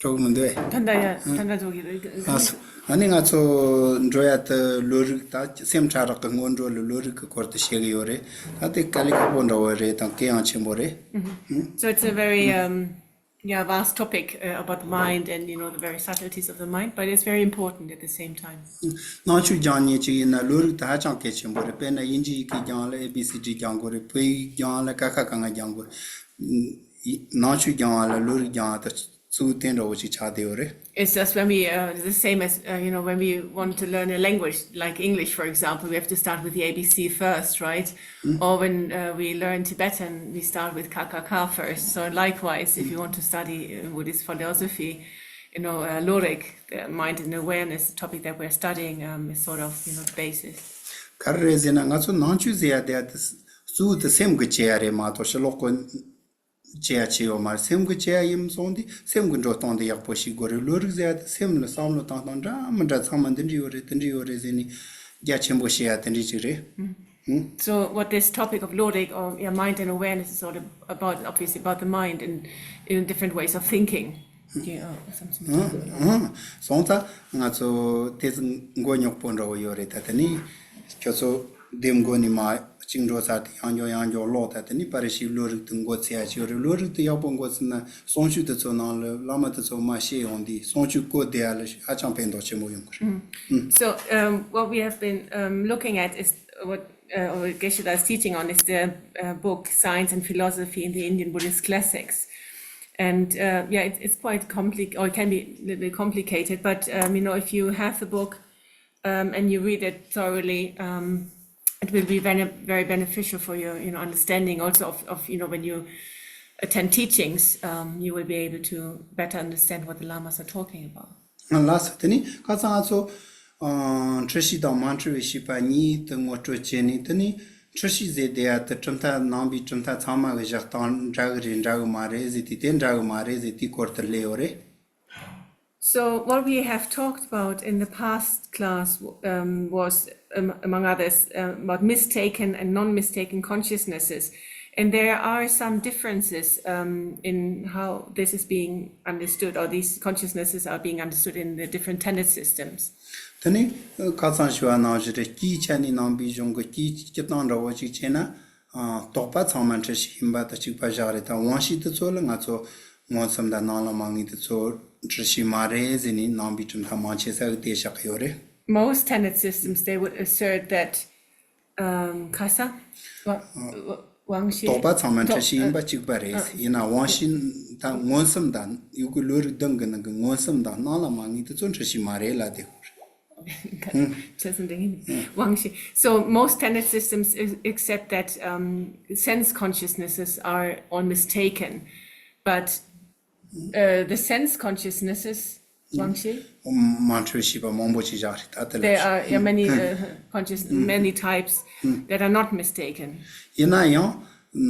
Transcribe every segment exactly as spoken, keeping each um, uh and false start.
འགྲོ་གི་མི་འདུག་ཨེ། ད་ལྟ་ཡ་ད་ལྟ་འགྲོ་གི་རེད། ཨ་སོ། ཨ་ནི་ང་ཚོ་འགྲོ་ཡ་དེ་བློ་རིག་ད་སེམས་ཕྲ་རགས་ཀྱི་སྔོན་འགྲོ་ལ་བློ་རིག་གི་སྐོར་དུ་བཤད་གི་ཡོད་རེད། ད་དེ་དཀའ་ལས་ཁག་པོ་འདྲ་བོ་རེད་དང་གལ་ཡང་ཆེན་པོ་རེད། So it's a very um, yeah, vast topic uh, about the mind and you know the various subtleties of the mind, but it's very important at the same time. ནང་ཆོས་སྦྱང་མཁན་ཅིག་ཡིན་ན་བློ་རིག་དེ་ཧ་ཅང་གལ་ཆེན་པོ་རེད། དཔེར་ན་དབྱིན་ཇི་ཡི་གེ་སྦྱང་ལ་ཨེ་བི་སི་ཌི་སྦྱང་དགོས་རེད། བོད་ཡིག་སྦྱང་ལ་ཀ་ཁ་ག་ང་སྦྱང་དགོས་རེད། ནང་ཆོས་སྦྱང་བ་ལ་བློ་རིག་སྦྱང་བ་དང་གཙོ་བོ་དེ་འདྲ་བོ་ཅིག་ཆགས་བསྡད་ཡོད་རེད། It's just when we, uh, the same as, uh, you know, when we want to learn a language like English, for example, we have to start with the A B C first, right? Or when uh, we learn Tibetan, we start with K K K first. So likewise, if you want to study uh, Buddhist philosophy, you know, uh, Lorik, the mind and awareness topic that we're studying um, is sort of, you know, the basis. ག་རེ་རེད་ཟེར་ན་ང་ཚོ་ནང་ཆོས་ཟེར་ཡ་དེ་གཙོ་བོ་དེ་སེམས་ཀྱི་བྱེད་ཡ་རེད་མ་གཏོགས་ཕྱི་ལོགས་ཀྱི་བྱེད་ཡ་བྱེད་ཡོད་མ་རེད། སེམས་ཀྱི་བྱེད་ཡ་ཡིན་སོང་དུས་སེམས་ཀྱི་འགྲོ་སྟངས་དེ་ཡག་པོ་ཤེས་དགོས་རེད། བློ་རིག་ཟེར་ཡ་དེ་སེམས་ལ་བསམ་བློ་བཏང་སྟངས་འདྲ་མི་འདྲ་ཚང་མ་འདི་འདྲ་ཡོད་རེད། དེ་འདྲ་ཡོད་རེད་ཟེར་ནས་རྒྱ་ཆེན་པོ་བཤད་ཡ་དེ་འདྲ་ཅིག་རེད། So what this topic of Lorik or yeah, mind and awareness is all about, obviously about the mind and in different ways of thinking. Yeah, something. སོང་ཙང་ང་ཚོ་དེ་མགོ་རྙོག་པོ་འདྲ་བོ་ཡོད་རེད། ད་དེ་ནི་ཁྱོད་ཚོ་དེ་མགོ་ནས་མ་གཅིག་འགྲོ་ཚར་དུས་ཡང་མགྱོགས་ཡང་མགྱོགས་ཀློག་ད་དེ་ནི་པར་རིས་ཤིག་བློ་རིག་ཏུ་འགོ་ཚུགས་ཡ་ཅིག་ཡོད་རེད། བློ་རིག་ཏུ་ཡག་པོ་འགོ་ཚུགས་ན་གསུང་ཆོས་དེ་ཚོ་ནང་ལ་བླ་མ་དེ་ཚོ་མ་ཤེས་ཡོང་དུས་གསུང་ཆོས་བཀོད་བསྡད་ཡ་ལ་ཧ་ཅང་ཕན་ཐོགས་ཆེན་པོ་ཡོང་གི་རེད། So um, what we have been um, looking at is what uh, or Geshe-la is teaching on is the uh, book Science and Philosophy in the Indian Buddhist Classics. And uh, yeah, it's, it's quite complicated, or it can be a little bit complicated, but um, you know, if you have the book, um, and you read it thoroughly, um, it will be very, very beneficial for your, you know, understanding also of, of, you know, when you attend teachings, um, you will be able to better understand what the lamas are talking about. ལགས་སོ། དེ་ནི་ཁ་སང་ང་ཚོ་འཁྲུལ་ཤེས་དང་མ་འཁྲུལ་བའི་ཤེས་པ་གཉིས་དེ་ངོ་སྤྲོད་བྱས་ནས། དེ་ནི་འཁྲུལ་ཤེས་ཟེར་དེ་ཡ་དེ་གྲུབ་མཐའ་ནང་པའི་གྲུབ་མཐའ་ཚང་མ་གི་བཞག་སྟངས་འདྲ་གི་རེད་འདྲ་གི་མ་རེད་ཟེར་དུས་དེ་འདྲ་གི་མ་རེད་ཟེར་དུས་སྐོར་དུ་སླེབས་ཡོད་རེད། So what we have talked about in the past class um, was, um, among others, um, about mistaken and non-mistaken consciousnesses. And there are some differences um, in how this is being understood, or these consciousnesses are being understood in the different tenet systems. དེ་ནི་ཁ་སང་ཞུ་བ་ནང་བཞིན་རེད། སྤྱིའི་ཆ་ནས་ནང་པའི་གཞུང་གི་སྤྱིའི་སྤྱིར་བཏང་འདྲ་བོ་ཅིག་བྱས་ན། རྟོག་པ་ཚང་མ་འཁྲུལ་ཤེས་ཡིན་པ་དང་གཅིག་པ་བཞག་རེད། ད་དབང་ཤེས་དེ་ཚོ་ལ་ང་ཚོ་མངོན་སུམ་དང་སྣང་ལ་མ་ངེས་དེ་ཚོ་འཁྲུལ་ཤེས་མ་རེད་ཟེར་ནས་ནང་པའི་གྲུབ་མཐའ་མང་ཆེ་ས་གི་དེ་བཞག་གི་ཡོད་རེད། Most tenet systems, they would assert that um, ཁ་སང་དབང་ཤེས། རྟོག་པ་ཚང་མ་འཁྲུལ་ཤེས་ཡིན་པ་གཅིག་པ་རེད། ཡིན་ན་དབང་ཤེས་དང་མངོན་སུམ་དང་ཡུལ་གི་བློ་རིག་གདེང་གི་ནང་གི་མངོན་སུམ་དང་སྣང་ལ་མ་ངེས་དེ་ཚོ་འཁྲུལ་ཤེས་མ་རེད་ལབ་དེ་ཁོ་རེད། དབང་ཤེས། So most tenet systems accept that um, sense consciousnesses are all mistaken, but uh, the sense consciousnesses དབང་ཤེས། མ་འཁྲུལ་ཤེས་པ་མང་པོ་ཅིག་བཞག་རེད། ད་དེ་ལ། There are yeah, many uh, conscious, many types that are not mistaken. ཡིན་ན་ཡང་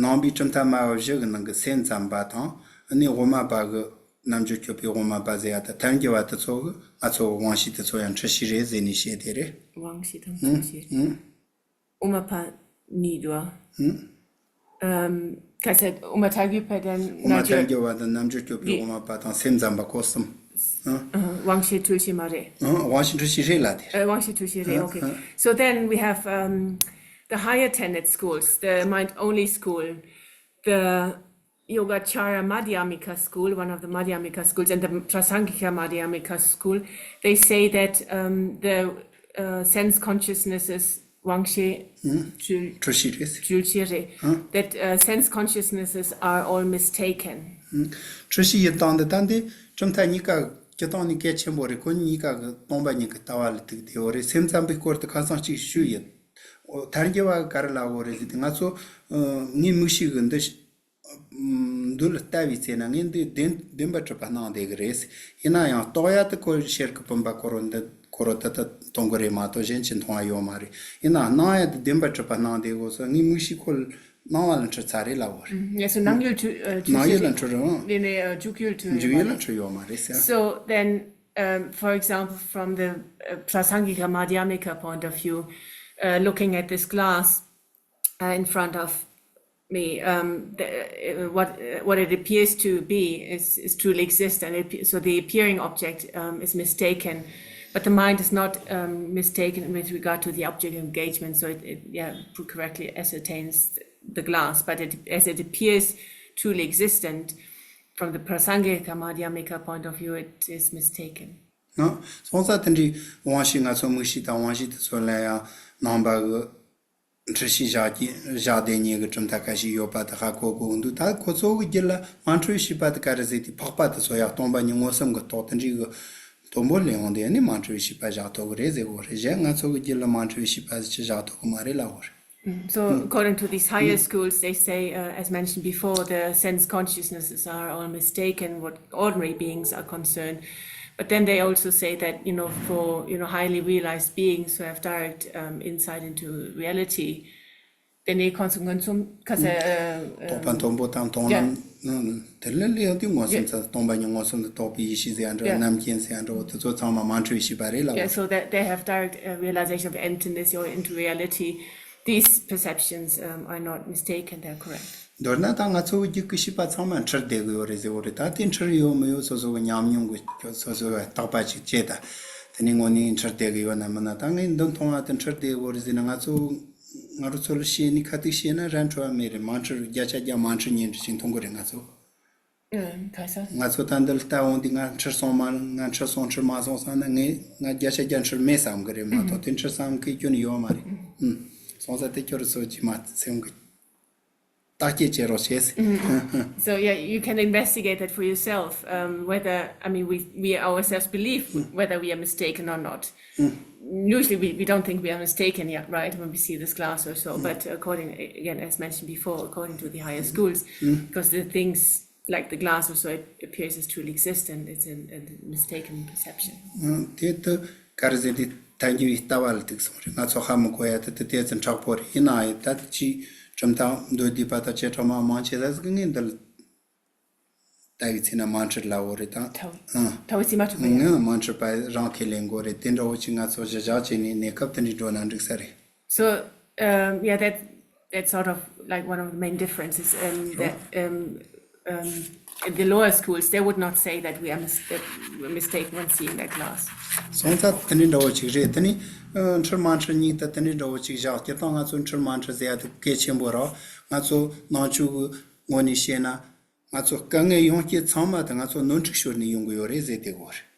ནང་པའི་གྲུབ་མཐའ་སྨྲ་བ་བཞི་གི་ནང་གི་སེམས་ཙམ་པ་དང་ནི་དབུ་མ་པ་གི་རྣལ་འབྱོར་སྤྱོད་པའི་དབུ་མ་པ་ཟེར་ཡ་ད་ཐལ་འགྱུར་བ་དེ་ཚོ་གི་ང་ཚོ་དབང་ཤེས་དེ་ཚོ་ཡང་འཁྲུལ་ཤེས་རེད་ཟེར་ནས་བཤད་དེ་རེད། དབང་ཤེས་དང་འཁྲུལ་ཤེས། དབུ་མ་པ་གཉིས་འདུག་ཨ། ཨམ། གལ་སྲིད་དབུ་མ་ཐལ་འགྱུར་བ་དང་དབུ་མ་རྣལ་འབྱོར། ཐལ་འགྱུར་བ་དང་རྣལ་འབྱོར་སྤྱོད་པའི་དབུ་མ་པ་དང་སེམས་ཙམ་པ་སྐོར་གསུམ། ཨ། དབང་ཤེས་འཁྲུལ་ཤེས་མ་རེད། ཨ། དབང་ཤེས་འཁྲུལ་ཤེས་རེད་ལ་དེ། ཨ། དབང་ཤེས་འཁྲུལ་ཤེས་རེད། Okay. So then we have um, the higher tenet schools, the mind only school, the Yogacara Madhyamika school, one of the Madhyamika schools, and the Prasangika Madhyamika school, they say that um, the uh, sense consciousnesses དབང་ཤེས་འཁྲུལ་འཁྲུལ་ཤེས་རེད། འཁྲུལ་ཤེས་རེད། That uh, sense consciousnesses are all mistaken. འཁྲུལ་ཤེས་ཡིན་སྟངས་འདི་ད་འདི་གྲུབ་མཐའ་གཉིས་ཀ་སྤྱིར་བཏང་ནས་གལ་ཆེན་པོ་རེད། ཁོ་གཉིས་ཀ་གི་སྟོང་པ་ཉིད་ཀྱི་ལྟ་བ་ལ་ཐུག་བསྡད་ཡོད་རེད། སེམས་ཙམ་པའི་སྐོར་དུ་ཁ་སང་གཅིག་ཞུས་ཡོད། ཐལ་འགྱུར་བ་ག་རེ་ལབ་ཡོད་རེད་ཟེར་དུས་ང་ཚོ་ངའི་མིག་ཤེས་ཀྱི་འདི། འདི་ལ་ལྟ་བའི་ཚེ་ན་ངས་འདི་བདེན་བདེན་པ་གྲུབ་པ་སྣང་བསྡད་ཀྱི་རེད། ཡིན་ན་ཡང་རྟོགས་ཡ་དེ་ཁོ་ཤེལ་གྱི་བུམ་པ་ཁོ་རང་འདི་ཁོ་རང་ད་ལྟ་མཐོང་གི་རེད་མ་གཏོགས་གཞན་ཅི་མཐོང་བ་ཡོད་མ་རེད། ཡིན་ན་སྣང་ཡ་དེ་བདེན་པ་གྲུབ་པ་སྣང་བསྡད་དགོས་སོ། ངའི་མིག་ཤེས་ཁོ་སྣང་བ་ལ་འཁྲུལ་ཚར་རེད་ལབ་པ་རེད། ངས་སོ་སྣང་ཡུལ་འཁྲུལ་ཨ་འཁྲུལ་སྣང་ཡུལ་ལ་འཁྲུལ་རེད། ཨང་། ཡིན་ནའི་ཨ་འཇུག་ཡུལ་འཁྲུལ་ཡོད་མ་རེད། འཇུག་ཡུལ་ལ་འཁྲུལ་ཡོད་མ་རེད་ཟེར། So then, um, for example, from the uh, Prasangika Madhyamika point of view, uh, looking at this glass uh, in front of me, um, the, uh, what uh, what it appears to be is, is truly exist, and it, so the appearing object um, is mistaken, but the mind is not um, mistaken with regard to the object of engagement. So it, it yeah correctly ascertains the glass, but it, as it appears truly existent from the Prasangika Madhyamika point of view, it is mistaken. ན། སོང་ཙང་དེ་འདྲའི་དབང་ཤེས་ང་ཚོ་མིག་ཤེས་དང་དབང་ཤེས་དེ་ཚོ་ལ་ཡང་ནང་པ་གི་འཁྲུལ་ཤེས་བཞག་གི་བཞག་བསྡད་མཁན་གྱི་གྲུབ་མཐའ་ཁ་ཤས་ཡོད་པ་དེ་ཧ་གོ་གི་འདུག་ད་ཁོ་ཚོ་གི་རྒྱུད་ལ་མ་འཁྲུལ་བའི་ཤེས་པ་དེ་ག་རེ་ཟེར་དེ་འཕགས་པ་དེ་ཚོ་ཡང་སྟོང་པ་ཉིད་མངོན་སུམ་གྱི་རྟོགས་དེ་འདྲའི་གི་དོན་པོ་ལས་འོང་དེ་ནི་མ་འཁྲུལ་བའི་ཤེས་པ་བཞག་ཐུབ་ཀྱི་རེད་ཟེར་གོ་རེད། གཞན་ང་ཚོ་གི་རྒྱུད་ལ་མ་འཁྲུལ་བའི་ཤེས་པ་ཅི་བཞག་ཐུབ་ཀྱི་མ་རེད་ལབ་གོ་རེད། Mm. So, according to these higher schools, they say, uh, as mentioned before, the sense consciousnesses are all mistaken. What ordinary beings are concerned, but then they also say that, you know, for, you know, highly realized beings who have direct um, insight into reality, then they consum consum because uh, རྟོག་པ་མཐོན་པོ་དང་མཐོང་ལམ་དེ་ལ་ལས་ཡོང་དུས་མངོན་སུམ་ཚ་སྟོང་པ་ཉིད་མངོན་སུམ་དུ་རྟོགས་པའི་ཡེ་ཤེས་ཟེར་ཡ་འདྲ་རྣམ་མཁྱེན་ཟེར་ཡ་འདྲ་བོ་དེ་ཚོ་ཚང་མ་མ་འཁྲུལ་བའི་ཤེས་པ་རེད་ལབ། Yeah, so that they have direct uh, realization of emptiness or into reality. These perceptions um, are not mistaken, they're correct. མདོར་ན་ད་ང་ཚོ་རྒྱུད་ཀྱི་ཤེས་པ་ཚང་མ་འཁྲུལ་བསྡད་ཀྱི་ཡོད་རེད་ཟེར་བ་རེད། ད་དེ་འཁྲུལ་ཡོད་མི་ཡོད་སོ་སོ་གི་ཉམས་མྱོང་གི་སོ་སོ་བའི་རྟོག་པ་ཅིག་སྐྱེས་ད་དེ་ནི་དངོས་གནས་འཁྲུལ་བསྡད་ཀྱི་ཡོད་ན་མིན་ན། ད་ངས་འདི་མཐོང་བ་དེ་འཁྲུལ་བསྡད་ཡོད་རེད་ཟེར་ན་ང་ཚོ་ང་རང་ཚོ་ལ་བཤད་ནི་ཁ་ཐུག་བཤད་ན་ར་འཁྲུལ་བ་མེད་རེད། མ་འཁྲུལ་བརྒྱ་ཆ་བརྒྱ་མ་འཁྲུལ་ཉིད་འཁྲུལ་ཞིག་མཐོང་གི་རེད་ང་ཚོ། ཨ། ག་ས། ང་ཚོ་ད་འདི་ལ་ལྟ་འོང་དུས་ང་འཁྲུལ་སོང་མ་ང་འཁྲུལ་སོང་འཁྲུལ་མ་སོང་བསམ་ན་ངས་ང་བརྒྱ་ཆ་བརྒྱ་འཁྲུལ་མེད་བསམ་གི་རེད་མ་གཏོགས་དེ་འཁྲུལ་བསམ་མཁན་ཁྱོན་ནས་ཡོད་མ་རེད། ཨུམ། སོང་ཙང་དེ་ཁྱོད་རང་ཚོ་ཇི་མ་སེམས་གི་བརྟག་དཔྱད་བྱེད་རོགས་བྱས། So yeah, you can investigate that for yourself, um, whether, I mean, we, we ourselves believe whether we are mistaken or not. Usually we, we don't think we are mistaken yet, right, when we see this glass or so. But according, again, as mentioned before, according to the higher schools, because the things like the glass or so, it appears as truly existent, it's a, a mistaken perception. དེ་དུ་ག་རེ་ཟེར་དེ་ཐལ་འགྱུར་བའི་ལྟ་བ་ལ་ཐུག་སོང་རེད། ང་ཚོ་ཧ་མི་གོ་ཡ་དེ་དེ་དེ་ཙམ་དྲག་པོ་རེད། ཡིན་ན་ཡང་ད་ཅི་གྲུབ་མཐའ་མདོ་སྡེ་པ་དང་བཅས་གྲོག་མ་མང་ཆེ་ཟ་ཟི་གི་ངས་འདི་ལ་ལྟ་བའི་ཚེ་ན་མ་འཁྲུལ་ལ་འོ་རེད་དང་། ཐའོ་ཐའོ་སི་མ་འཁྲུལ་པ་ཡ། ངས་མ་འཁྲུལ་པ་རང་ཁས་ལེན་དགོས་རེད། དེ་འདྲ་བོ་ཅིག་ང་ཚོ་གཞི་བཞག་བྱས་ནས་གནས་སྐབས་དེ་འདྲའི་འགྲོ་ན་འགྲིག་ས་རེད། So, um, yeah, that that's sort of like one of the main differences, um, that um, um, in the lower schools, they would not say that we are mis- that we're mistaken when seeing that glass. སོང་ཙང་དེ་འདྲའི་འདྲ་བོ་ཅིག་རེད། དེ་ནི་ཨ། འཁྲུལ་མ་འཁྲུལ་གཉིས་དེ་དེ་འདྲའི་འདྲ་བོ་ཅིག་བཞག་སྤྱིར་བཏང་ང་ཚོ་འཁྲུལ་མ་འཁྲུལ་ཟེར་ཡ་དེ་གལ་ཆེན་པོ་རེད། ང་ཚོ་ནང་ཆོས་ཀྱི་ངོས་ནས་བཤད་ན། ང་ཚོ་དཀའ་ངལ་ཡོང་རྐྱེན་ཚང་མ་དེ་ང་ཚོ་གནོན་འཕྲུག་ཤོར་ནས་ཡོང་གི་ཡོད་རེད་ཟེར་དེ་གོ་རེད།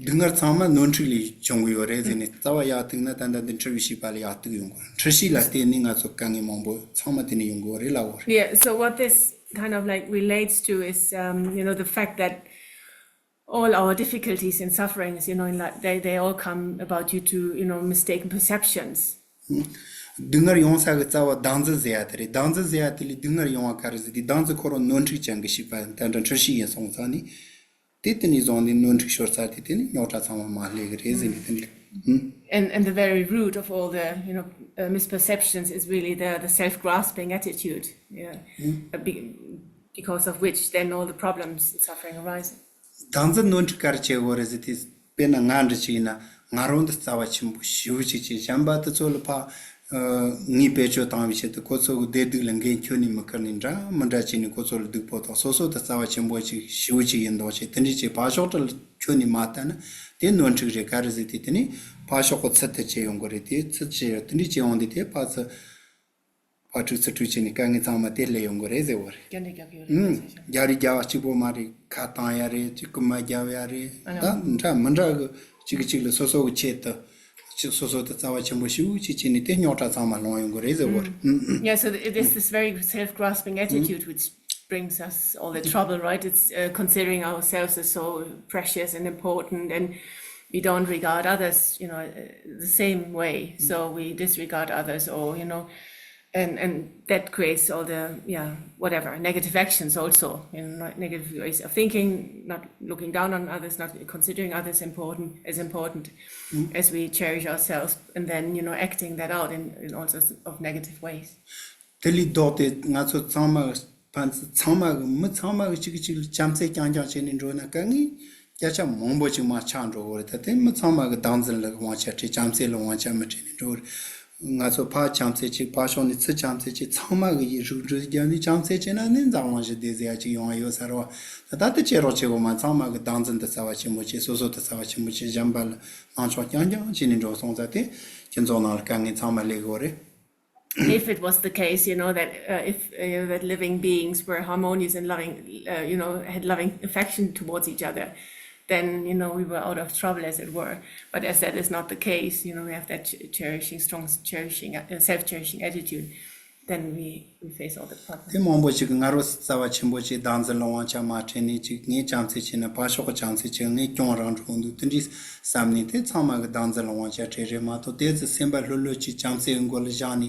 སྡུག་བསྔལ་ཚང་མ་གནོན་འཕྲུག་ལས་བྱུང་གི་ཡོད་རེད་ཟེར་ནས་རྩ་བ་ཡར་གཏུག་ན་ད་ལྟ་འདི་འཁྲུལ་བའི་ཤེས་པ་ལ་ཡར་གཏུག་ཡོང་གི་རེད། འཁྲུལ་ཤེས་ལ་བརྟེན་ནས་ང་ཚོ་དཀའ་ངལ་མང་པོ་ཚང་མ་དེ་ནས་ཡོང་གི་ཡོད་རེད་ལབ་གོ་རེད། Yeah, so what this kind of like relates to is, um, you know, the fact that all our difficulties and sufferings, you know, in life, they, they all come about due to, you know, mistaken perceptions. སྡུག་བསྔལ་ཡོང་ས་གི་རྩ་བ་བདག་འཛིན་ཟེར་ཡ་དེ་རེད། བདག་འཛིན་ཟེར་ཡ་དེ་ལས་སྡུག་བསྔལ་ཡོང་བ་ག་རེ་ཟེར་དུས་བདག་འཛིན་ཁོ་རང་གནོན་འཕྲུག་ཅན་གྱི་ཤེས་པ་དེ་འདྲ་འཁྲུལ་ཤེས་ཡིན་སོང་ཙང་ནི། དེ་དེ་ནས་བཟུང་ནས་གནོན་འཕྲུག་ཤོར་ཚར་དུས་དེ་ནི་རྙོག་དྲ་ཚང་མ་མ་སླེབས་གི་རེད་ཟེར་ནས་དེ་འདྲ། And, and the very root of all the, you know, uh, misperceptions is really the, the self-grasping attitude. Yeah. Uh, be, because of which then all the problems and suffering arise. བདག་འཛིན་གནོན་འཕྲུག་ག་རེ་བྱེད་དགོས་རེད་ཟེར་དུས། དཔེར་ན་ང་འདྲ་ཅིག་ཡིན་ན་ང་རང་འདི་རྩ་བ་ཆེན་པོ་ཞེ་པོ་ཅིག་བྱས། གཞན་པ་དེ་ཚོ་ལ་ཕ་ངས་བེད་སྤྱོད་བཏང་བའི་ཆེད་དུ་ཁོ་ཚོ་གི་བདེ་སྡུག་ལ་འགན་ཁྱོན་ནས་མི་འཁུར་ནས་འདྲ་མི་འདྲ་བྱས་ནས་ཁོ་ཚོ་ལ་སྡུག་པོ་དང་། སོ་སོ་དེ་རྩ་བ་ཆེན་པོ་ཅིག་ཞེ་པོ་ཅིག་ཡིན་མདོག་བྱས། དེ་འདྲ་བྱས་ཕར་ཕྱོགས་དེ་ལ་ཁྱོན་ནས་མ་ལྟ་ན་དེ་གནོན་འཕྲུག་རེད། ག་རེ་ཟེར་དུས་དེ་ནི་ཕར་ཕྱོགས་གི་ཚུལ་དེ་བྱེད་ཡོང་གི་རེད། དེ་ཚུལ་བྱེད་ཡོང་དེ་འདྲ་བྱེད་ཡོང་དུས་དེ་ཕར་ཚུར། ཕར་འཁྲུག་ཚུར་འཁྲུག་བྱས་ནས་དཀའ་ངལ་ཚང་མ་དེ་སླེབས་ཡོང་གི་རེད་ཟེར་བ་རེད། རྒྱ་འདྲེ་རྒྱག་གི་ཡོད་རེད། ཨུམ། རྒྱ་རེ་རྒྱ་བ་གཅིག་པོ་མ་རེད། ཁ་བཏང་ཡ་རེད། གཅིག་རྐུན་མ་རྒྱབ་ཡ་རེད། ཨ་ནི། ད་འདྲ་མི་འདྲ་གི་གཅིག་གིས་གཅིག་ལ་སོ་སོ་གི་ཆེད་དུ་གཅིག་སོ་སོ་དེ་རྩ་བ་ཆེན་པོ་ཞེ་པོ་ཅིག་བྱས་ནས་དེ་རྙོག་དྲ་ཚང་མ་སློང་ཡོང་གི་རེད་ཟེར་བ་རེད། ཨུམ། Yeah, so it is this very self-grasping attitude which brings us all the trouble, right? It's uh, considering ourselves as so precious and important, and we don't regard others, you know, uh, the same way. So we disregard others, or, you know, and and that creates all the, yeah, whatever, negative actions also, you know, negative ways of thinking, not looking down on others, not considering others important as important as we cherish ourselves, and then, you know, acting that out in, in all sorts of negative ways. དེ་ལས་ལྡོག་སྟེ་ང་ཚོ་ཚང་མ་ཕན་ཚུན་ཚང་མ་གི་མི་ཚང་མ་གི་གཅིག་གིས་གཅིག་ལ་བྱམས་བརྩེ་རྐྱང་རྐྱང་བྱས་ནས་འགྲོ་ན་དཀའ་ངལ་བརྒྱ་ཆ་མང་པོ་ཅིག་མར་ཆག་འགྲོ་གི་རེད། ད་དེ་མི་ཚང་མ་གི་བདག་འཛིན་ལ་དབང་ཆ་སྤྲད། བྱམས་བརྩེ་ལ་དབང་ཆ་མི་སྤྲད་ནས་འགྲོ་གི་རེད། ང་ཚོ་ཕར་བྱམས་བརྩེ་གཅིག་ཕར་ཕྱོགས་ནས་ཚུར་བྱམས་བརྩེ་གཅིག་ཚང་མ་གི་ཡིད་རུས་འགྲོས་བརྒྱབ་ནས་བྱམས་བརྩེ་བྱས་ན་ནི་འཛམ་གླིང་ཞི་བདེ་ཟེར་ཡ་གཅིག་ཡོང་ཡ་ཡོད་ས་རེད་བ། ད་ལྟ་དེ་བྱེད་རོགས་བྱེད་དགོས་མ། ཚང་མ་གི་བདག་འཛིན་དེ་རྩ་བ་ཆེན་པོ་བྱེད། སོ་སོ་དེ་རྩ་བ་ཆེན་པོ་བྱེད། གཞན་པ་ལ་སྣང་ཆུང་རྐྱང་རྐྱང་བྱས་ནས་འགྲོ་སོང་ཙང་དེ་ཁྱེད་ཚོ་ནང་ལ་དཀའ་ངལ་ཚང་མ་སླེབས་ཀྱི་ཡོད་རེད། If it was the case, you know, that uh, if uh, you know, that living beings were harmonious and loving, uh, you know, had loving affection towards each other, then you know we were out of trouble, as it were. But as that is not the case, you know, we have that ch- cherishing, strong cherishing, uh, self-cherishing attitude, then we we face all the problems. དེ་མང་པོ་ཞིག་གི་ང་རོ་རྩ་བ་ཆེན་པོ་ཞིག་བདག་འཛིན་ལ་དབང་ཆ་མ་སྤྲད་ནས་ཅིག་ངས་བྱམས་བརྩེ་བྱས་ན་ཕར་ཕྱོགས་ཀྱི་བྱམས་བརྩེ་བྱས། ངས་གྱོང་རག་འགྲོ་གི་འདུག་དེ་འདྲའི་བསམ་ནས་དེ་ཚང་མ་གི་བདག་འཛིན་ལ་དབང་ཆ་སྤྲད་རེད་མ་གཏོགས། དེ་ཚོ་སེམས་པ་ལྷོད་ལྷོད་ཅིག་བྱམས་བརྩེ་གི་མགོ་ལ་བཞག་ནས་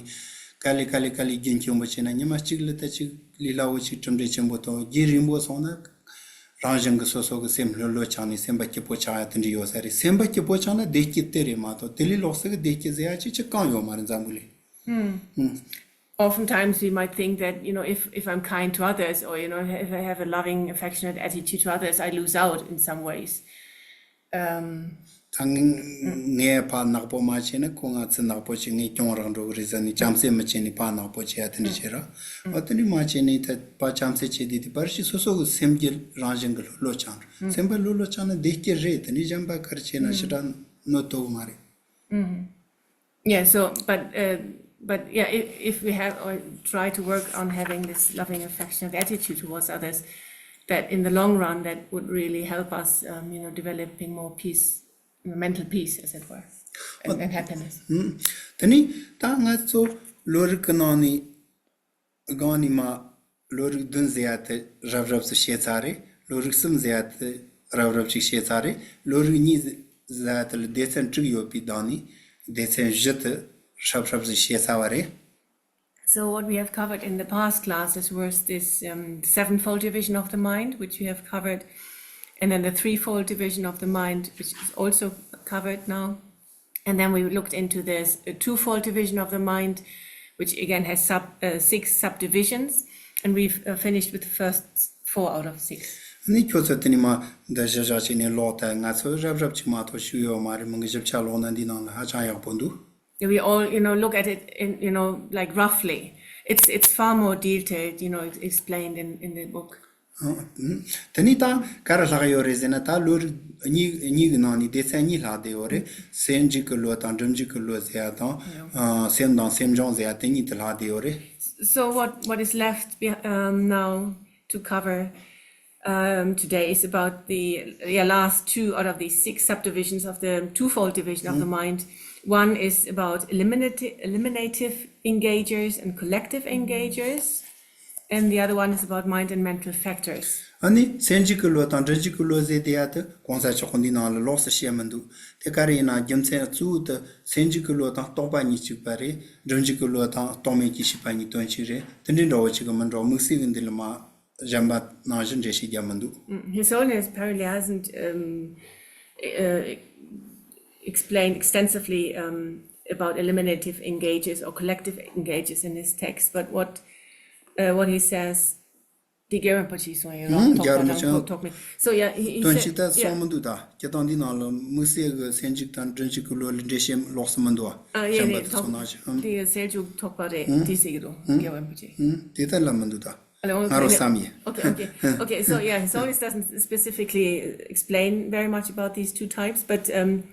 དཀའ་ལས་དཀའ་ལས་དཀའ་ལས་རྒྱུན་ཆེན་པོ་བྱས་ན་ཉི་མ་གཅིག་ལ་ད་ཅིག་ལས་སླ་བོ་ཅིག་གྲུབ་འབྲས་ཆེན་པོ་ཐོབ། རྒྱུན་རིང་པོ་སོང་ན་རང་བཞིན་གི་སོ་སོ་གི་སེམས་ལྷོད་ལྷོད་ཆགས་ནས་སེམས་པ་སྐྱིད་པོ་ཆགས་ཡ་དེ་འདྲ་ཡོད་ས་རེད། སེམས་པ་སྐྱིད་པོ་ཆགས་ན་བདེ་སྐྱིད་དེ་རེད་མ་གཏོགས་དེ་ལས་ལོགས་སུ་གི་བདེ་སྐྱིད་ཟེར་ཡ་ཅིག་ཅི་གང་ཡོད་མ་རེད་འཛམ་བུ་གླིང་། Oftentimes, we might think that, you know, if, if I'm kind to others, or, you know, if I have a loving, affectionate attitude to others, I lose out in some ways. Um, ད་ངས་ངས་ཕར་ནག་པོ་མ་བྱས་ན་ཁོ་ང་ཚོ་ནག་པོ་བྱས། ངས་གྱོང་རག་འགྲོ་གི་རེད་ཟེར་ནས་བྱམས་བརྩེ་མི་བྱས་ནས་ཕར་ནག་པོ་བྱས་ཡ་དེ་འདྲ་བྱེད་ར། ཨ་དེ་འདྲ་མ་བྱས་ནས་ད་ཕར་བྱམས་བརྩེ་བྱས་དེ་དེ་བར་ཞིག་སོ་སོ་གི་སེམས་རྒྱུད་རང་བཞིན་གི་ལྷོད་ལྷོད་ཆགས་འགྲོ། སེམས་པ་ལྷོད་ལྷོད་ཆགས་ན་བདེ་སྐྱིད་རེད། དེ་འདྲ་གཞན་པ་ག་རེ་བྱས་ན་ཞེ་དྲག་གནོད་དོ་གི་མ་རེད། Yeah, so, but, uh, but yeah, if, if we have or try to work on having this loving, affectionate attitude towards others, that in the long run, that would really help us, um, you know, developing more peace, you know, mental peace, as it were, and, and happiness. དེ་ནི་ད་ང་ཚོ་ལོ་རིགས་ཀྱི་ནང་ནས་སྒང་ནས་མ་ལོ་རིགས་བདུན་ཟེར་ཡ་དེ་རབ་རབ་ཏུ་བཤད་ཚར་རེད། ལོ་རིགས་གསུམ་ཟེར་ཡ་དེ་རབ་རབ་ཅིག་བཤད་ཚར་རེད། ལོ་རིགས་གཉིས་ཟེར་ཡ་དེ་ལ་སྡེ་ཚན་དྲུག་ཡོད་པའི་སྟེང་ནས་སྡེ་ཚན་བཞི་དེ་རབ་རབ་ཏུ་བཤད་ཚར་བ་རེད། So what we have covered in the past classes was this um, sevenfold division of the mind, which we have covered, and then the threefold division of the mind, which is also covered now. And then we looked into this uh, twofold division of the mind, which again has sub, uh, six subdivisions, and we've uh, finished with the first four out of six. ནི་ཁྱོད་ཚོ་དེ་ནི་མ་འདི་བཞི་བཞག་བྱས་ནས་ཀློག་ད། ང་ཚོ་རབ་རབ་ཅིག་མ་གཏོགས་ཞུ་ཡོད་མ་རེད། མི་གི་ཞིབ་ཆ་ཀློག་ན་འདི་ནང་ལ་ཧ་ཅང་ཡག་པོ་འདུག We all, you know, look at it in, you know, like, roughly. It's it's far more detailed, you know, it's explained in in the book. དེ་ནི་ད་ག་རེ་ལྷག་ཡོད་རེད་ཟེར་ན། ད་ལོ་རིགས་གཉིས་གཉིས་ཀྱི་ནང་ནས་སྡེ་ཚན་གཉིས་ལྷག་བསྡད་ཡོད་རེད། སེམས་འཇུག་གི་བློ་དང་སྒྲིབ་འཇུག་གི་བློ་ཟེར་ཡ་དང་། སེམས་དང་སེམས་བྱུང་ཟེར་ཡ་དེ་གཉིས་དེ་ལྷག་བསྡད་ཡོད་རེད། So what what is left be, um, now to cover um, today is about the, yeah, last two out of these six subdivisions of the twofold division of the mind. One is about eliminati- eliminative engagers and collective engagers, and the other one is about mind and mental factors. ཨ་ནི་སེམས་འཇུག་གི་བློ་དང་སྒྲིབ་འཇུག་གི་བློ་ཟེར་དེ་ཡ་དེ་གོང་ས་མཆོག་གིས་འདི་ནང་ལ་ལོགས་སུ་བཤད་མི་འདུག་དེ་ག་རེ་ཡིན་ན་རྒྱུ་མཚན་གཙོ་བོ་དེ་སེམས་འཇུག་གི་བློ་དང་རྟོག་པ་གཉིས་གཅིག་པ་རེད། སྒྲིབ་འཇུག་གི་བློ་དང་རྟོག་མེད་ཀྱི་ཤེས་པ་གཉིས་དོན་གཅིག་རེད། དེ་འདྲའི་འདྲ་བོ་ཅིག་གི་མི་འདྲ་བ་དམིགས་བསལ་གྱི་འདི་ལ་མ་གཞན་པ་ནང་བཞིན་འགྲེལ་བཤད་རྒྱག་མི་འདུག His Holiness apparently hasn't um, uh, explained extensively um, about eliminative engagers or collective engagers in his text, but what uh, what he says, the German Pachi so you know, talk about talk me. So yeah, he, he དོན་said, ཅིག་ད་སོང་མི་འདུག་ད་སྤྱིར་བཏང་འདི་ནང་ལ་དམིགས་བསལ་གྱི་སེམས་འཇུག་དང་སྒྲིབ་འཇུག་གི་བློ་ལ་འགྲེལ་བཤད་ལོགས་སུ་མི་འདུག་ཨ་ཡེ་གཞན་པ་དེ་ཚོ་ནང་བཞིན་ཨ། དེ་གསལ་འཇུག་ཐོག་པ་རེད་དེ་ཟེར་གི་འདུག German Pachi. དེ་ལྟར་ལབ་མི་འདུག་ད་ང་རོ་བསམ་ཡིན། Okay, okay, okay. So yeah, His Holiness doesn't specifically explain very much about these two types, but um,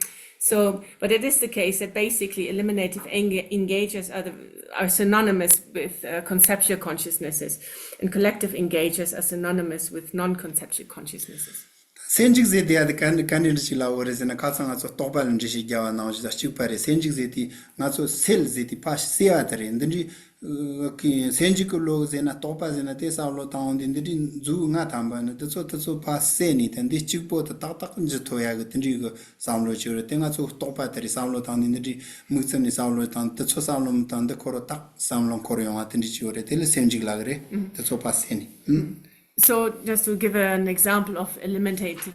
so but it is the case that basically eliminative eng- engagers are the, are synonymous with uh, conceptual consciousnesses, and collective engagers are synonymous with non-conceptual consciousnesses. སེམས་འཇུག་ཟེར་དེ་ཡ་དེ་ག་ག་འདྲ་ཞིག་ལབ་དགོས་རེད་ཟེར་ན། ཁ་སང་ང་ཚོ་རྟོག་པ་ལ་འགྲེལ་བཤད་རྒྱག་པ་ནང་བཞིན་དང་གཅིག་པ་རེད། སེམས་འཇུག་ཟེར་དེ་ང་ཚོ་སེལ་ཟེར་དེ་ཕར་སེལ་བ་དེ་རེད། འདི་འདྲའི་སེམས་འཇུག་གི་བློ་ཟེར་ན་རྟོག་པ་ཟེར་ན་དེ་བསམ་བློ་བཏང་འོང་དུས་འདི་འདྲའི་མཛུབ་ལྔ་ཐམ་པ་ནི་དེ་ཚོ་དེ་ཚོ་ཕར་སེལ་ནས་དེ་འདི་གཅིག་པོ་དེ་ཏག་ཏག་འཇུ་ཐུབ་ཡ་གི་དེ་འདྲའི་གི་བསམ་བློ་ཅིག་རེད། དེ་ང་ཚོ་རྟོག་པ་དེ་རེད། བསམ་བློ་བཏང་ནས་འདི་འདྲའི་དམིགས་བརྩམས་ནས་བསམ་བློ་བཏང་དེ་ཚོ་བསམ་བློ་མི་བཏང་འདི་འཁོར་བ་ཏག་བསམ་བློ་འཁོར་ཡོང་བ་དེ་འདྲའི་ཅིག་རེད། དེ་ལ་སེམས་འཇུག་ལབ་གི་རེད། དེ་ཚོ་ཕར་སེལ་ནས། So, just to give an example of eliminative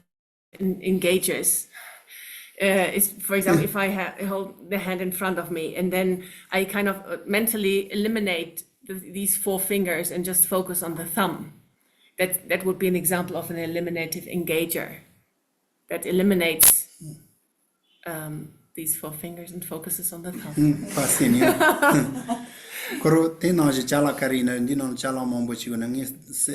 en- engagers, uh, is, for example, if I ha- hold the hand in front of me and then I kind of uh, mentally eliminate the, these four fingers and just focus on the thumb, that, that would be an example of an eliminative engager that eliminates um, these four fingers and focuses on the thumb. ཕ་སེ་ནི། ཁོ་རོ་དེ་ནང་བཞིན་ཅ་ལག་ག་རེ་ཡིན་ན་འདི་ནང་ལ་ཅ་ལག་མང་པོ་ཞིག་ཡོད་ན། ངས་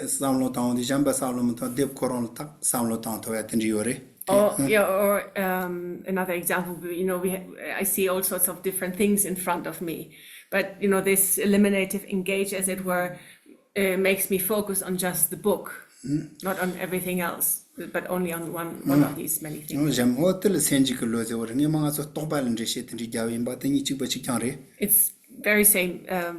བསམ་བློ་བཏང་འོང་དུས་གཞན་པ་བསམ་བློ་མི་བཏང་། དེབ་ཁོ་རང་ལ་ཐག་བསམ་བློ་བཏང་ཐུབ་ཡ་དེ་འདྲ་ཡོད་རེད། Or, yeah, or um, another example, you know, we ha- I see all sorts of different things in front of me, but you know, this eliminative engage, as it were, uh, makes me focus on just the book, not on everything else, but only on one one of these many things. གཞན་འོ་དེ་ལ་སེམས་འཇུག་གི་བློ་ཟེར་བ་རེད། ངས་མ་ང་ཚོ་རྟོག་པ་ལ་འགྲེལ་བཤད་དེ་འདྲ་རྒྱབ་ཡིན་པ་དེ་གཉིས་གཅིག་པ་གཅིག་རྐྱང་རེད། It's very same, um,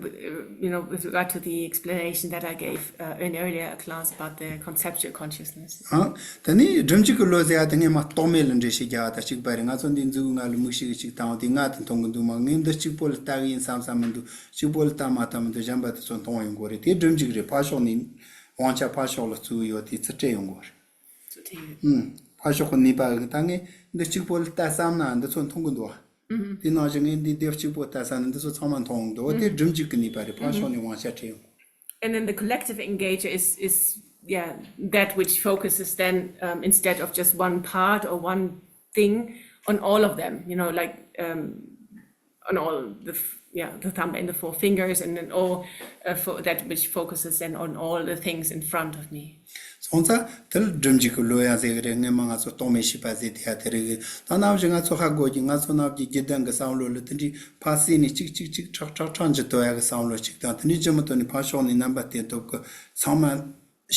you know, with regard to the explanation that I gave uh, in earlier a class about the conceptual consciousness. ཨ། དེ་ནས་སྒྲིབ་འཇུག་གི་བློ་ཟེར་ཡ་དེ་ངས་མ་རྟོག་མེད་ལ་འགྲེལ་བཤད་རྒྱག་ཡ་དང་གཅིག་པ་རེད། ང་ཚོ་འདི་མཛུབ་གུ་ང་ལ་མིག་ཤེས་ཀྱི་གཅིག་བཏང་བ་དེ་ང་དེ་མཐོང་གི་འདུག་མ། ངས་འདི་གཅིག་པོ་ལ་ལྟ་གི་ཡིན་བསམ་བསམ་མི་འདུག་གཅིག་པོ་ལ་ལྟ་མ་ལྟ་མི་འདུག་གཞན་པ་དེ་ཚོ་མཐོང་ཡོང་གི་རེད། དེ་སྒྲིབ་འཇུག་རེད། ཕར་ཕྱོགས་ནས་དབང་ཆ་ཕར་ཕྱོགས་ལ་བཙུགས་ཡོད་དེ་ཚུར་སྤྲད་ཡོང་གི་རེད། So, ཐེ། ཨུམ། ཕར་ཕྱོགས་ཀྱི་ནུས་པ་གིས་ད་ངས་འདི་གཅིག་པོ་ལ་ལྟ་བསམ་ན་འདི་ཚོ་མཐོང་གི་འདུག་བ། དེ་ནང་བཞིན་ངས་འདི་དེབ་གཅིག་པོ་ལྟ་བསམ་ན་འདི་ཚོ་ཚང་མ་མཐོང་གི་འདུག་བ། དེ་སྒྲིབ་འཇུག་གི་ནུས་པ་རེད། ཕར་ཕྱོགས་ནས་དབང་ཆ་སྤྲད་ཡོང་གི་རེད། And then the collective engager is, is yeah, that which focuses then, um, instead of just one part or one thing, on all of them, you know, like, um, on all the, f- yeah, the thumb and the four fingers, and then all uh, fo- that which focuses then on all the things in front of me. སོང་ཙང་དེ་ལ་སྒྲིབ་འཇུག་གི་བློ་ཡང་ཟེར་གི་རེད། སྔོན་མ་ང་ཚོ་རྟོག་མེད་ཤེས་པ་ཟེར་དེ་ཡ་དེ་རེད་གི། ད་ནམ་ཞིག་ང་ཚོ་ཧ་གོ་གི། ང་ཚོ་ནམ་གྱི་བརྒྱུད་ལྡན་གི་བསམ་བློ་ལ་དེ་འདྲའི་ཕར་བསྲེས་ནས་གཅིག་གཅིག་གཅིག་ཁྲག་ཁྲག་ཁྲག་འཇུ་ཐུབ་ཡ་གི་བསམ་བློ་གཅིག་དང་། དེ་འདྲའི་འཇུ་མི་ཐུབ་ནས་ཕར་ཕྱོགས་ནས་རྣམ་པ་བསྟན་ཐུབ་གི་ཚང་མ་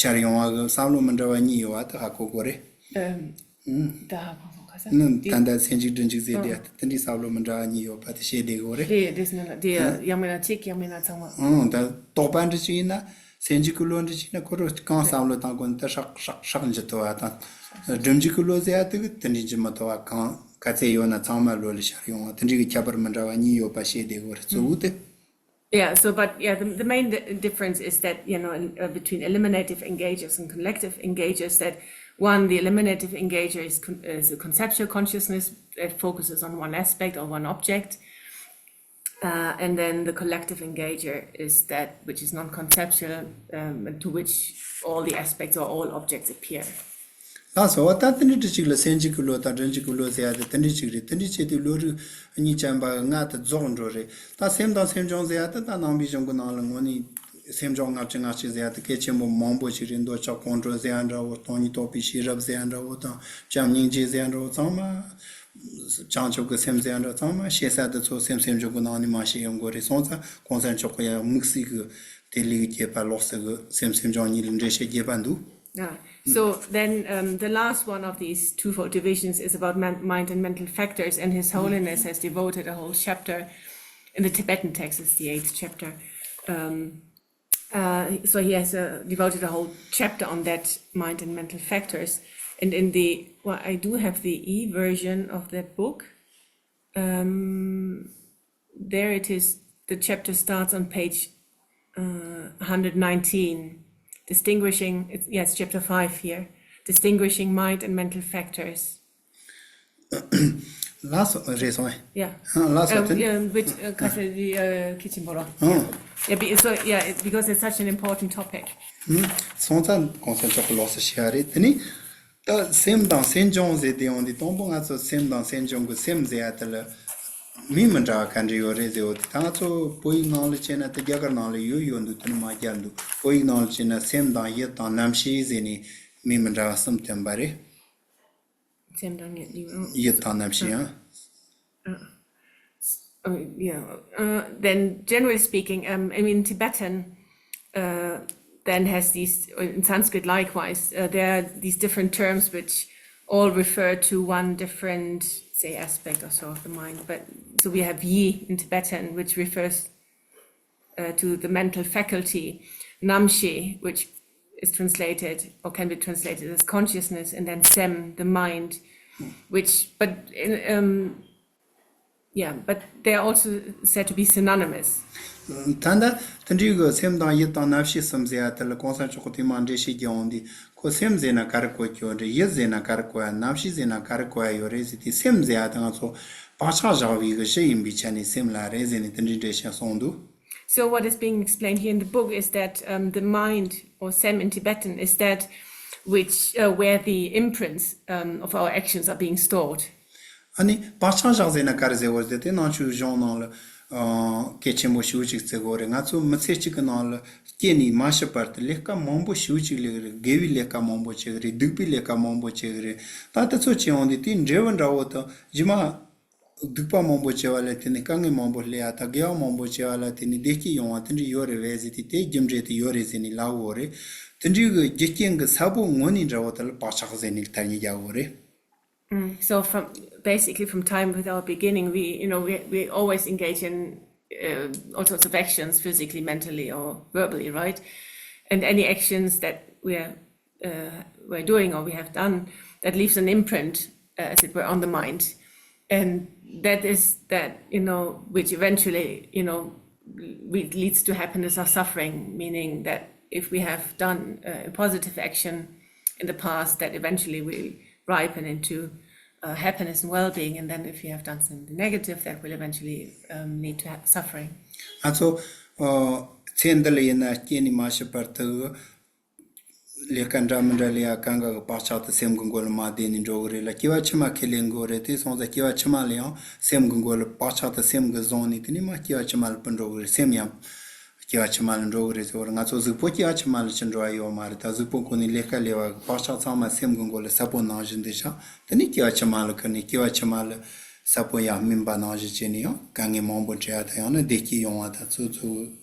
ཤར་ཡོང་བ་གི་བསམ་བློ་མི་འདྲ་བ་གཉིས་ཡོད་བ་དེ་ཧ་གོ་དགོས་རེད། ཨམ། ད་ཧ་གོ་གོ་ཁ་ས། ནི་ད་ལྟ་སེམས་འཇུག་སྒྲིབ་འཇུག་ཟེར་དེ་ཨ། དེ་འདྲའི་བསམ་བློ་མི་འདྲ་བ་གཉིས་ཡོད་པ་དེ་ཤེས་བསྡད་དགོས་རེད། དེ་དེ་སྣ་ལ་དེ་ཡང་མིན་ན་གཅིག་ཡང་མིན་ན་ཚང་མ། ཨང་། ད་རྟོག་པ་འདྲ་ཅིག་ཡིན་ན། སེམས་འཇུག་གི་བློ་འདྲ་ཅིག་ཡིན་ན། ཁོ་རང་གང་བསམ་བློ་བཏང་དགོས་ན་ད་ཧྲག་ཧྲག་ཧྲག་འཇུ་ཐུབ་བ་དང་། སྒྲིབ་འཇུག་གི་བློ་ཟེར་ཡ་དེ་གི་དེ་འདྲའི་འཇུ་མི་ཐུབ་བ། གང་ག་ཚད་ཡོད་ན་ཚང་མ་བློ་ལ་ཤར་ཡོང་བ། དེ་འདྲའི་གི་ཁྱད་པར་མི་འདྲ་བ་གཉིས་ཡོད་པ་ཤེས་བསྡད་དགོས་རེད། གཙོ་བོ་དེ། Yeah, so but yeah, the, the main di- difference is that, you know, in, uh, between eliminative engagers and collective engagers, that one, the eliminative engager is, con- is a conceptual consciousness that focuses on one aspect or one object, uh, and then the collective engager is that which is non-conceptual, um, and to which all the aspects or all objects appear. ལགས་སོ། ད་དེ་འདྲ་ཅིག་ལ་སེམས་འཇུག་གི་བློ་དང་སྒྲིབ་འཇུག་གི་བློ་ཟེར་ཡ་དེ་དེ་འདྲ་ཅིག་རེད། དེ་འདྲ་བྱས་ཏེ་བློ་རིག་གཉིས་ཅན་པ་ལྔ་དེ་རྫོགས་འགྲོ་རེད། ད་སེམས་དང་སེམས་བྱུང་ཟེར་ཡ་དེ་ད་ནང་པའི་གཞུང་གི་ནང་ལ་དངོས་གནས་སེམས་བྱུང་ལྔ་བཅུ་ང་གཅིག་ཟེར་ཡ་དེ་གལ་ཆེན་པོ་མང་པོ་ཞིག་རེད། འདོད་ཆགས་ཀུན་འགྲོ་ཟེར་ཡ་འདྲ་བོ། སྟོང་ཉིད་རྟོགས་པའི་ཤེས་རབ་ཟེར་ཡ་འདྲ་བོ་དང་། བྱམས་སྙིང་རྗེ་ཟེར་ཡ་འདྲ་བོ་ཚང་མ། བྱང་ཆུབ་ཀྱི་སེམས་ཟེར་ཡ་འདྲ་ཚང་མ་བཤད་ས་དེ་ཚོ་སེམས་སེམས་བྱུང་གི་ནང་ནས་མར་བཤད་ཡོང་དགོས་རེད། སོང་ཙང་གོང་ས་མཆོག་གི་ཡང་དམིགས་བསལ་གྱི་དེ་ལས་རྒྱས་པ་ལོགས་སུ་གི་སེམས་སེམས་བྱུང་གཉིས་ལ་འགྲེལ་བཤད་རྒྱས་པ་འདུག Ah, so then um, the last one of these twofold divisions is about man- mind and mental factors, and His Holiness has devoted a whole chapter in the Tibetan text, it's the eighth chapter. Um, uh, so he has uh, devoted a whole chapter on that mind and mental factors. And in the, well, I do have the e version of that book. Um, there it is. The chapter starts on page uh, one hundred nineteen. Distinguishing, it's, yes, chapter five here. Distinguishing mind and mental factors. ལགས་སོ། རེད་སོང་ཨེ། Yeah. ལགས་སོ། Um, དེ་ནི། Yeah, which, uh, ကས་རི་ཨ་ཁི་ཆིན་པོ་རོ། ཨང་། Yeah, be- so, yeah, it- because it's such an important topic. ཨང་། སོང་ཙང་གོང་ས་མཆོག་གི་ལོགས་སུ་བཤད་ཡ་རེད། དེ་ནི། ད་སེམས་དང་སེམས་བྱུང་ཟེར་དེ་ཡོང་དུས་དང་པོ་ང་ཚོ་སེམས་དང་སེམས་བྱུང་གི་སེམས་ཟེར་ཡ་དེ་ལ་མིང་མི་འདྲ་བ་ག་འདྲ་ཡོད་རེད་ཟེར་བ་དེ། ད་ང་ཚོ་བོད་ཡིག་ནང་ལ་བྱས་ན་དེ་རྒྱ་གར་ནང་ལ་ཡོད་ཡོད་འདུག་དེ་ནི་མ་རྒྱབ་འདུག་བོད་ཡིག་ནང་ལ་བྱས་ན་སེམས་དང་ཡིད་དང་རྣམ་ཤེས་ཟེར་ནས་མིང་མི་འདྲ་བ་གསུམ་བཏོན་པ་རེད། སེམས་དང་ཡིད། ཡིད་དང་རྣམ་ཤེས་ཡང་། Uh, yeah. Uh, then, generally speaking, um, I mean, Tibetan uh, then has these, in Sanskrit likewise, uh, there are these different terms which all refer to one different, say, aspect or so of the mind. But so we have yi in Tibetan, which refers uh, to the mental faculty, namshe, which is translated or can be translated as consciousness, and then sem, the mind, which, but in, um, yeah, but they are also said to be synonymous. ད་ལྟ་དེ་འདྲའི་གི་སེམས་དང་ཡིད་དང་རྣམ་ཤེས་གསུམ་ཟེར་ཡ་དེ་ལ་གོང་ས་མཆོག་གི་དེ་མ་འགྲེལ་བཤད་རྒྱག་འོང་དུས། ཁོ་སེམས་ཟེར་ན་ག་རེ་གོ་གི་ཡོད་རེད། ཡིད་ཟེར་ན་ག་རེ་གོ་ཡ། རྣམ་ཤེས་ཟེར་ན་ག་རེ་གོ་ཡ་ཡོད་རེད་ཟེར་དུས། སེམས་ཟེར་ཡ་དེ་ང་ཚོ་བག་ཆགས་བཞག་པའི་གི་གཞི་ཡིན་པའི་ཆ་ནས་སེམས་ལ་རེད་ཟེར་ནས་དེ་འདྲའི་འགྲེལ་བཤད་གསུངས་འདུག So what is being explained here in the book is that um, the mind, or sem in Tibetan, is that which uh, where the imprints um, of our actions are being stored. ཨ་ནི་བག་ཆགས་བཞག་ཟེར་ན་ག་རེ་ཟེར་བ་ཟེར་ཏེ་ནང་ཆོས་གཞུང་ནང་ལ་ཨ་གལ་ཆེན་པོ་ཞེ་པོ་ཅིག་བརྩི་གི་ཡོད་རེད། ང་ཚོ་མི་ཚེ་གཅིག་གི་ནང་ལ་སྐྱེས་ནས་མ་ཤི་བར་དུ་ལས་ཀ་མང་པོ་ཞེ་པོ་ཅིག་ལས་རེད། དགེ་བའི་ལས་ཀ་མང་པོ་བྱེད་གི་རེད། སྡིག་པའི་ལས་ཀ་མང་པོ་བྱེད་གི་རེད། ད་དེ་ཚོ་བྱེད་ཡོང་དུས་དེའི་འབྲས་བུ་འདྲ་བོ་དང་རྗེས་མ་སྡིག་པ་མང་པོ་བྱས་པ་ལ་བརྟེན་ནས་དཀའ་ངལ་མང་པོ་སླེབས་ཡ་དང་། དགེ་བ་མང་པོ་བྱས་པ་ལ་བརྟེན་ནས་བདེ་སྐྱིད་ཡོང་བ་དེ་འདྲ་ཡོད་རེད་བས་ཟེར་དུས། དེ་རྒྱུ་འབྲས་དེ་ཡོད་རེད་ཟེར་ནས་ལབ་ཡོད་རེད། དེ་འདྲའི་གི་རྒྱུ་རྐྱེན་གི་ས་བོན་དངོས་གནས་འདྲ་བོ་དེ་ལ་བག་ཆགས་ཟེར་ནས་ཐ་སྙད་རྒྱག་གི་ཡོད་རེད། Mm. So from basically from time with our beginning, we you know we we always engage in uh, all sorts of actions, physically, mentally, or verbally, right? And any actions that we're uh, we're doing or we have done that leaves an imprint, uh, as it were, on the mind, and that is that you know which eventually you know we, leads to happiness or suffering, meaning that if we have done uh, a positive action in the past, that eventually will ripen into uh, happiness and well-being, and then if you have done something negative, that will eventually um, lead to ha- suffering. ང་ཚོ་ཨ་ཚེ་འདི་ལ་ཡིན་ན་སྐྱེས་ནས་མ་ཤི་བར་དུ་ལས་ཀ་འདྲ་མི་འདྲ་ལས་ཡ་གང་ག་གི་བག་ཆགས་དེ་སེམས་ཀྱི་མགོ་ལ་མར་བསྡད་ནས་འགྲོ་གི་རེད་ལ། སྐྱེ་བ་ཕྱི་མ་ཁས་ལེན་དགོས་རེད། དེ་སོང་ཙང་སྐྱེ་བ་ཕྱི་མ་ལ་ཡང་སེམས་ཀྱི་མགོ་ལ་བག་ཆགས་དེ་སེམས་ཀྱིས་བཟུང་ནས་དེ་ནས་མར་སྐྱེ་བ་ཕྱི་མ་ལ་བུད་འགྲོ་གི་རེད། སེམས་ཡང་སྐྱེ་བ་ཕྱི་མ་ལ་འགྲོ་གི་རེད་ཟེར་བར། ང་ཚོ་གཟུགས་པོ་སྐྱེ་བ་ཕྱི་མ་ལ་ཅི་འགྲོ་བ་ཡོད་མ་རེད། ད་གཟུགས་པོ་ཁོ་ནས་ལས་ཀ་ལས་པ་གི་བག་ཆགས་ཚང་མ་སེམས་ཀྱི་མགོ་ལ་ས་བོན་ནང་བཞིན་དེ་བཞག་དེ་ནས་སྐྱེ་བ་ཕྱི་མ་ལ་ཁུར་ནས་སྐྱེ་བ་ཕྱི་མ་ལ་ས་བོན་ཡང་སྨིན་པ་ནང་བཞིན་བྱས་ནས་ཡང་དཀའ་ངལ་མང་པོ་འཕྲད་ཡ་དང་། ཡང་ན་བདེ་སྐྱིད་ཡོང་བ་དང་། ཚོ་ཚོ་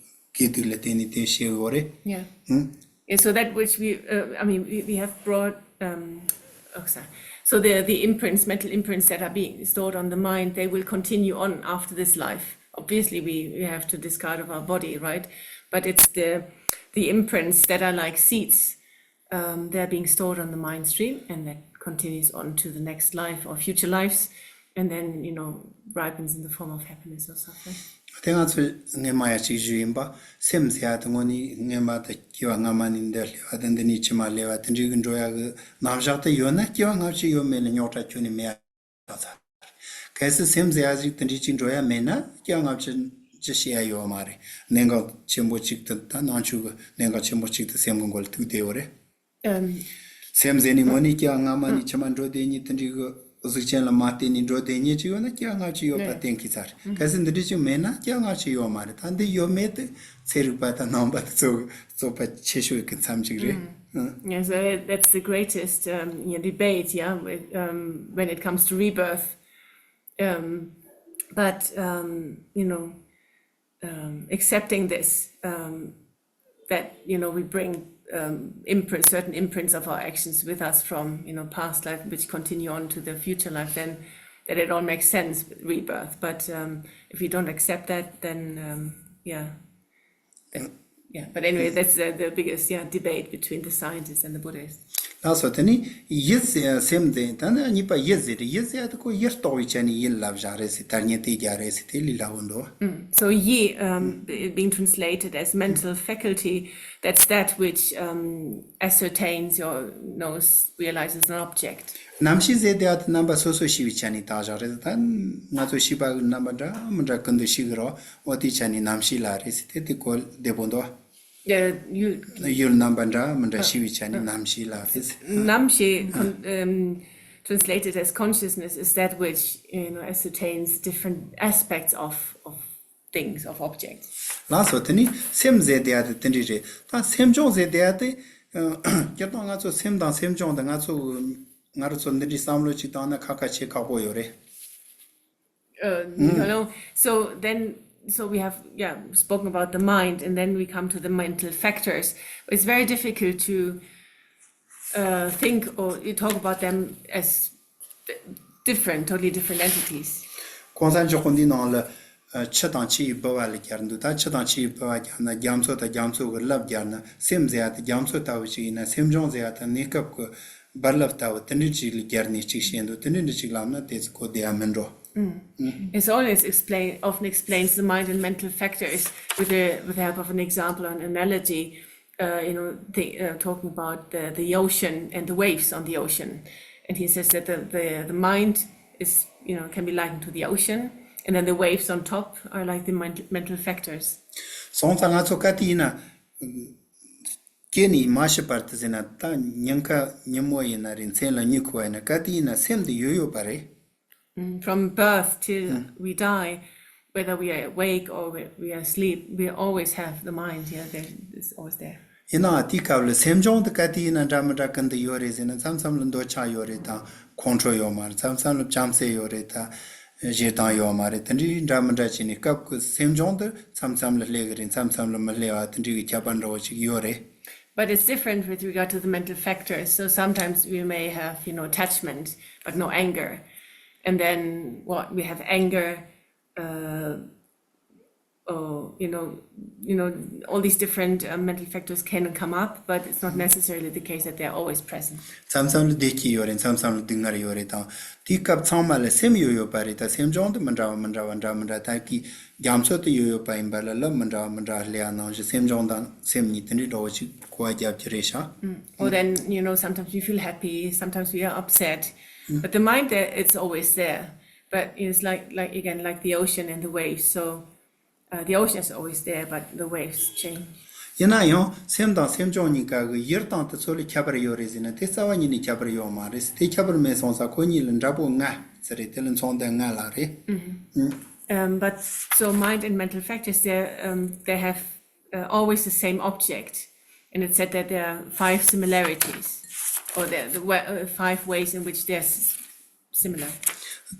སྐྱིད་སྡུག་ལ་བརྟེན་ནས་དེ་བྱེད་དགོས་རེད། Yeah. ཨང་། And so that which we, uh, I mean, we, we have brought, um, oh, sorry. So the, the imprints, mental imprints that are being stored on the mind, they will continue on after this life. Obviously, we, we have to discard of our body, right? But it's the, the imprints that are like seeds. Um, they're being stored on the mind stream, and that continues on to the next life or future lives, and then, you know, ripens in the form of happiness or suffering. དེ་ང་ཚོས་སྔོན་མ་ཡང་ཅིག་ཞུས་ཡིན་པ། སེམས་ཟེར་ཡ་དེ་དངོས་གནས་སྔོན་མ་དང་སྐྱེ་བ་སྔ་མ་ནས་འདི་སླེབས་པ་དང་། འདི་ནས་ཕྱི་མ་སླེབས་པ་དེ་འདྲའི་གི་འགྲོ་ཡ་གི་རྣམ་གཞག་དེ་ཡོད་ན་སྐྱེ་བ་སྔ་ཕྱི་ཡོད་མེད་ལ་རྙོག་དྲ་ཁྱོན་ནས་མེད་ཡ་ཆགས་ཚར་རེད། གལ་སྲིད་སེམས་ཟེར་ཡ་ཞིག་དེ་འདྲའི་ཅིག་འགྲོ་ཡ་མེད་ན་སྐྱེ་བ་སྔ་ཕྱི་ཅི་བྱེད་ཡ་ཡོད་མ་རེད། གནད་འགག་ཆེན་པོ་གཅིག་དེ་ད་ནང་ཆོས་གི་གནད་འགག་ཆེན་པོ་གཅིག་དེ་སེམས་གི་མགོ་ལ་ཐུག་བསྡད་ཡོད་རེད། Um, སེམས་ཟེར་ནས་དངོས་གནས་སྐྱེ་བ་སྔ་མ་ནས་ཕྱི་མ་འགྲོ་བསྡད་མཁན་དེ་འདྲའི་གི་གཟུགས་ཅན་ལ་མ་བརྟེན་ནས་འགྲོ་བསྡད་མཁན་ཅིག་ཡོད་ན་སྐྱེ་བ་སྔ་ཕྱི་ཡོད་པ་གཏན་འཁེལ་ཚར་རེད། གལ་སྲིད་འདི་འདྲ་ཅིག་མེད་ན་སྐྱེ་བ་སྔ་ཕྱི་ཡོད་མ་རེད། ད་འདི་ཡོད་མེད་དེ་ཚན་རིག་པ་དང་ནང་པ་དེ་ཚོ་གི་རྩོད་པ་ཆེ་ཤོས་ཀྱི་མཚམས་ཅིག་རེད། Yeah, so that, that's the greatest um, yeah, debate, yeah, with, um, when it comes to rebirth. Um, but, um, you know, um, accepting this, um, that you know we bring um, imprints, certain imprints of our actions with us from you know past life, which continue on to the future life, then that it all makes sense with rebirth. But um, if we don't accept that, then um, yeah, then, yeah. But anyway, that's the, the biggest yeah debate between the scientists and the Buddhists. ལགས་སོ། དེ་ནི་ཡིད་ཟེར་སེམས་དེ་ད་ནི་གཉིས་པ་ཡིད་ཟེར་རེད། ཡིད་ཟེར་ཡ་དེ་ཁོ་ཡིད་རྟོག་པའི་ཆ་ནས་ཡིད་ལབ་བཞག་རེད་ཟེར། ཐ་སྙད་དེ་རྒྱག་རེད་ཟེར། དེ་ལས་སླ་བོ་འདུག Mm. So yi, um, b- being translated as mental faculty, that's that which um, ascertains or knows, realizes an object. རྣམ་ཤེས་ཟེར་དེ་ཨ་ད་རྣམ་པ་སོ་སོ་ཤེས་པའི་ཆ་ནས་བཏགས་བཞག་རེད། ད་ང་ཚོ་ཤེས་པ་གི་རྣམ་པ་འདྲ་མི་འདྲ་ཀུན་ཏུ་ཤེས་གི་རོ། འོ་དེའི་ཆ་ནས་རྣམ་ཤེས་ལབ་རེད་ཟེར། དེ་དེ་གོ་བདེ་པོ་འདུག Yeah, you, ཡུལ་རྣམ་པ་འདྲ་མི་འདྲ་ཤེས་པའི་ཆ་ནས་རྣམ་ཤེས་ལབ་རེད། རྣམ་ཤེས, con- um, translated as consciousness, is that which you know ascertains different aspects of of things, of objects. ལགས་སོ། དེ་ནི་སེམས་ཟེར་དེ་ཡ་དེ་དེ་འདྲ་རེད། ད་སེམས་བྱུང་ཟེར་དེ་ཡ་དེ་སྤྱིར་བཏང་ང་ཚོ་སེམས་དང་སེམས་བྱུང་དེ་ང་ཚོ་ང་རང་ཚོ་འདི་འདྲའི་བསམ་བློ་ཅིག་བཏང་ན་ཁ་ཁ་བྱེད་ཁག་པོ་ཡོད་རེད། Uh, you know, so then, so we have, yeah, spoken about the mind, and then we come to the mental factors. It's very difficult to uh, think or you talk about them as different, totally different entities. གོང་ས་མཆོག་གིས་འདིའི་ནང་ལ་ཨ་ཆུ་དང་ཆུ་ཡི་ལྦུ་བ་ལ་སྦྱར་འདུག་ད་ཆུ་དང་ཆུ་ཡི་ལྦུ་བ་སྦྱར་ན། རྒྱ་མཚོ་དང་རྒྱ་མཚོ་གི་རླབས་སྦྱར་ན། སེམས་ཟེར་ཡ་དེ་རྒྱ་མཚོ་ལྟ་བུ་ཞིག་ཡིན་ན། སེམས་བྱུང་ཟེར་ཡ་དེ་གནས་སྐབས་ཀྱི་རྦ་རླབས་ལྟ་བུ་དེ་འདྲ་ཅིག་ལ་སྦྱར་ནས་ཅིག་བཤད་འདུག་དེ་འདྲ་འདྲ་ཅིག་ལབ་ན་དེ་ཚོ་གོ་བདེ་ཡ་མིན་འགྲོ། It's always explain, often explains the mind and mental factors with the, with the help of an example or an analogy. Uh, you know, the, uh, talking about the, the ocean and the waves on the ocean. And he says that the, the, the mind is, you know, can be likened to the ocean, and then the waves on top are like the men- mental factors. སོང་ཙང་ང་ཚོ་ག་དུས་ཡིན་ན་སྐྱེས་ནས་མ་ཤི་བར་དུ་ཟེར་ན། ད་ཉིན་ཁ་ཉིན་མོ་ཡིན་ན་རེད། མཚན་ལ་མྱུ་གུ་བ་ཡིན་ན། ག་དུས་ཡིན་ན་སེམས་དེ་ཡོད་ཡོད་པ་རེད། Mm, from birth till we die, whether we are awake or we, we are asleep, we always have the mind here. There, it's always there. ཡིན་ནའང་དེའི་སྐབས་ལ་སེམས་བྱུང་དེ་ག་དུས་ཡིན་ན་འདྲ་མི་འདྲ་ཀུན་ཏུ་ཡོད་རེད་ཟེར་ན། མཚམས་མཚམས་ལ་འདོད་ཆགས་ཡོད་རེད་དང་ཁོང་ཁྲོ་ཡོད་མ་རེད། མཚམས་མཚམས་ལ་བྱམས་བརྩེ་ཡོད་རེད་དང་ཞེ་སྡང་ཡོད་མ་རེད། དེ་འདྲའི་འདྲ་མི་འདྲ་བྱས་ནས་སྐབས་ཀྱི་སེམས་བྱུང་དེ་མཚམས་མཚམས་ལ་སླེབས་ཀྱི་རེད། མཚམས་མཚམས་ལ་མི་སླེབས་པ་དེ་འདྲའི་གི་ཁྱད་པར་འདྲ་བོ་ཞིག་ཡོད་རེད། But it's different with regard to the mental factors. So sometimes we may have, you know, attachment, but no anger. And then what? We have anger, uh, or, you know, you know, all these different uh, mental factors can come up, but it's not necessarily the case that they're always present. མཚམས་མཚམས་ལ་བདེ་སྐྱིད་ཡོད་རེད། མཚམས་མཚམས་ལ་སྡུག་བསྔལ་ཡོད་རེད་དང་། དེའི་སྐབས་ཚང་མ་ལ་སེམས་ཡོད་ཡོད་པ་རེད། ད་སེམས་བྱུང་དེ་མི་འདྲ་བ་མི་འདྲ་བ་འདྲ་མི་འདྲ། ད་ཀི་རྒྱ་མཚོ་དེ་ཡོད་ཡོད་པ་ཡིན་པ་ལ་ལ་མི་འདྲ་བ་མི་འདྲ་བ་སླེབས་ཡ་ནང་བཞིན་སེམས་བྱུང་དང་སེམས་གཉིས་དེ་འདྲའི་འདྲ་བོ་ཅིག་གོ་བ་རྒྱབ་ཀྱི་རེད་ཤག Or then, you know, sometimes we feel happy, sometimes we are upset. But the mind there, it's always there. But it's like, like again, like the ocean and the waves. So uh, the ocean is always there, but the waves change. ཡིན་ན་ཡང་སེམས་དང་སེམས་བྱུང་གཉིས་ཀ་གི་ཡུལ་དང་དུས་ཚོད་ལ་ཁྱད་པར་ཡོད་རེད་ཟེར་ན། དེ་རྩ་བ་ཉིད་ནས་ཁྱད་པར་ཡོད་མ་རེད། དེ་ཁྱད་པར་མེད་སོང་ཙང་ཁོ་གཉིས་ལ་འདྲ་པོ་ལྔ་ཟེར་རེད། དེ་ལ་མཚུངས་ལྡན་ལྔ་ལ་རེད། Um, but so mind and mental factors, they um, they have uh, always the same object, and it said that there are five similarities, or the, the wa- uh, five ways in which they're s- similar.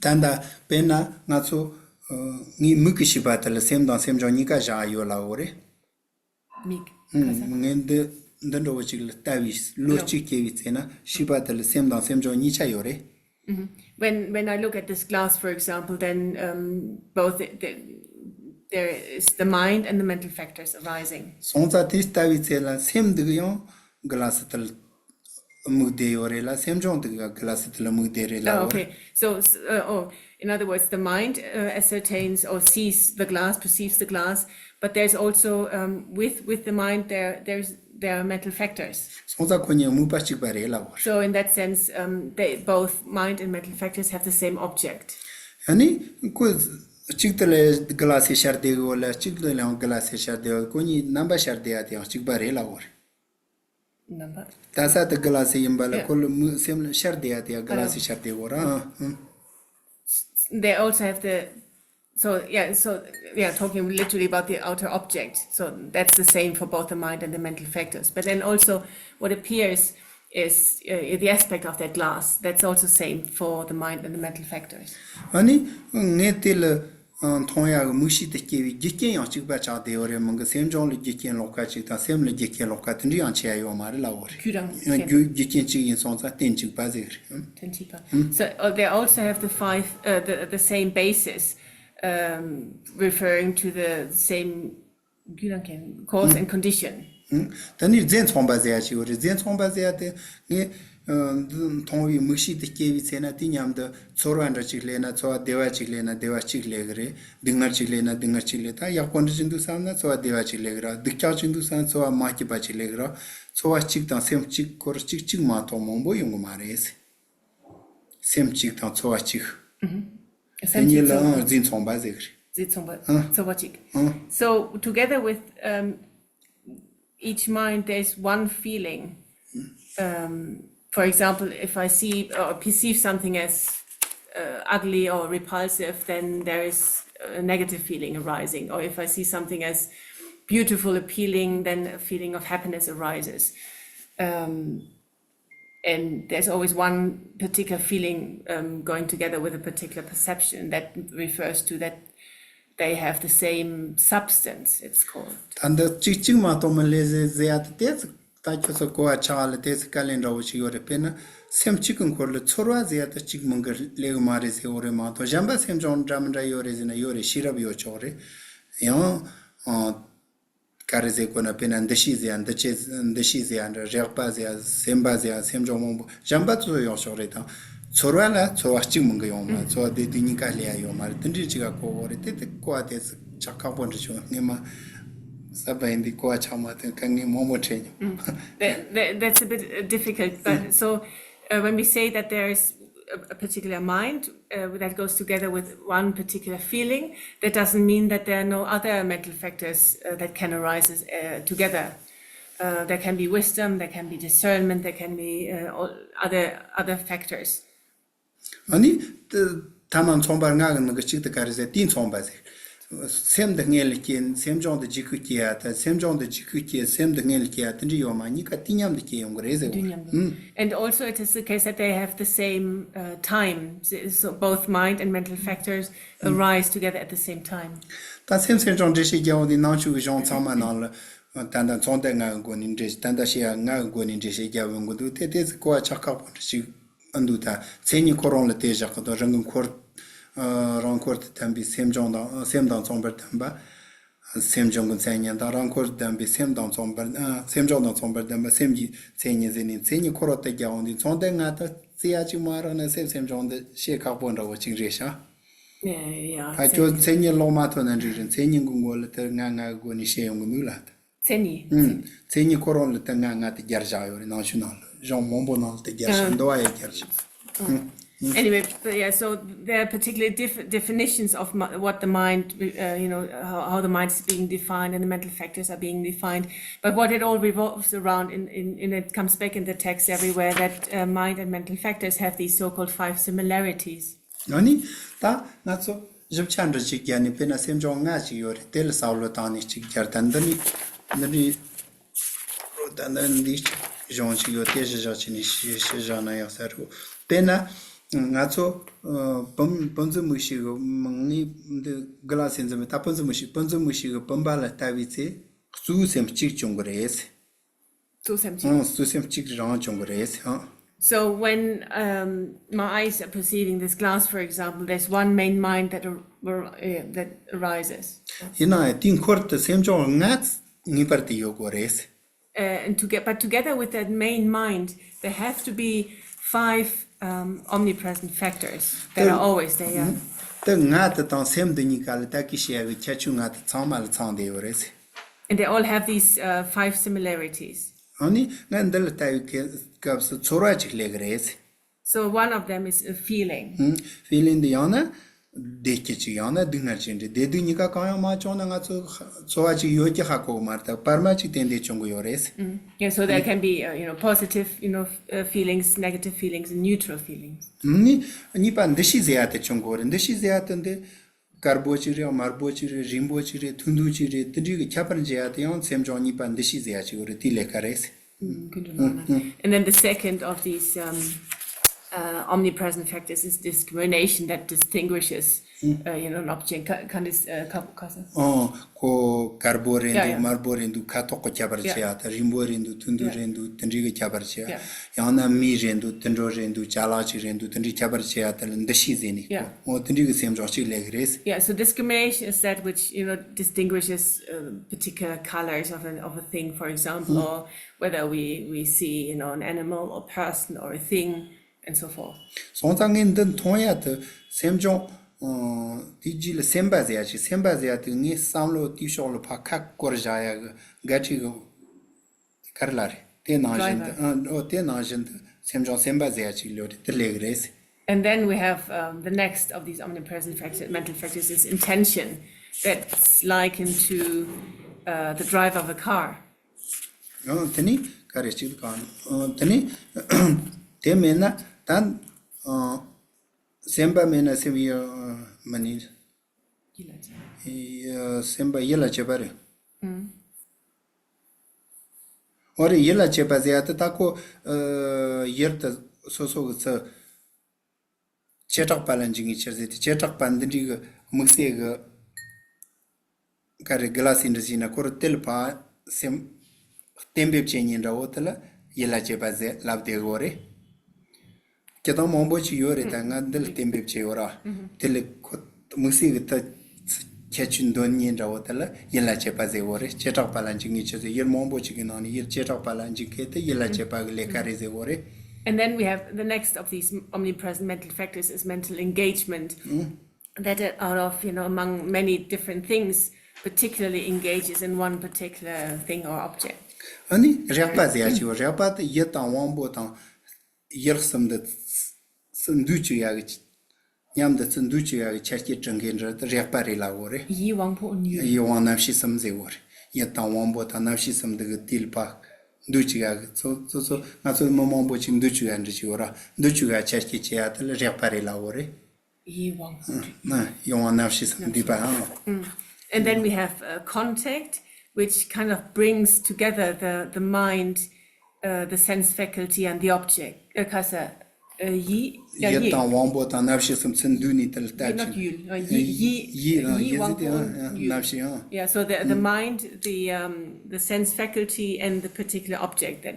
ད་ལྟ་དཔེར་ན་ང་ཚོ་ཨ་ངའི་མིག་གི་ཤེས་པ་དེ་ལ་སེམས་དང་སེམས་བྱུང་གཉིས་ཀ་བཞག་ཡོད་ལ་འོ་རེད། མིག་ཨུམ། ངས་འདི་འདི་འདྲ་བོ་ཅིག་ལ་ལྟ་བའི་བློ་གཅིག་སྐྱེ་བའི་ཚེ་ན་ཤེས་པ་དེ་ལ་སེམས་དང་སེམས་བྱུང་གཉིས་ཆ་ཡོད་རེད། When when I look at this glass, for example, then um, both the, there is the mind and the mental factors arising. སོང་ཙང་དེ་ལྟ་བའི་ཚེ་ལ་སེམས་འདི་ག་ཡང་གི་ལ་སི་དེ་ལ་དམིགས་བསྡད་ཡོད་རེད་ལ། སེམས་བྱུང་འདི་ག་གི་ལ་སི་དེ་ལ་དམིགས་བསྡད་རེད་ལ། Oh, འོ་རེད། Okay. So, s- uh, oh, in other words, the mind uh, ascertains or sees the glass, perceives the glass, but there's also um, with with the mind there there's there are mental factors. སོང་ཙང་ཁོ་གཉིས་དམིགས་པ་གཅིག་པ་རེད་ལ་འོ་རེད། So in that sense, um, they both mind and mental factors have the same object. ཨ་ནི་ཁོ་གཅིག་དེ་ལ་གི་ལ་སི་ཤར་བསྡད་གི་འོ་ལ། གཅིག་དེ་ལ་ཡང་གི་ལ་སི་ཤར་བསྡད་འོ། ཁོ་གཉིས་རྣམ་པ་ཤར་བསྡད་ཡ་དེ་ཡང་གཅིག་པ་རེད་ལ་འོ་རེད། རྣམ་པ། ད་ས་དེ་གི་ལ་སི་ཡིན་པ་ལ། Yeah. ཁོ་ལ་མི་སེམས་ལ་ཤར་བསྡད་ཡ་དེ་ཡང་གི་ལ་སི་ཤར་བསྡད་འོ་ར། ཨ་ཨ། They also have the so yeah so yeah talking literally about the outer object, so that's the same for both the mind and the mental factors, but then also what appears is uh, the aspect of that glass, that's also same for the mind and the mental factors. ཨ་ནི་ངས་དེ་ལ་མཐོང་ཡག་གི་མིག་ཤེས་དེ་སྐྱེ་བའི་རྒྱུ་རྐྱེན་ཡང་གཅིག་པ་ཆགས་བསྡད་ཡོད་རེད་མིན་གི། སེམས་བྱུང་ལ་རྒྱུ་རྐྱེན་ལོགས་ཀ་གཅིག་དང་སེམས་ལ་རྒྱུ་རྐྱེན་ལོགས་ཀ་དེ་འདྲ་ཡང་ཆགས་ཡོད་མ་རེད་ལ་འོ་རེད། རྒྱུ་རང་ཡང་རྒྱུ་རྒྱུ་རྐྱེན་གཅིག་ཡིན་སོང་ཙང་རྟེན་གཅིག་པ་ཟེར་གི་རེད། Then cheaper. So uh, they also have the five, uh, the, the same basis, um, referring to the same cause and condition. ད་ནི་རྫས་མཚུངས་པ་ཟེར་ཡ་ཞིག་ཡོད་རེད། རྫས་མཚུངས་པ་ཟེར་ཡ་དེ་ངས་མཐོང་བའི་མིག་ཤེས་དེ་སྐྱེ་བའི་ཚེ་ན་དེ་མཉམ་དུ་ཚོར་བ་འདྲ་ཅིག་སླེབས་ན་ཚོར་བ་བདེ་བ་ཅིག་སླེབས་ན་བདེ་བ་གཅིག་སླེབས་གི་རེད། སྡུག་བསྔལ་ཅིག་སླེབས་ན་སྡུག་བསྔལ་གཅིག་སླེབས། ད་ཡག་པོ་འདྲ་ཅིག་འདུག་བསམ་ན་ཚོར་བ་བདེ་བ་ཅིག་སླེབས་གི་རེད། སྡུག་ཅག་ཅིག་འདུག་བསམ་ན་ཚོར་བ་མ་སྐྱིད་པ་ཅིག་སླེབས་གི་རེད། ཚོར་བ་གཅིག་དང་སེམས་གཅིག་སྐོར་གཅིག་གཅིག་མ་གཏོགས་མང་པོ་ཡོང་གི་མ་རེད། སེམས་གཅིག་དང་ཚོར་བ་གཅིག་དེ་གཉིས་ལའང་རྫས་མཚུངས་པ་ཟེར་གི་རེད། རྫས་མཚུངས་པ། ཚོར་བ་གཅིག་ཨང་། So together with um, each mind there's one feeling um, for example, if I see or perceive something as uh, ugly or repulsive, then there is a negative feeling arising. Or if I see something as beautiful, appealing, then a feeling of happiness arises. Um, and there's always one particular feeling um, going together with a particular perception that refers to that they have the same substance, it's called. ད་འདི་གཅིག་གཅིག་མ་གཏོགས་མི་ལས་ཟེར་ཟེར་ཡ་དེ་དེ་ད་ཁྱོད་ཚོ་གོ་བ་ཆགས་ལ་དེ་ཚོ་དཀའ་ལས་འདྲ་བོ་ཞིག་ཡོད་རེད། དཔེར་ན་སེམས་གཅིག་གི་འཁོར་ལ་ཚོར་བ་ཟེར་ཡ་དེ་གཅིག་མིན་གི་ལས་གི་མ་རེད་ཟེར་འོ་རེད་མ་གཏོགས། གཞན་པ་སེམས་བྱུང་འདྲ་མི་འདྲ་ཡོད་རེད་ཟེར་ན་ཡོད་རེད། ཤེས་རབ་ཡོད་ཆོག་རེད། ཡང་ཨ་ག་རེ་ཟེར་དགོས་ན། དཔེར་ན་འདུ་ཤེས་ཟེར་ཡ་འདུ་བྱེད་འདུ་ཤེས་ཟེར་ཡ་འདྲ། རེག་པ་ཟེར་ཡ་སེམས་པ་ཟེར་ཡ་སེམས་བྱུང་མང་པོ་གཞན་པ་ཚོ་ཡོང་ཆོག་རེད་དང་། ཚོར་བ་ལ་ཚོར་བ་གཅིག་མིན་གི་ཡོང་མ། ཚོར་བ་དེ་དུས་གཉིས་ཀ་སླེབས་ཡ་ཡོད་མ་རེད། དེ་འདྲའི་ཅིག་ག་གོ་དགོས་རེད། དེ་དེ་གོ་བ་དེ་ཚོ་ཆགས་ཁག་པོ་འདྲ་བྱུང་། སྔས་མ་གསར་པ་ཡིན་དུས་གོ་བ་ཆགས་མ་ཐུབ། དཀའ་ངལ་མང་པོ་འཕྲད་མྱོང་། That, that, that's a bit uh, difficult, but so uh, when we say that there is a, a particular mind uh, that goes together with one particular feeling, that doesn't mean that there are no other mental factors uh, that can arise uh, together. Uh, there can be wisdom, there can be discernment, there can be uh, all other other factors. ཨ་ནི་དེ་ ཐ་མ་མཚུངས་པ་ལྔ་གི་ནང་གི་གཅིག་དེ་ག་རེ་ཟེར། དེའི་མཚུངས་པ་ཟེར། སེམས་འདི་སྔོན་ལ་སྐྱེས། སེམས་བྱུང་འདི་རྗེས་ཁུ་སྐྱེ་ཡ་དེ། སེམས་བྱུང་འདི་རྗེས་ཁུ་སྐྱེས། སེམས་འདི་སྔོན་ལ་སྐྱེ་ཡ་དེ་འདྲ་ཡོད་མ། གཉིས་ཀ་དུས་མཉམ་དུ་སྐྱེ་ཡོང་གི་རེད་ཟེར་བ། ཨུམ། And also, it is the case that they have the same, uh, time. So, so both mind and mental factors arise together at the same time. ད་སེམས་སེམས་བྱུང་འགྲེལ་བཤད་རྒྱག་འོང་དུས་ནང་ཆོས་ཀྱི་གཞུང་ཚང་མ་ནང་ལ་ད་ལྟ་མཚུངས་ལྡན་ལྔ་གི་སྒོ་ནས་འགྲེལ། ད་ལྟ་བཤད་ཡ་ལྔ་གི་སྒོ་ནས་འགྲེལ་བཤད་རྒྱག་ཡོང་གི་འདུག་དེ་དེ་ཚོ་གོ་བ་ཆགས་ཁག་པོ་འདྲ་ཞིག་ཨ་འདུག་ད་མཚན་ཉིད་ཁོ་རང་ལ་དེ་བཞག་གི་འདུག་རང་གི་འཁོར། ཨ། རང་འཁོར་དུ་ལྡན་པའི་སེམས་བྱུང་དང་སེམས་དང་མཚུངས་པར་ལྡན་པ། སེམས་བྱུང་གི་མཚན་ཉིད་དང་། རང་འཁོར་དུ་ལྡན་པའི་སེམས་དང་མཚུངས་པར། ཨ། སེམས་བྱུང་དང་མཚུངས་པར་ལྡན་པ་སེམས་ཀྱི་མཚན་ཉིད་ཟེར་ནས་མཚན་ཉིད་ཁོ་རང་དུ་རྒྱག་འོང་དུས་མཚུངས་ལྡན་ལྔ་དེ་རྩི་ཡ་གཅིག་མ་རག་ན་སེམས་སེམས་བྱུང་འདི་བཤད་ཁག་པོ་འདྲ་བོ་གཅིག་རེད་ཤག Yeah, yeah, yeah. ཨ་ཁྱོད་མཚན་ཉིད་ཀློག་མ་ཐུབ་ན་འགྲིག་རེད། མཚན་ཉིད་ཀྱི་ངོ་ལ་དེ་ལྔ་ལྔ་གི་སྒོ་ནས་བཤད་ཡོང་གི་འདུག་ལ། མཚན་ཉིད། ཨུམ། མཚན་ཉིད་ཁོ་རང་ལ་དེ་ལྔ་ལྔ་དེ་སྦྱར་བཞག་ཡོད་རེད། ནང་ཆོས་ནང་ལ་གཞུང་མང་པོ་ནང་ལ་དེ་སྦྱར་བཞག་འདུག་ཨ་ཡ་སྦྱར་བཞག་ཨུམ། Anyway, but yeah, so there are particular dif- definitions of mi- what the mind, uh, you know, how, how the mind is being defined and the mental factors are being defined. But what it all revolves around, in, in, in it comes back in the text everywhere, that uh, mind and mental factors have these so-called five similarities. ཨ་ནི་ད་ང་ཚོ་ཞིབ་ཆ་འདྲ་ཅིག་བརྒྱབ་ནས། དཔེར་ན་སེམས་བྱུང་ལྔ་ཅིག་ཡོད་རེད། དེ་ལ་བསམ་བློ་བཏང་ནས་ཅིག་བརྒྱབ། ད་འདི་ནི་འདི་ནི་ད་ནི་འདི་གཞུང་ཅིག་ཡོད། དེ་གཞི་བཞག་བྱས་ནས་ཞུ་ཞུ་བཞག་ན་ཡག་ས་རེད། དཔེར་ན་ང་ཚོ་ཨ་བུམ་བུམ་འཛིན་མིག་ཤེས་ཀྱི་མིག་ནི་འདི་གི་ལ་སེམས་འཛིན་པའི་ད་བུམ་འཛིན་མིག་ཤེས། བུམ་འཛིན་མིག་ཤེས་ཀྱི་བུམ་པ་ལ་ལྟ་བའི་ཚེ་གཙོ་བོའི་སེམས་གཅིག་བྱུང་གི་རེད། གཙོ་སེམས་གཅིག་ཨང་། གཙོ་སེམས་གཅིག་རང་བྱུང་གི་རེད་ཨང་། So when um, my eyes are perceiving this glass, for example, there's one main mind that ar- ar- uh, that arises. ཡིན་ནའང་དེའི་འཁོར་དུ་སེམས་བྱུང་ལྔ་ངེས་པར་དུ་ཡོད་དགོས་རེད། Uh, and to get, but together with that main mind, there have to be five um, omnipresent factors that are always there. Yeah. དེ་ལྔ་དེ་དང་སེམས་འདི་གཉིས་ཀ་ལ་ད་གིན་བཤད་པའི་ཁྱད་ཆོས་ལྔ་དེ་ཚང་མ་ལ་ཚང་བསྡད་ཡོད་རེད། And they all have these uh, five similarities. ཨ་ནི་ང་འདི་ལ་ལྟ་བའི་སྐབས་སུ་ཚོར་བ་ཅིག་སླེབས་ཀྱི་རེད། So one of them is a feeling. ཧུམ། ཕི་ལིང་འདི་ཡང་ན་བདེ་སྐྱིད་ཅིག་ཡང་ན་སྡུག་བསྔལ་ཅིག་འདྲ། བདེ་སྡུག་གཉིས་ཀ་གང་ཡང་མ་བྱུང་ན་ང་ཚོ་ཚོར་བ་ཅིག་ཡོད་ཀྱི་ཧ་གོ་གི་མ་རེད། ད་བར་མ་ཅིག་ཏན་ཏན་བྱུང་གི་ཡོད་རེད། Yeah, so there can be uh, you know positive you know uh, feelings, negative feelings, and neutral feelings. ནི་གཉིས་པ་འདུ་ཤེས་ཟེར་ཡ་དེ་བྱུང་གི་ཡོད་རེད། འདུ་ཤེས་ཟེར་ཡ་དེ་འདི་དཀར་པོ་ཅིག་རེད། དམར་པོ་ཅིག་རེད། རིང་པོ་ཅིག་རེད། ཐུང་ཐུང་ཅིག་རེད། དེ་འདྲའི་གི་ཁྱད་པར་འབྱེད་ཡ་དེ་ཡང་སེམས་བྱུང་གཉིས་པ་འདུ་ཤེས་ཟེར་ཡ་ཅིག་ཡོད་རེད། དེའི་ལས་ཀ་རེད། Mm, good to know that. And then the second of these um, uh, omnipresent factors is discrimination that distinguishes uh, you know, an object. Ka- Can this uh, ka- ka- ཨོ། ཁོ་དཀར་པོ་རེད་འདུག Yeah, yeah. དམར་པོ་རེད་འདུག་ཁ་དོག་གི་ཁྱད་པར་ཕྱེ་ཡ་དང་། རིང་པོ་རེད་འདུག་ཐུང་ཐུང་Yeah. རེད་འདུག་དེ་འདྲའི་གི་ཁྱད་པར་ཕྱེ་ཡ། Yeah. ཡང་ན་མི་རེད་འདུག་དུད་འགྲོ་རེད་འདུག་ཅ་ལག་ཅིག་རེད་འདུག་དེ་འདྲའི་ཁྱད་པར་ཕྱེ་ཡ་དེ་ལ་འདུ་ཤེས་ཟེར་ནས། Yeah. ཨོ། དེ་འདྲའི་གི་སེམས་བྱུང་གཅིག་སླེབས་ཀྱི་རེད། Yeah, so discrimination is that which, you know, distinguishes uh, particular colors of, an, of a thing, for example, or whether we, we see, you know, an animal or person or a thing and so forth. སོང་ཙང་ངས་འདི་མཐོང་ཡ་དེ་སེམས་བྱུང་། ཨ། དེའི་རྗེས་ལ་སེམས་པ་ཟེར་ཡ་ཅིག་སེམས་པ་ཟེར་ཡ་དེ་ངའི་བསམ་བློ་དེའི་ཕྱོགས་ལ་ཕར་ཁ་བསྐོར་བཞག་ཡ་གི་འགའ་ཁྲིད་གི་ག་རེ་ལབ་རེད། དེ་ནང་བཞིན་དུ། Driver. ཨ། ཨོ། དེ་ནང་བཞིན་དུ་སེམས་བྱུང་སེམས་པ་ཟེར་ཡ་ཅིག་ལོས་རེད། དེ་སླེབས་གི་རེད། And then we have um, the next of these omnipresent factors, mental factors is intention, that's likened to uh, the drive of a car. ཨོ། དེ་ནི་ག་རེ་ཅིག་གང་། ཨོ། དེ་ནི་དེ་མེད་ན་ད། ཨོ། སེམས་པ་མེད་ན་སེམས་ཡོད་མ་ནི། ཡིད་ལ་བྱེད། ཡ། སེམས་པ་ཡིད་ལ་བྱེད་པ་རེད། ཨང་། འོ་རེད། ཡིད་ལ་བྱེད་པ་ཟེར་ཡ་དེ་ད་ཁོ། ཨ། ཡུལ་དེ་སོ་སོ་གི་ཚུལ། བྱེ་བྲག་པ་ལ་འཇུག་ངེས་ཕྱིར་ཟེར་དེ། བྱེ་བྲག་པ་འདི་འདྲའི་གི་དམིགས་བསལ་གི་ག་རེ་གི་ལ་སྲིད་འདྲ་ཞིག་ན་ཁོ་རང་དེ་ལ་ཕར་སེམས་གཏན་འབེབས་བྱེད་ཉིན་འདྲ་བོ་དེ་ལ་ཡིད་ལ་བྱེད་པ་ཟེར་ལབ་བསྡད་ཡོད་རེད། སྤྱིར་བཏང་མང་པོ་ཅིག་ཡོད་རེད། ད་ང་འདི་ལ་གཏན་འབེབས་བྱས་ཡོད་ར། དེ་ལ་ཁོ་དམིགས་བསལ་གྱི་ད་ཁྱད་ཆོས་འདོན་ཉིན་འདྲ་བོ་དེ་ལ་ཡིད་ལ་བྱེད་པ་ཟེར་ཡོད་རེད། བྱེ་བྲག་པ་ལ་འཇུག་ངེས་ཕྱིར་ཟེར། ཡུལ་མང་པོ་ཅིག་གི་ནང་ནས་ཡུལ་བྱེ་བྲག་པ་ལ་འཇུག་མཁན་དེ་ཡིད་ལ་བྱེད་པ་གི་ལས་ཀ་རེད་ཟེར་ཡོད་རེད། And then we have the next of these omnipresent mental factors is mental engagement. That it, out of, you know, among many different things, particularly engages in one particular thing or object. ཨ་ནི་རེག་པ་ཟེར་ཡ་ཅིག་ཡོད། རེག་པ་དེ་ཡུལ་དང་དབང་པོ་དང་ཡུལ་གསུམ་དེ་ཚུ་འདུས་བཅུག་ཡ་གི། མཉམ་དུ་ཚུ་འདུས་བཅུག་ཡ་གི་ཆ་རྐྱེན་བསྐྲུན་མཁན་འདྲ་དེ་རེག་པ་རེད་ལབ་ཡོད་རེད། ཡིད་དབང་པོ་གཉིས། ཡིད་དབང་རྣམ་ཤེས་གསུམ་ཟེར་ཡོད་རེད། ཡུལ་དང་དབང་པོ་དང་རྣམ་ཤེས་གསུམ་དེ་གི་དེ་ལ་ཕར་འདུས་བཅུག་ཡ་གི། ཚོ་ཚོ་ཚོ་ང་ཚོ་མི་མང་པོ་ཅིག་འདུས་བཅུག་ཡ་འདྲ་ཅིག་ཡོད་ར། འདུས་བཅུག་ཡ་ཆ་རྐྱེན་བྱེད་ཡ་དེ་ལ་རེག་པ་རེད་ལབ་ཡོད་རེད། ཡིད་དབང་། ན་ཡིད་དབང་རྣམ་ཤེས་སམ་འདུས་པའང་། And then we have uh, contact, which kind of brings together the, the mind, uh, the sense faculty, and the object. Uh, ཁ་ས། Uh, ཡིད། Yeah, ཡིད་ཡིད། དང་དབང་པོ་དང་རྣམ་ཤེས་སམ་ཚུར་འདུས་ནས་དེ་ལ་བལྟ་Not ཅིང་། ཡུལ། Uh, ཡིད། ཡིད། ཡིད་ཨང་ཡིད། ཡིད་དབང་ཟེར་དེ་པོ། ཨང་ཨང་། ཡུལ། རྣམ་ཤེས་ཨང་། Yeah, so the, the mind, the, um, the sense faculty, and the particular object. That,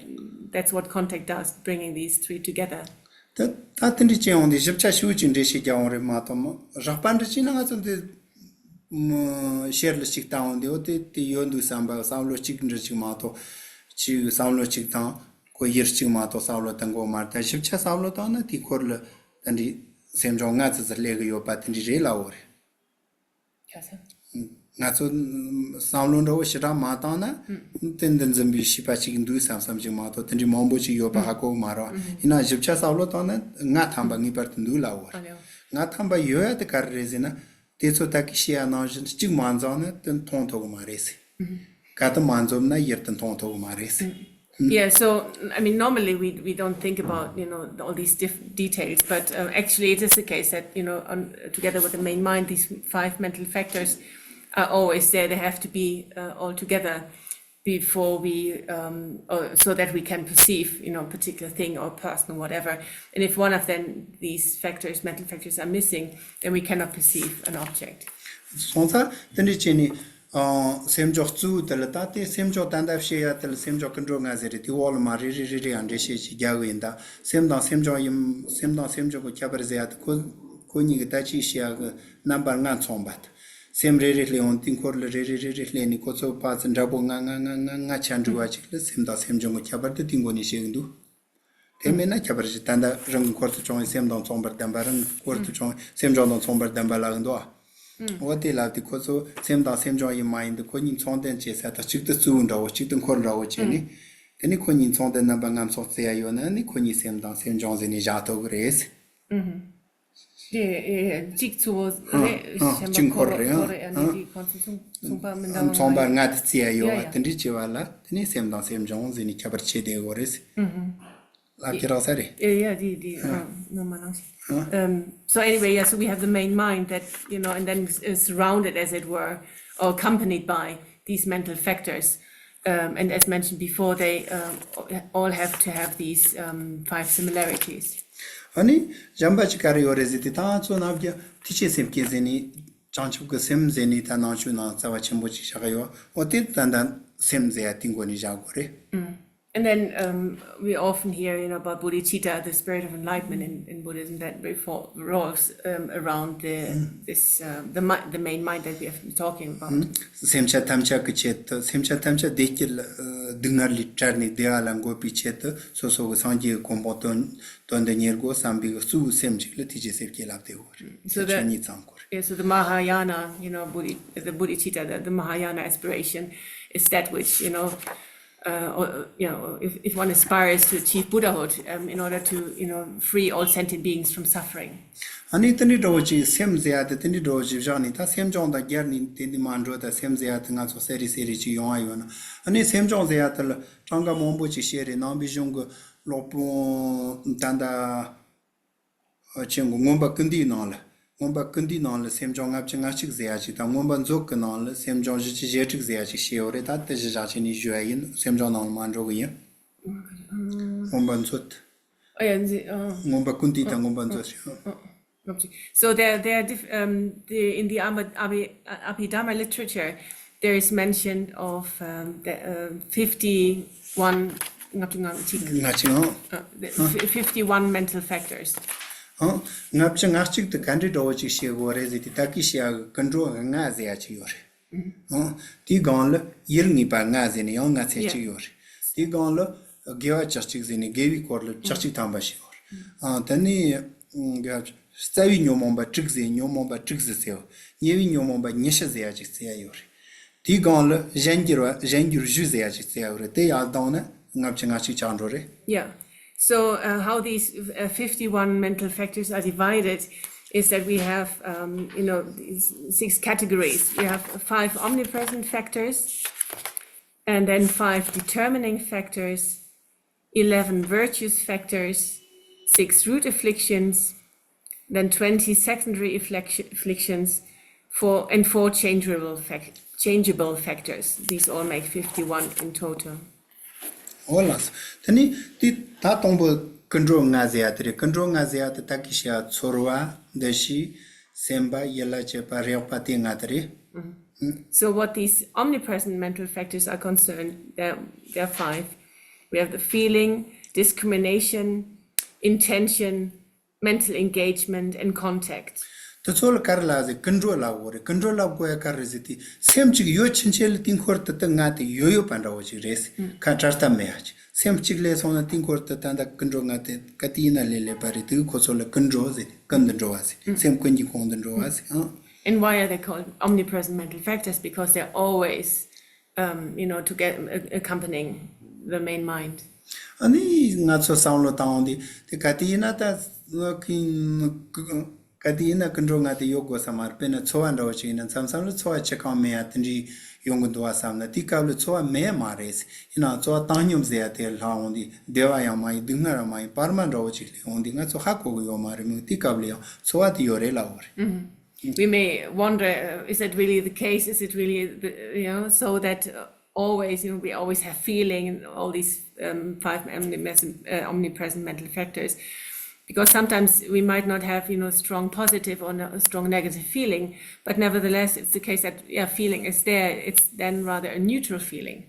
that's what contact does, bringing these three together. ད་ད་དེ་འདྲ་བྱས་ཡོང་དུས་ཞིབ་ཆ་ཞེ་པོ་ཅིག་འགྲེལ་བཤད་རྒྱག་ཡོང་རེད་མ་གཏོགས་མ། རགས་པ་འདྲ་བྱས་ན་ང་ཚོ་འདི་མ་ཤེར་ལ་ཅིག་བལྟ་འོང་དུས་འོ་དེ་དེ་ཡོད་འདུག་བསམ་པ། བསམ་བློ་གཅིག་འདྲ་ཅིག་མ་གཏོགས། ཅིག་བསམ་བློ་གཅིག་དང་ཁོ་ཡུལ་གཅིག་མ་གཏོགས་བསམ་བློ་གཏོང་གི་ཡོད་མ་རེད། ད་ཞིབ་ཆ་བསམ་བློ་བཏང་ན་དེའི་སྐོར་ལ་དེ་འདྲའི་སེམས་བྱུང་ལྔ་ཙམ་ཙམ་སླེབས་གི་ཡོད་པ་དེ་འདྲ་རེད་ལབ་ཡོད་རེད། ཁ་ས། ང་ཚོ་བསམ་བློ་འདྲ་བོ་ཞེ་དྲག་མ་བཏང་ན་དེ་འདི་འཛིན་པའི་ཤེས་པ་གཅིག་འདུག་བསམ་བསམ་ཅིག་མ་གཏོགས་དེ་འདྲའི་མང་པོ་ཅིག་ཡོད་པ་ཧ་གོ་གི་མ་རེད། ཡིན་ན་ཞིབ་ཆ་བསམ་བློ་བཏང་ན་ལྔ་ཐམ་པ་ངེས་པར་དུ་འདུག་ལབ་ཡོད་རེད། I know. ལྔ་ཐམ་པ་ཡོད་ཡ་དེ་ག་རེ་རེད་ཟེར་ན། དེ་ཚོ་ད་གིན་བཤད་ཡ་ནང་བཞིན་གཅིག་མ་འཛོམས་ན་དེ་མཐོང་ཐུབ་གི་མ་རེད་ཟེར། ག་དེ་མ་འཛོམས་ན་ཡུལ་དེ་མཐོང་ཐུབ་གི་མ་རེད་ཟེར། Yeah, so I mean, normally we, we don't think about, you know, all these diff- details, but uh, actually it is the case that, you know, on, together with the main mind, these five mental factors are always there. They have to be uh, all together before we, um, or so that we can perceive, you know, a particular thing or person or whatever. And if one of them, these factors, mental factors, are missing, then we cannot perceive an object. སོང་ཙང་དེ་འདྲ་བྱས་ནས་ཨང་སེམས་བྱུང་གཙོ་བོ་དེ་ལ་ད་ལྟའི་སེམས་བྱུང་ད་ལྟ་བཤད་ཡ་དེ་ལ་སེམས་བྱུང་ཀུན་འགྲོ་ལྔ་ཟེར་རེད། དེ་འོག་ལ་མར་རེ་རེ་རེ་རེ་ཡང་འགྲེལ་བཤད་ཅིག་རྒྱག་གི་ཡིན། ད་སེམས་དང་སེམས་བྱུང་ཡིན། སེམས་དང་སེམས་བྱུང་གི་ཁྱད་པར་ཟེར་ཡ་དེ་ཁོ་ཁོ་གཉིས་ཀྱི་ད་ཅིག་བཤད་ཡ་གི་རྣམ་པ་ལྔ་མཚུངས་པ་དེ། སེམས་རེ་རེ་སླེབས་ཡོང་དུས་འཁོར་ལ་རེ་རེ་རེ་རེ་སླེབས་ནས་ཁོ་ཚོ་པ་ཚོ་འདྲ་པོ་ལྔ་ལྔ་ལྔ་ལྔ་ལྔ་ཆ་འདྲ་བ་ཅིག་ལ་སེམས་དང་སེམས་བྱུང་གི་ཁྱད་པར་དེ་དེའི་སྒོ་ནས་བཤད་གི་འདུག་དེ་མེད་ན་ཁྱད་པར་ཞིག་ད་ལྟ་རང་གི་འཁོར་དུ་བྱུང་བའི་སེམས་དང་མཚུངས་པར་ལྡན་པ། རང་གི་འཁོར་དུ་བྱུང་བའི་སེམས་བྱུང་དང་མཚུངས་པར་ལྡན་པ་ལབ་གི་འདུག་ཨ། འོ་དེ་ལབ་དུས་ཁོ་ཚོ་སེམས་དང་སེམས་བྱུང་ཡིན་མ་ཡིན་དུ་ཁོ་གཉིས་མཚུངས་ལྡན་བྱེད་ས་དང་གཅིག་ཏུ་གཙོ་བོ་འདྲ་བོ་གཅིག་ཏུ་འཁོར་འདྲ་བོ་བྱས་ནས། དེ་ནི་ཁོ་གཉིས་མཚུངས་ལྡན་རྣམ་པ་ལྔ་མཚུངས་བརྩི་ཡ་ཡོད་ན་ནི་ཁོ་གཉིས་སེམས་དང་སེམས་བྱུང་ཟེར་ནས་བཞག་ཐུབ་གི་རེད། དེ་ཨེ་གཅིག་གཙོ་བོ་རེད། ཨ་གཞན་པ་གཅིག་འཁོར་འཁོར་རེད། འཁོར་རེད། ཨ་ནི་ཨ་དེ་ཁོང་ཚོ་མཚུངས་མཚུངས་པ་མི་འདྲ་བ་མཚུངས་པ་མ་ཡིན། ལྔ་དེ་བརྩི་ཡ་ཡོད་ཡ་པ་ཡ། དེ་འདྲའི་བྱས་པ་ལ་དེ་ནི་སེམས་དང་སེམས་བྱུང་ཟེར་ནས་ཁྱད་པར་ཕྱེ་བསྡད་ཡོད་རེད། ལབ་ཀྱི་རག་ས་རེད། ཨེ་ཡ་དེ་དེ་ཨ་ནོ་མ་ནང་བཞིན། Um, so anyway, yeah, so we have the main mind that, you know, and then is, is surrounded, as it were, or accompanied by these mental factors. Um, and as mentioned before, they um, all have to have these um, five similarities. ཨ་ནི་གཞན་པ་ཅིག་ག་རེ་ཡོད་རེད་ཟེར་དུས་ད་ང་ཚོ་ནམ་རྒྱུན་ཐུགས་རྗེ་སེམས་བསྐྱེད་ཟེར་ནས་བྱང་ཆུབ་ཀྱི་སེམས་ཟེར་ནས་ད་ནང་ཆོས་ནང་རྩ་བ་ཆེན་པོ་ཅིག་བཞག་གི་ཡོད། འོ་དེ་ད་ལྟ་སེམས་ཟེར་ཡ་དེའི་སྒོ་ནས་བཞག་དགོས་རེད། And then um, we often hear, you know, about bodhicitta, the spirit of enlightenment in, in Buddhism, that revolves um, around the this uh, the mi- the main mind that we have been talking about. སེམས་ཅན་ཐམས་ཅད་ཀྱི་ཆེད་དུ། སེམས་ཅན་ཐམས་ཅད་བདེ་སྐྱིད་ལ་ཨ་སྡུག་བསྔལ་ལས་བྲལ་ནས་བདེ་བ་ལ་འགོད་པའི་ཆེད་དུ་སོ་སོ་གི་སངས་རྒྱས་ཀྱི་གོ་འཕང་དོན་དོན་དུ་གཉེར་དགོས་བསམ་པའི་གཙོ་བོའི་སེམས་ཅིག་ལ་ཐུགས་རྗེ་སེམས་བསྐྱེད་ལབ་བསྡད་ཡོད་རེད། So the- ཆོས་ཉིད་ཙམ་སྐོར། Yeah, so the Mahayana, you know, Bodhi, the Bodhicitta, the, the Mahayana aspiration is that which, you know, uh, or, you know, if, if one aspires to achieve Buddhahood um, in order to, you know, free all sentient beings from suffering. ཨ་ནི་དེ་འདྲའི་འདྲ་བོ་ཅིག་སེམས་ཟེར་ཡ་དེ་དེ་འདྲའི་འདྲ་བོ་ཅིག་བཞག་ནས་ད་སེམས་བྱུང་དང་སྦྱར་ནས་དེ་འདི་མ་འགྲོ། ད་སེམས་ཟེར་ཡ་དེ་ང་ཚོ་གསལ་རི་གསལ་རི་ཅིག་ཡོང་བ་ཡོད་ན། ཨ་ནི་སེམས་བྱུང་ཟེར་ཡ་དེ་ལ་གྲངས་ཀ་མང་པོ་ཅིག་བཤད་རེད། ནང་པའི་གཞུང་གི་སློབ་དཔོན་ད་ལྟ་ཨ་ཆེན་གྱི་མངོན་པ་ཀུན་བཏུས་ནང་ལ། མངོན་པ་ཀུན་བཏུས་ནང་ལ་སེམས་བྱུང་ལྔ་བཅུ་ང་གཅིག་ཟེར་ཡ་ཅིག་དང་། མངོན་པ་མཛོད་ཀྱི་ནང་ལ་སེམས་བྱུང་བཞི་བཅུ་ཞེ་དྲུག་ཟེར་ཡ་ཅིག་བཤད་ཡོད་རེད། ད་དེ་གཞི་བཞག་བྱས་ནས་ཞུ་ཡ་ཡིན། སེམས་བྱུང་ནང་ལ་མ་འགྲོ་གི་ཡིན། མངོན་པ་མཛོད། ཨ་ཡ་འཛི་ཨ། མངོན་པ་ཀུན་བཏུས་དང་མངོན་པ་མཛོད་ཞེས། ཨ། So there, there are diff- um, the, in the Abhi- Abhi- Abhidharma literature, there is mention of um, the uh, fifty-one, ལྔ་བཅུ་ང་གཅིག་ལྔ་བཅུ་ང་། Uh, the f- fifty-one mental factors. ཨང་། ལྔ་བཅུ་ང་གཅིག་དེ་ག་འདྲའི་འདྲ་བོ་ཅིག་བཤད་དགོས་རེད་ཟེར་དུས། ད་གིན་བཤད་ཡ་གི་ཀུན་འགྲོ་ལྔ་ཟེར་ཡ་ཅིག་ཡོད་རེད། ཨང་། དེའི་སྒང་ལ་ཡུལ་ངེས་པ་ལྔ་ཟེར་ནས་ཡང་ལྔ་ཚན་གཅིག་ཡོད་རེད། དེའི་སྒང་ལ་དགེ་བ་བཅུ་གཅིག་ཟེར་ནས་དགེ་བའི་སྐོར་ལ་བཅུ་གཅིག་ཐམ་པ་ཞིག་ཡོད་རེད། ཨང་། དེ་ནས་ཨང་། དགེ་བ་བཅུ་རྩ་བའི་ཉོན་མོངས་པ་དྲུག་ཟེར། ཉོན་མོངས་པ་དྲུག་ཟེར་ཟེར་བ། ཉེ་བའི་ཉོན་མོངས་པ་ཉི་ཤུ་ཟེར་ཡ་ཅིག་བརྩི་ཡ་ཡོད་རེད། དེའི་སྒང་ལ་གཞན་འགྱུར་བ་གཞན་འགྱུར་བཞི་ཟེར་ཡ་ཅིག་བརྩི་ཡ་ཡོད་རེད། དེ་ཡར་བཏང་ན་ལྔ་བཅུ་ང་གཅིག་ཆགས་འགྲོ་རེད། Yeah. So uh, how these uh, fifty-one mental factors are divided is that we have, um, you know, these six categories. We have five omnipresent factors, and then five determining factors, eleven virtuous factors, six root afflictions, then twenty secondary affliction- afflictions, four and four changeable fac- changeable factors. These all make fifty-one in total. འོ་ལགས་སོ། དེ་ནི་དེ་ད་དང་པོ་ཀུན་འགྲོ་ལྔ་ཟེར་ཡ་དེ་རེད། ཀུན་འགྲོ་ལྔ་ཟེར་ཡ་དེ་ད་གི་ཤ་ཚོར་བ། འདུ་ཤེས། སེམས་པ། ཡིད་ལ་བྱེད་པ། རེག་པ། དེ་ལྔ་དེ་རེད། So, what these omnipresent mental factors are concerned, there, there are five. We have the feeling, discrimination, intention, mental engagement, and contact. དེ་ཚོ་ལ་ག་རེ་ལབ་ཟེར། ཀུན་འགྲོ་ལབ་དགོས་རེད། ཀུན་འགྲོ་ལབ་དགོས་ཡ་ག་རེ་ཟེར་དུས། སེམས་གཅིག་ཡོད་ཕྱིན་ཆད་ལ་དེའི་འཁོར་དེ་དག་ལྔ་དེ་ཡོད་ཡོད་པ་འདྲ་བོ་ཅིག་རེད་ཟེར། ཁ་བྲལ་ཐབས་མེད་ཡ་ཅིག་སེམས་གཅིག་སླེབས་སོང་ན་དེའི་འཁོར་དེ་ད་ལྟ་ཀུན་འགྲོ་ལྔ་དེ་ག་དུས་ཡིན་ན་སླེབས་སླེབས་པ་རེད། དེ་ཁོ་ཚོ་ལ་ཀུན་འགྲོ་ཟེར། ཀུན་ཏུ་འགྲོ་བ་ཟེར། སེམས་ཀུན་གྱི་གོང་དུ་འགྲོ་བ་ཟེར་ཨང་། And why are they called omnipresent mental factors? Because they're always, um, you know, to get uh, accompanying the main mind. ཨ་ནི་ང་ཚོ་བསམ་བློ་བཏང་འོང་དུས་དེ་ག་དུས་ཡིན་ན་ད་ག་དུས་ཡིན་ན་ཀུན་འགྲོ་ལྔ་དེ་ཡོད་དགོས་ས་མ་རེད། དཔེར་ན་ཚོར་བ་འདྲ་བོ་ཅིག་ཡིན་ན་མཚམས་མཚམས་ལ་ཚོར་བ་ཆེ་གང་མེད་ཡ་དེ་འདྲའི་ཡོང་གི་འདུག་བ་བསམ་ན། དེའི་སྐབས་ལ་ཚོར་བ་མེད་མ་རེད། ཡིན་ནའང་ཚོར་བ་བཏང་སྙོམས་ཟེར་ཡ་དེ་ལྷག་འོང་དུས་བདེ་བ་ཡང་མ་ཡིན། སྡུག་བསྔལ་ཡང་མ་ཡིན། བར་མ་འདྲ་བོ་ཅིག་སླེབས་འོང་དུས་ང་ཚོ་ཧ་གོ་གི་ཡོད་མ་རེད་མོད། དེའི་སྐབས་ལ་ཡང་ཚོར་བ་དེ་ཡོད་རེད་ལབ་དགོས་རེད། We may wonder, uh, is it really the case? Is it really, the, you know, so that uh, always, you know, we always have feeling and all these um, five omnipresent, uh, omnipresent mental factors? Because sometimes we might not have, you know, strong positive or no, strong negative feeling, but nevertheless, it's the case that, yeah, feeling is there. It's then rather a neutral feeling.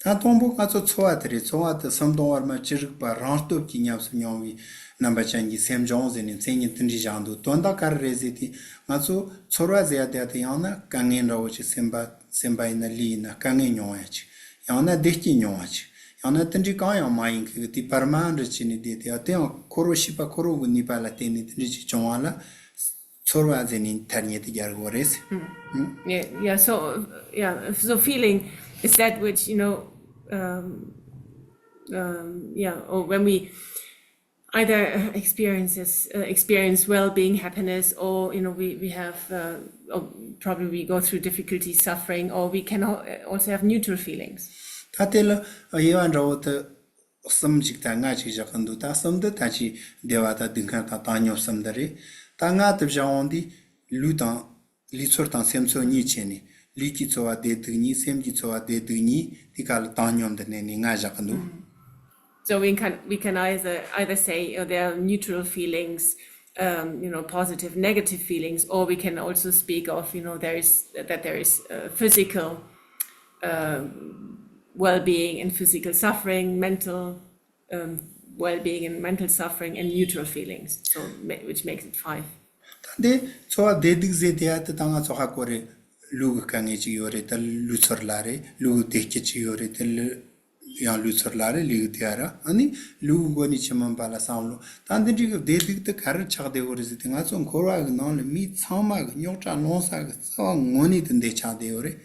ད་དང་པོ་ང་ཚོ་ཚོར་བ་དེ་རེད། ཚོར་བ་དེ་གསུམ་དང་བར་མ་ཅི་རིགས་པ་རང་སྟོབས་ཀྱིས་ཉམས་སུ་མྱོང་བའི་རྣམ་པ་ཅན་གྱི་སེམས་བྱུང་ཟེར་ནས་མཚན་ཉིད་དེ་འདྲ་བཞག་འདུག་དོན་དག་ག་རེ་རེད་ཟེར་དུས་ང་ཚོ་ཚོར་བ་ཟེར་ཡ་དེ་ཡང་ན་དཀའ་ངལ་འདྲ་བོ་ཅིག་སེམས་པ་སེམས་པ་ཡིན་ན་ལུས་ཡིན་ན་དཀའ་ངལ་མྱོང་ཡ་ཅིག་ཡང་ན་བདེ་སྐྱིད་མྱོང་བ་ཅིག་ཡང་ན་དེ་འདྲའི་གང་ཡང་མ་ཡིན་མཁན་གྱི་དེ་བར་མ་འདྲ་བྱས་ནས་བསྡད་དེ་ཡ་དེ་ཡང་འཁོར་བ་ཤེས་པ་འཁོར་བ་གི་ནུས་པ་ལ་བརྟེན་ནས་དེ་འདྲ་ཅིག་བྱུང་བ་ལ། ཚོར་བ་ཟེར་ནས་ཐ་སྙད་དེ་རྒྱག་དགོས་རེད། Yeah, yeah. So, yeah. So feeling is that which, you know, um, um, yeah, or when we either uh, experiences uh, experience well-being, happiness, or you know, we we have uh, or probably we go through difficulty, suffering, or we can al- also have neutral feelings. ད་དེ་ལ་དབྱེ་བ་འདྲ་བོ་དེ། གསུམ་གཅིག་དང་ལྔ་གཅིག་བཞག་གི་འདུག་ད་གསུམ་འདི་ད་ཅི་བདེ་བ་དང་སྡུག་བསྔལ་དང་བཏང་སྙོམས་གསུམ་འདི་རེད། ད་ལྔ་དེ་བཞག་འོང་དུས་ལུས་དང་ལུས་ཚོར་དང་སེམས་ཚོར་གཉིས་བྱས་ནས་ལུས་ཀྱི་ཚོར་བ་བདེ་སྡུག་གཉིས། སེམས་ཀྱི་ཚོར་བ་བདེ་སྡུག་གཉིས། དེ་ག་ལ་བཏང་སྙོམས་འདི་བསྣན་ནས་ལྔ་བཞག་གི་འདུག So we can we can either either say, oh, there are neutral feelings, um, you know, positive, negative feelings, or we can also speak of, you know, there is that there is uh, physical uh, well-being and physical suffering, mental um, well-being and mental suffering, and neutral feelings. So ma- which makes it five. ད་འདི་ཚོར་བ་བདེ་སྡུག་ཟེར་དེ་ཡ་དེ་ད་ང་ཚོ་ཧ་གོ་རེད། ལུས་ཀྱི་དཀའ་ངལ་ཅིག་ཡོད་རེད། དེ་ལུས་ཚོར་ལ་རེད། ལུས་ཀྱི་བདེ་སྐྱིད་ཅིག་ཡོད་རེད། དེ་ལུས་ཡང་ལུས་ཚོར་ལ་རེད། ལུས་ཀྱི་བདེ་བ་ར། ཨ་ནི་ལུས་ཀྱི་སྒོ་ནས་ཕྱི་མ་བ་ལ་བསམ་བློ། ད་འདི་འདྲའི་གི་བདེ་སྡུག་དེ་ག་རེ་ཆགས་བསྡད་ཡོད་རེད་ཟེར་དུས་ང་ཚོ་འཁོར་བ་གི་ནང་ལ་མི་ཚང་མ་གི་རྙོག་དྲ་སློང་ས་གི་རྩ་བ་ངོས་ནས་དེ་འདི་ཆགས་བསྡད་ཡོད་རེད།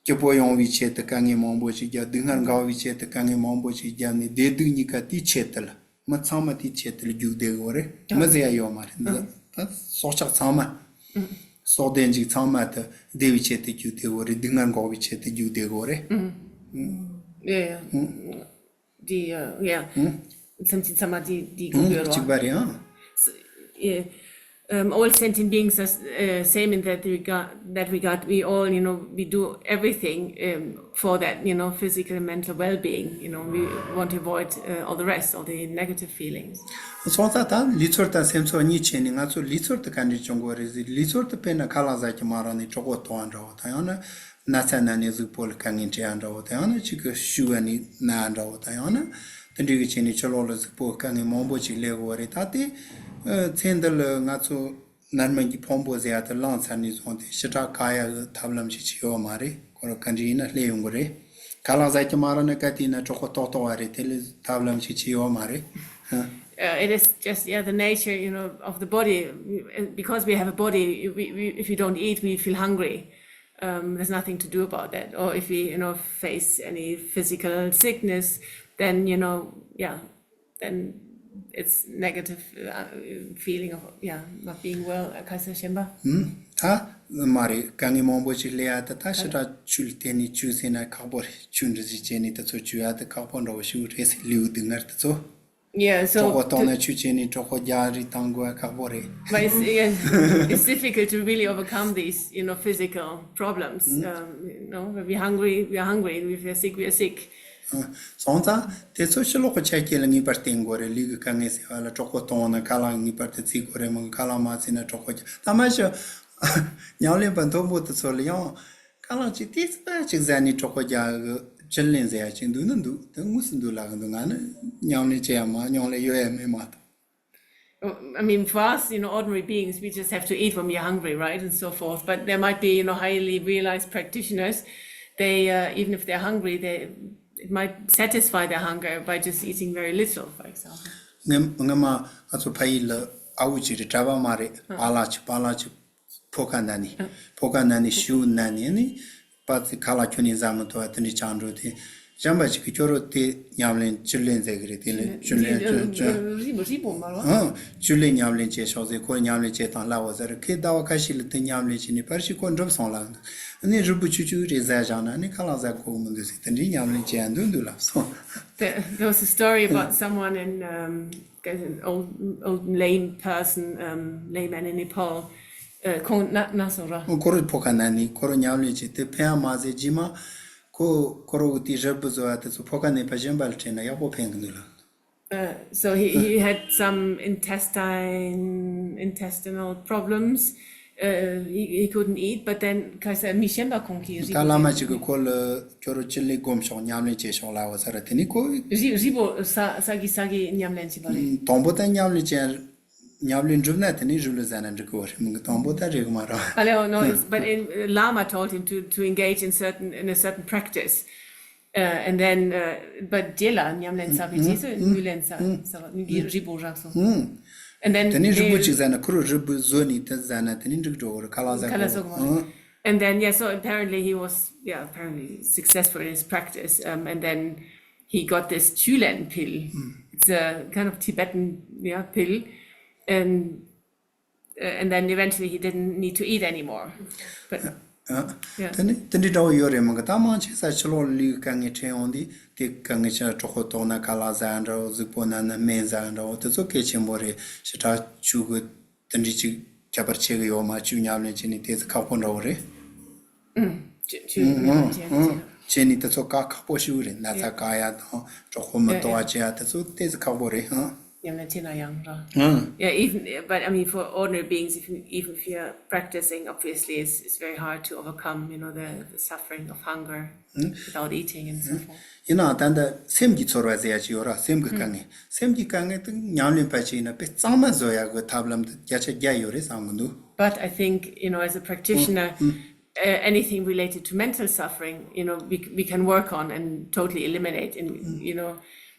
སྐྱིད་པོ་ཡོང་བའི་ཆེད་དུ་དཀའ་ངལ་མང་པོ་ཞིག་བརྒྱབ། སྡུག་བསྔལ་འགག་པའི་ཆེད་དུ་དཀའ་ངལ་མང་པོ་ཞིག་བརྒྱབ་ནས་བདེ་སྡུག་གཉིས་ཀ་དེའི་ཆེད་དུ་ལ། མི་ཚང་མ་དེའི་ཆེད་དུ་ལ་རྒྱུག་བསྡད་ཡོད་རེད། མི་ཟེར་ཡ་ཡོད་མ་རེད། འདི་ད་སྲོག་ཆགས་ཚང་མ། སྲོག་ལྡན་ཅིག་ཚང་མ་དེ་བདེ་བའི་ཆེད་དུ་རྒྱུག་བསྡད་ཡོད་རེད། སྡུག་བསྔལ་འགོག་པའི་ཆེད་དུ་རྒྱུག་བསྡད་ཡོད་རེད། Yeah, yeah. The uh, yeah. Something somebody the གཅིག་པ་རེད་ཨང་། Yeah. Um, all sentient beings are uh, same in that regard. That regard, we all, you know, we do everything um, for that, you know, physical and mental well-being. You know, we want to avoid uh, all the rest, all the negative feelings. སོང་ཙང་ད་ལུས་ཚོར་དང་སེམས་ཚོར་གཉིས་ཕྱེ་ནས་ང་ཚོ་ལུས་ཚོར་དེ་ག་འདྲས་བྱུང་དགོས་རེད་ཟེར། ལུས་ཚོར་དེ་དཔེར་ན་ཁ་ལག་ཟ་གི་མ་རག་ནས་གྲོད་ཁོག་ལྟོགས་པ་འདྲ་བོ་དང་། ཡང་ན་ན་ཚ་ན་ནས་གཟུགས་པོ་ལ་དཀའ་ངལ་འཕྲད་ཡ་འདྲ་བོ་དང་། ཡང་ན་གཅིག་གི་ཤུགས་ནས་ན་འདྲ་བོ་དང་། ཡང་ན་དེ་འདྲས་གི་བྱས་ནས་ཕྱི་ལོགས་ལ་གཟུགས་པོ་དཀའ་ངལ་མང་པོ་ཅིག་སླེབས་དགོས་རེད། ད་དེ་ཚེ་འདི་ལ་ང་ཚོ་ནར་མ་གི་ཕུང་པོ་ཟེར་ཡ་དེ་བླངས་ཚར་ནས་བཟུང་སྟེ་ཞེ་དྲག་དཀའ་ཡ་གི་ཐབས་ལམ་ཞིག་ཅིག་ཡོད་མ་རེད། ཁོ་རང་ག་འདྲས་ཡིན་ན་སླེབས་ཡོང་གི་རེད། ཁ་ལག་ཟ་གི་མ་རག་ན་ག་དུས་ཡིན་ན་གྲོད་ཁོག་ལྟོགས་ལྟོགས་པ་རེད། དེ་ལས་ཐབས་ལམ་ཞིག་ཅིག་ཡོད་མ་རེད། ཧ། Uh, it is just, yeah, the nature, you know, of the body. We- Because we have a body, we, we, if we don't eat, we feel hungry. Um, there's nothing to do about that. Or if we, you know, face any physical sickness, then, you know, yeah, then it's negative uh, feeling of, yeah, not being well. Uh, Kaiser Shemba. ད་མ་རེད། དཀའ་ངལ་མང་པོ་ཞིག་སླེབས་ཡ་ད་ད་ཞེ་དྲག་ཆུ་ལ་བརྟེན་ནས་ཆུ་ཟེར་ན་ཁག་པོ་རེད། ཆུ་འདྲ་ཞིག་བྱས་ནས་དེ་ཚོ་བཅུ་ཡ་ད་ཁག་པོ་འདྲ་བོ་ཞིག་རེད་ཟེར། ལུས་སྡུག་བསྔལ་དེ་ཚོ། Yeah, so གྲོད་ཁོག་ལྟོགས་ན་ཆུ་ཆེན་ནས་གྲོད་ཁོག་རྒྱག་རེས་བཏང་དགོས་ཁག་པོ་རེད། But it's, yeah, it's difficult to really overcome these, you know, physical problems. Um, you know, when we're hungry, we're hungry. If we're sick, we're sick. སོང་ཙང་དེ་ཚོ་ཕྱི་ལོགས་ཀྱི་ཆ་རྐྱེན་ལ་ངེས་པར་བརྟེན་དགོས་རེད། ལུས་ཀྱི་དཀའ་ངལ་ཟེར་བ་ལ་གྲོད་ཁོག་ལྟོགས་ན་ཁ་ལག་ངེས་པར་དུ་བརྩི་དགོས་རེད། མི་ཁ་ལག་མ་བརྩིས་ན་གྲོད་ཁོག་ཀྱང་ད་མ་གཞི་ཉམས་ལེན་པ་མཐོན་པོ་དེ་ཚོ་ལ་ཡང་ཁ་ལག་ཅིག་ཏིས་པ་ཅིག་ཟ་ནས་གྲོད་ཁོག་རྒྱག་གི་བཅུད་ལེན་ཟེར་ཡ་ཅིག་འདུག་ན་འདུག་དེ་དངོས་སུ་འདུག་ལབ་གི་འདུག་ང་ནི་ཉམས་ལེན་བྱེད་ཡ་མ་ཉམས་ལེན་ཡོད་ཡ་མེད་མ་གཏོགས། I mean, for us, you know, ordinary beings, we just have to eat when we are hungry, right? And so forth. But there might be, you know, highly realized practitioners, they, uh, even if they're hungry, they, it might satisfy their hunger by just eating very little, for example. ངས་ངས་མ་ང་ཚོ་ཕ་ཡུལ་ལ་ཨ་བུ་ཅིག་རེད། གྲྭ་པ་མ་རེད། པཱ་ལགས་ཅིག་པཱ་ལགས་ཅིག་ཕོ་ཁ་ན་ནི་ཕོ་ཁ་ན་ནི་ཤིའུ་ན་ནི་ནི་པ་ཙི་ཁ་ལག་ཁྱོན་ནས་ཟ་མི་ཐུབ་པ་དེ་འདྲའི་ཆགས་འགྲོ་དེ། གཞན་པ་ཞིག་གིས་ཁྱོད་རོ་དེ་ཉམས་ལེན་བཅུད་ལེན་མཛད་གི་རེད། དེ་ལས་བཅུད་ལེན་བཅུད་བཅུད་རིལ་བུ་རིལ་བུ་མ་རེད། ཨང་། བཅུད་ལེན་ཉམས་ལེན་བྱེད་ཤོག་ཟེར། ཁོ་ཉམས་ལེན་བྱེད་སྟངས་སླ་བོ་ཟེར། ཁོས་ཟླ་བ་ཁ་ཤས་ལ་དེ་ཉམས་ལེན་བྱས་ནས་ཕར་ཞིག་ཁོ་འགྲུབ་སོང་ལ། ཨ་ནི་རིལ་བུ་ཆུ་ཆུ་རེ་ཟ་བཞག་ན་ནི་ཁ་ལག་ཟ་དགོས་མི་འདུག་ཟེར། དེ་འདྲའི་ཉམས་ལེན་བྱེད་ཡ་འདུག་འདུག་ལབ་སོང་། There, there was a story about someone in, um, an old, old lame person, um, lame man in Nepal. Uh, ཁོང་ན་ན་སོང་ར། ཁོ་རོ་ཕོ་ཁ་ན་ནི་ཁོ་རོ་ཉམས་ལེན་བྱེད་དེ་ཕན་ཡ་མ་ཟད་རྗེས་མ་ཁོ་ཁོ་རོ་དེ་རིལ་བུ་བཟོ་བ་དེ་ཚོ་ཕོ་ཁ་ནས་ཕ་གཞན་པ་ལ་སྤྲད་ན་ཡག་པོ་ཕན་གི་འདུག་ལ། Uh, so he, he had some intestine, intestinal problems. Uh, he, he couldn't eat, but then, because, uh, མི་གཞན་པ་ཁོང་གིས་ད་བླ་མ་ཅིག་གིས་ཁོ་ལ་ཁྱོད་རོ་ཅི་ལས་སྒོམ་ཤོག་ཉམས་ལེན་བྱེད་ཤོག་ལབ་པ་ཟེར་ར། དེ་ནི་ཁོ་རི་རི་བོ་ས་ས་གི་ས་གི་ཉམས་ལེན་བྱེད་པ་རེད། དང་པོ་ད་ཉམས་ལེན་བྱེད། ཉམས་ལེན་འགྲུབ་ན་དེ་ནི་རི་ལུ་ཟ་ན་འགྲིག་གི་བ་རེད། མི་གི་དང་པོ་ད་རེད་གི་མ་ར། I don't know, it's- but in, uh, Lama told him to, to engage in certain, in a certain practice. Uh, and then, uh, but རྗེས་ལ་ཉམས་ལེན་ས་བའི་རྗེས་སུ་ངོས་ལེན་ས་ས་བ་ངའི་རི་བོ་རག་སོང་། And then དེ་ནི་རི་བོ་ཅིག་ཟ་ན་ཁོ་རོ་རི་བོ་བཟོ་ནི་དེ་ཟ་ན་དེ་ནི་འགྲིག་འགྲོ་བ་རེད། ཁ་ལག་ཟ་ཁ་ལག་ཟ་གོ་གོ་མ་རེད། And then, yeah, so apparently he was, yeah, apparently successful in his practice. Um, and then he got this Chulen pill. It's a kind of Tibetan, yeah, pill. And, uh, and then eventually he didn't need to eat anymore. But, yeah. དེ་ནི་དེ་འདྲའི་འདྲ་བོ་ཡོད་རེད་མ་གི། ད་མང་ཆེ་ས་ཕྱི་ལོགས་ལུས་དཀའ་ངལ་འཕྲད་ཡོང་དུས་དེ་དཀའ་ངལ་ཆེ་གྲོད་ཁོག་ལྟོགས་ན་ཁ་ལག་ཟ་འདྲ་བོ། གཟུགས་པོ་ན་ན་སྨན་ཟ་འདྲ་བོ་དེ་ཚོ་གལ་ཆེན་པོ་རེད། ཞེ་དྲག་ཆུ་གི་དེ་འདྲའི་ཅིག་ཁྱད་པར་ཕྱེ་གི་ཡོད་མ། ཆུ་ཉམས་ལེན་བྱས་ནས་དེ་ཚོ་ཁག་པོ་འདྲ་བོ་རེད། ཆུ་ཆུ་ཉམས་ལེན་བྱས་ནས་དེ་ཚོ་བཀག་ཁག་པོ་ཞིག་རེད། ན་ཚ་བཀག་ཡ་དང་གྲོད་ཁོག་མི་ལྟོགས་པ་བྱེད་ཡ་དེ་ཚོ་ཏོག་ཙམ་ཁག་པོ་རེད། ཧང་། ཉམས་ལེན་བྱས་ན་ཡང་ར། ཧང་། Yeah, even, but I mean, for ordinary beings, if you, even if you're practicing, obviously, it's, it's very hard to overcome, you know, the, the suffering of hunger without eating and so forth. ཡིན་ནའང་ད་ལྟ་སེམས་ཀྱི་ཚོར་བ་ཟེར་ཡ་ཅིག་ཡོད་ར། སེམས་ཀྱི་དཀའ་ངལ། སེམས་ཀྱི་དཀའ་ངལ་དེ་ཉམས་ལེན་པ་ཅིག་ཡིན་ན་དཔེ་གཙང་མ་བཟོ་ཡ་གི་ཐབས་ལམ་དེ་བརྒྱ་ཆ་བརྒྱ་ཡོད་རེད་བསམ་གི་འདུག But I think, you know, as a practitioner, uh, anything related to mental suffering, you know, we, we can work on and totally eliminate and, you know,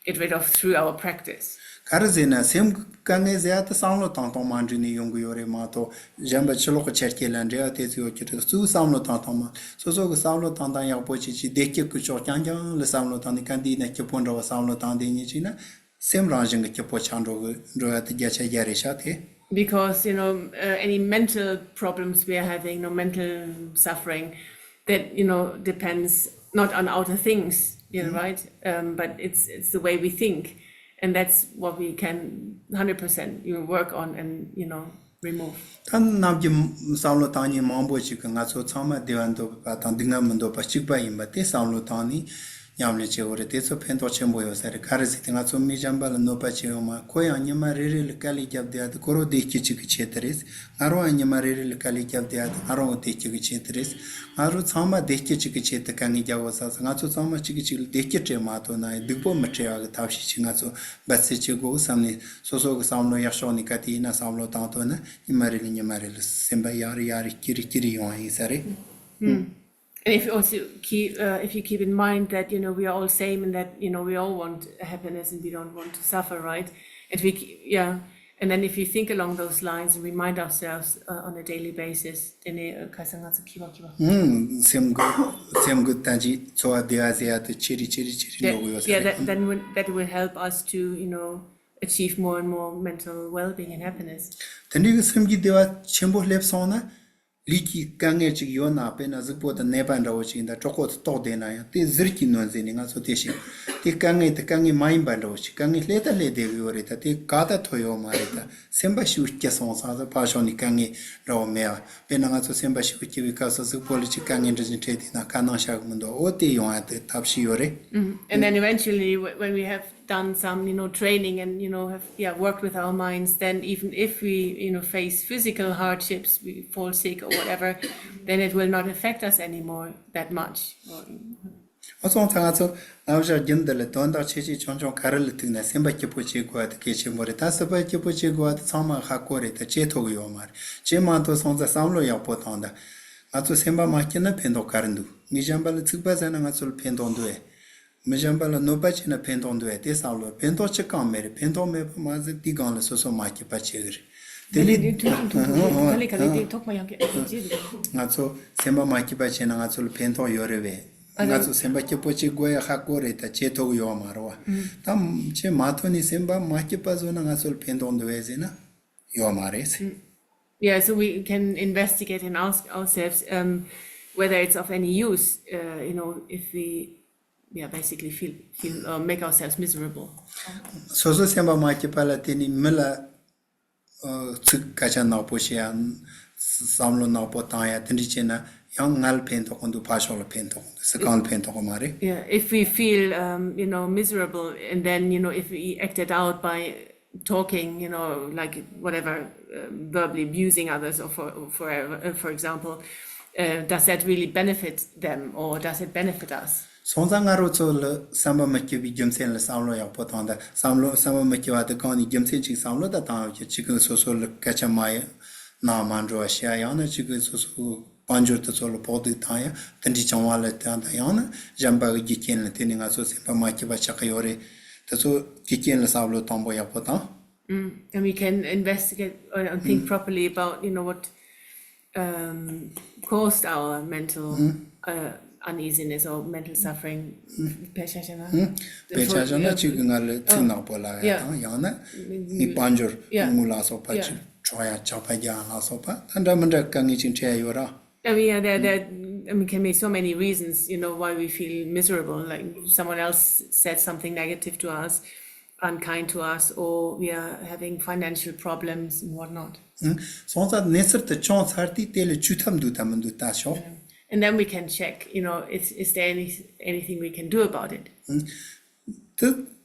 get rid of through our practice. ག་རེ་ཟེར་ན་སེམས་ཀྱི་དཀའ་ངལ་ཟེར་ཡ་དེ་བསམ་བློ་བཏང་སྟངས་མ་འགྲིག་ནས་ཡོང་གི་ཡོད་རེད་མ་གཏོགས། གཞན་པ་ཕྱི་ལོགས་ཀྱི་ཆ་རྐྱེན་ལ་འབྲེལ་བ་དེ་ཚོ་ཡོད་ཀྱི་རེད། གཙོ་བོ་བསམ་བློ་བཏང་སྟངས་མ། སོ་སོ་གི་བསམ་བློ་བཏང་སྟངས་ཡག་པོ་བྱེད་ཅིག་བདེ་སྐྱིད་ཀྱི་ཕྱོགས་རྐྱང་རྐྱང་ལ་བསམ་བློ་བཏང་ནས་ག་འདི་ཡིན་ན་སྐྱིད་པོ་འདྲ་བོ་བསམ་བློ་བཏང་བསྡད་ཉེན་ཅིག་ན། སེམས་རང་བཞིན་གྱི་སྐྱིད་པོ་ཆགས་འགྲོ་གི་འགྲོ་ཡ་དེ་བརྒྱ་ཆ་བརྒྱ་རེད་ཤག་དེ། Because, you know, uh, any mental problems we are having, you know, mental suffering, that, you know, depends not on outer things, you know, right? Um, but it's it's the way we think, and that's what we can hundred percent, you know, work on and, you know, remove. ད་ནམ་རྒྱུན་བསམ་བློ་བཏང་མཁན་མང་པོ་ཞིག་གིས་ང་ཚོ་ཚང་མ་བདེ་བ་འདོད་པ་དང་སྡུག་བསྔལ་མི་འདོད་པ་གཅིག་པ་ཡིན་པ་དེ་བསམ་བློ་བཏང་ནས་ཉམས་ལེན་བྱེད་དགོས་རེད། དེ་ཚོ་ཕན་ཐོགས་ཆེན་པོ་ཡོད་ས་རེད། ག་རེ་ཟེར་དུས་ང་ཚོ་མི་གཞན་པ་ལ་གནོད་པ་བྱེད་ཡོང་མ། ཁོ་ཡང་ཉི་མ་རེ་རེ་ལ་དཀའ་ལས་རྒྱབ་བསྡད་ཡ་དེ་ཁོ་རང་བདེ་སྐྱིད་ཅིག་གི་ཆེད་དུ་རེད། ང་རང་ཡང་ཉི་མ་རེ་རེ་ལ་དཀའ་ལས་རྒྱབ་བསྡད་ཡ་དེ་ང་རང་བདེ་སྐྱིད་ཀྱི་ཆེད་དུ་རེད། ང་རང་ཚང་མ་བདེ་སྐྱིད་ཅིག་གི་ཆེད་དུ་དཀའ་ངལ་རྒྱག་དགོས་ས་ས། ང་ཚོ་ཚང་མ་གཅིག་གིས་གཅིག་ལ་བདེ་སྐྱིད་སྤྲད་མ་ཐུབ་ན་ཡང་སྡུག་པོ་མི་སྤྲད་པ་གི་ཐབས་ཤེས་ཅིག་ང་ཚོ་འབད་རྩོལ་བྱེད་དགོས་བསམ་ནས། སོ་སོ་གི་བསམ་བློ་ཡག་ཕྱོགས་ནས་ག་དུས་ཡིན་ན་བསམ་བློ་བཏང་ཐུབ་ན་ཉི་མ་རེ་ལ་ཉི་མ་རེ་ལ་སེམས་པ་ཡག་རེ་ཡག་རེ་སྐྱིད་རེ་སྐྱིད་རེ་ཡོང་བ་ཡིན་ས་རེད། And if you also keep, uh, if you keep in mind that, you know, we are all same and that, you know, we all want happiness and we don't want to suffer, right? And we, ke- yeah, and then if you think along those lines and remind ourselves, uh, on a daily basis, then it, uh, ཁ་སང་ང་ཚོ་ཁྱི་བ་ཁྱི་བ། ཨུམ། སེམས་ཀྱི་སེམས་ཀྱི་ད་ཅི་འཚོ་བ་བདེ་བ་ཟེར་ཡ་དེ་ཆེ་རེ་ཆེ་རེ་ཆེ་རེ་འགྲོ་གི་ཡོད་ས་yeah, རེད། That, then will, that will help us to, you know, achieve more and more mental well-being and happiness. དེ་འདྲའི་གི་སེམས་ཀྱི་བདེ་བ་ཆེན་པོ་སླེབས་སོང་ན། ལུས་ཀྱི་དཀའ་ངལ་ཅིག་ཡོད་ན། དཔེར་ན་གཟུགས་པོ་དང་ནད་པ་འདྲ་བོ་ཅིག་ཡིན་ད། གྲོད་ཁོག་ཏུ་ལྟོགས་བསྡད་ན་ཡང་དེ་ཟུར་གྱིས་ནོན་ཟེར་ནས་ང་ཚོ་དེ་བཤད། དེ་དཀའ་ངལ་དེ་དཀའ་ངལ་མ་ཡིན་པ་འདྲ་བོ་ཞིག་དཀའ་ངལ་སླེབས་ད་སླེབས་བསྡད་གི་ཡོད་རེད། ད་དེ་ག་ད་ཐོ་ཡོད་མ་རེད། ད་སེམས་པ་ཤུགས་སྐྱེ་སོང་ཙང་ད་ཕར་ཕྱོགས་ནས་དཀའ་ངལ་འདྲ་བོ་མེད་པ། དཔེར་ན་ང་ཚོ་སེམས་པ་ཤུགས་སྐྱེ་བའི་སྐབས་སུ་གཟུགས་པོ་ལ་ཅིག་དཀའ་ངལ་འདྲ་ཞིག་འཕྲད་བསྡད་ན་དཀའ་སྣང་བྱ་གི་མི་འདུག་འོ་དེ་ཡོང་ཡ་དེ་ཐབས་ཤེས་ཡོད་རེད། Mm. And then eventually, wh- when we have done some, you know, training and, you know, have, yeah, worked with our minds, then even if we, you know, face physical hardships, we fall sick or whatever, then it will not affect us anymore that much. Or- ཨ་སོང་ཙང་ང་ཚོ་ང་བཞག་རྒྱུན་འདི་ལ་དོན་དག་ཆེ་ཆེ་ཆུང་ཆུང་ག་རེ་ལ་ཐུག་ན་སེམས་པ་སྐྱིད་པོ་བྱེད་དགོས་པ་དེ་གལ་ཆེན་པོ་རེད། ད་སེམས་པ་སྐྱིད་པོ་བྱེད་དགོས་པ་དེ་ཚང་མ་ཧ་གོ་རེད། ད་བྱེད་ཐུབ་ཀྱི་ཡོད་མ་རེད། བྱེད་མ་ཐུབ་སོང་ཙང་བསམ་བློ་ཡག་པོ་བཏང་། ད་ང་ཚོ་སེམས་པ་མ་སྐྱིད་ན་ཕན་ཐོགས་ག་རེ་འདུག་མི་གཞན་པ་ལ་ཚིག་པ་ཟ་ན་ང་ཚོ་ལ་ཕན་ཐོགས་འདུག་ཨེ། མི་གཞན་པ་ལ་གནོད་པ་བྱས་ན་ཕན་ཐོགས་འདུག་ཨེ། དེ་བསམ་བློ་ཕན་ཐོགས་ཅི་གང་མེད་རེད། ཕན་ཐོགས་མེད་པ་མ་ཟད་དེའི་སྒང་ལ་སོ་སོ་མ་སྐྱིད་པ་བྱེད་གི་རེད། དེ་ལས་དེ་ཐུག་ཐུག་ཐུག་ཐུག་ག་ལེ་ག་ལེ་དེ་ཐོག་མ་ཡང་གི་ཨ་ཅེ་རེད། ང་ཚོ་སེམས་པ་མ་སྐྱིད་པ་བྱས་ན་ང་ཚོ་ལ་ཕན་ཐོགས་ཡོད་རེད་བས། ཨ་རེད། ང་ཚོ་སེམས་པ་སྐྱིད་པོ་བྱེད་དགོས་ཡ་ཧ་གོ་རེད། ད་བྱེད་ཐུབ་ཀྱི་ཡོད་མ་རེད་བ། ད་བྱེད་མ་ཐུབ་ནས་སེམས་པ་མ་སྐྱིད་པ་བཟོ་ན་ང་ཚོ་ལ་ཕན་ཐོགས་འདུག་བས་ཟེར་ན་ཡོད་མ་རེད། Yeah, so we can investigate and ask ourselves um, whether it's of any use, uh, you know, if we, yeah, basically feel, feel uh, make ourselves miserable. སོ་སོ་སེམས་པ་མ་སྐྱིད་པ་ལ་བརྟེན་ནས་མི་ལ་ཨ་ཚིག་སྐད་ཆ་ནག་པོ་བཤད་ཡ། བསམ་བློ་ནག་པོ་བཏང་ཡ་དེ་འདྲ་བྱས་ན་ཡང་ང་ལ་ཕན་ཐོགས་ཀྱི་འདུག་ཕར་ཕྱོགས་ལ་ཕན་ཐོགས་ཀྱི་འདུག་སུ་གང་ལ་ཕན་ཐོགས་ཀྱི་མ་རེད། Yeah, if we feel, um, you know, miserable and then, you know, if we act it out by talking, you know, like whatever, uh, verbally abusing others or for, or forever, uh, for example, uh, does that really benefit them or does it benefit us? སོང་ཙང་ང་རང་ཚོ་ལ་བསམ་པ་མི་སྐྱིད་པའི་རྒྱུ་མཚན་ལ་བསམ་བློ་ཡག་པོ་བཏང་། ད་བསམ་བློ་བསམ་པ་མི་སྐྱིད་པ་དེ་གང་ནས་རྒྱུ་མཚན་ཅིག་བསམ་བློ་ད་བཏང་ཡོད་ཀྱི། གཅིག་གིས་སོ་སོ་ལ་སྐད་ཆ་མ་ཡ་ནང་མ་འགྲོ་བ་བཤད་ཡ། ཡང་ན་གཅིག་གིས་སོ་སོ་དཔལ་འབྱོར་དེ་ཚོ་ལ་ཕོག་ཐུག་བཏང་ཡ། དེ་འདྲའི་བྱུང་བ་ལ་བརྟེན། ད་ཡང་ན་གཞན་པ་གི་རྒྱུ་རྐྱེན་ལ་བརྟེན་ནས་ང་ཚོ་སེམས་པ་མ་སྐྱིད་པ་ཆགས་ཀྱི་ཡོད་རེད། དེ་ཚོ་རྒྱུ་རྐྱེན་ལ་བསམ་བློ་དང་པོ་ཡག་པོ་བཏང་། Mm. And we can investigate uh, and think properly about, you know, what um, caused our mental uh, uneasiness or mental suffering. དཔེ་ཆ་བཞག་ན། དཔེ་ཆ་བཞག་ན་གཅིག་གིས་ང་ལ་ཚིག་ནག་པོ་ལབ་ཡ་དང་། ཡང་ན་ངའི་དཔལ་འབྱོར་དངུལ་ལ་སོགས་པ་ཅིག་འཕྲོག་ཡ་ཇག་པ་རྒྱག་ཡ་ལ་སོགས་པ་ད་འདྲ་མི་འདྲ་དཀའ་ངལ་ཅིག་འཕྲད་ཡ་ཡོད་ར། I mean, yeah, there, there I mean, can be so many reasons, you know, why we feel miserable. Like someone else said something negative to us, unkind to us, or we are having financial problems and whatnot. སོང་ཙང་གནས་ཚུལ་དེ་བྱུང་ཚར་དུས་དེ་ལ་བཅོས་ཐབས་འདུག་དང་མི་འདུག་ལྟ་ཆོག And then we can check, you know, is, is there any, anything we can do about it? དེ་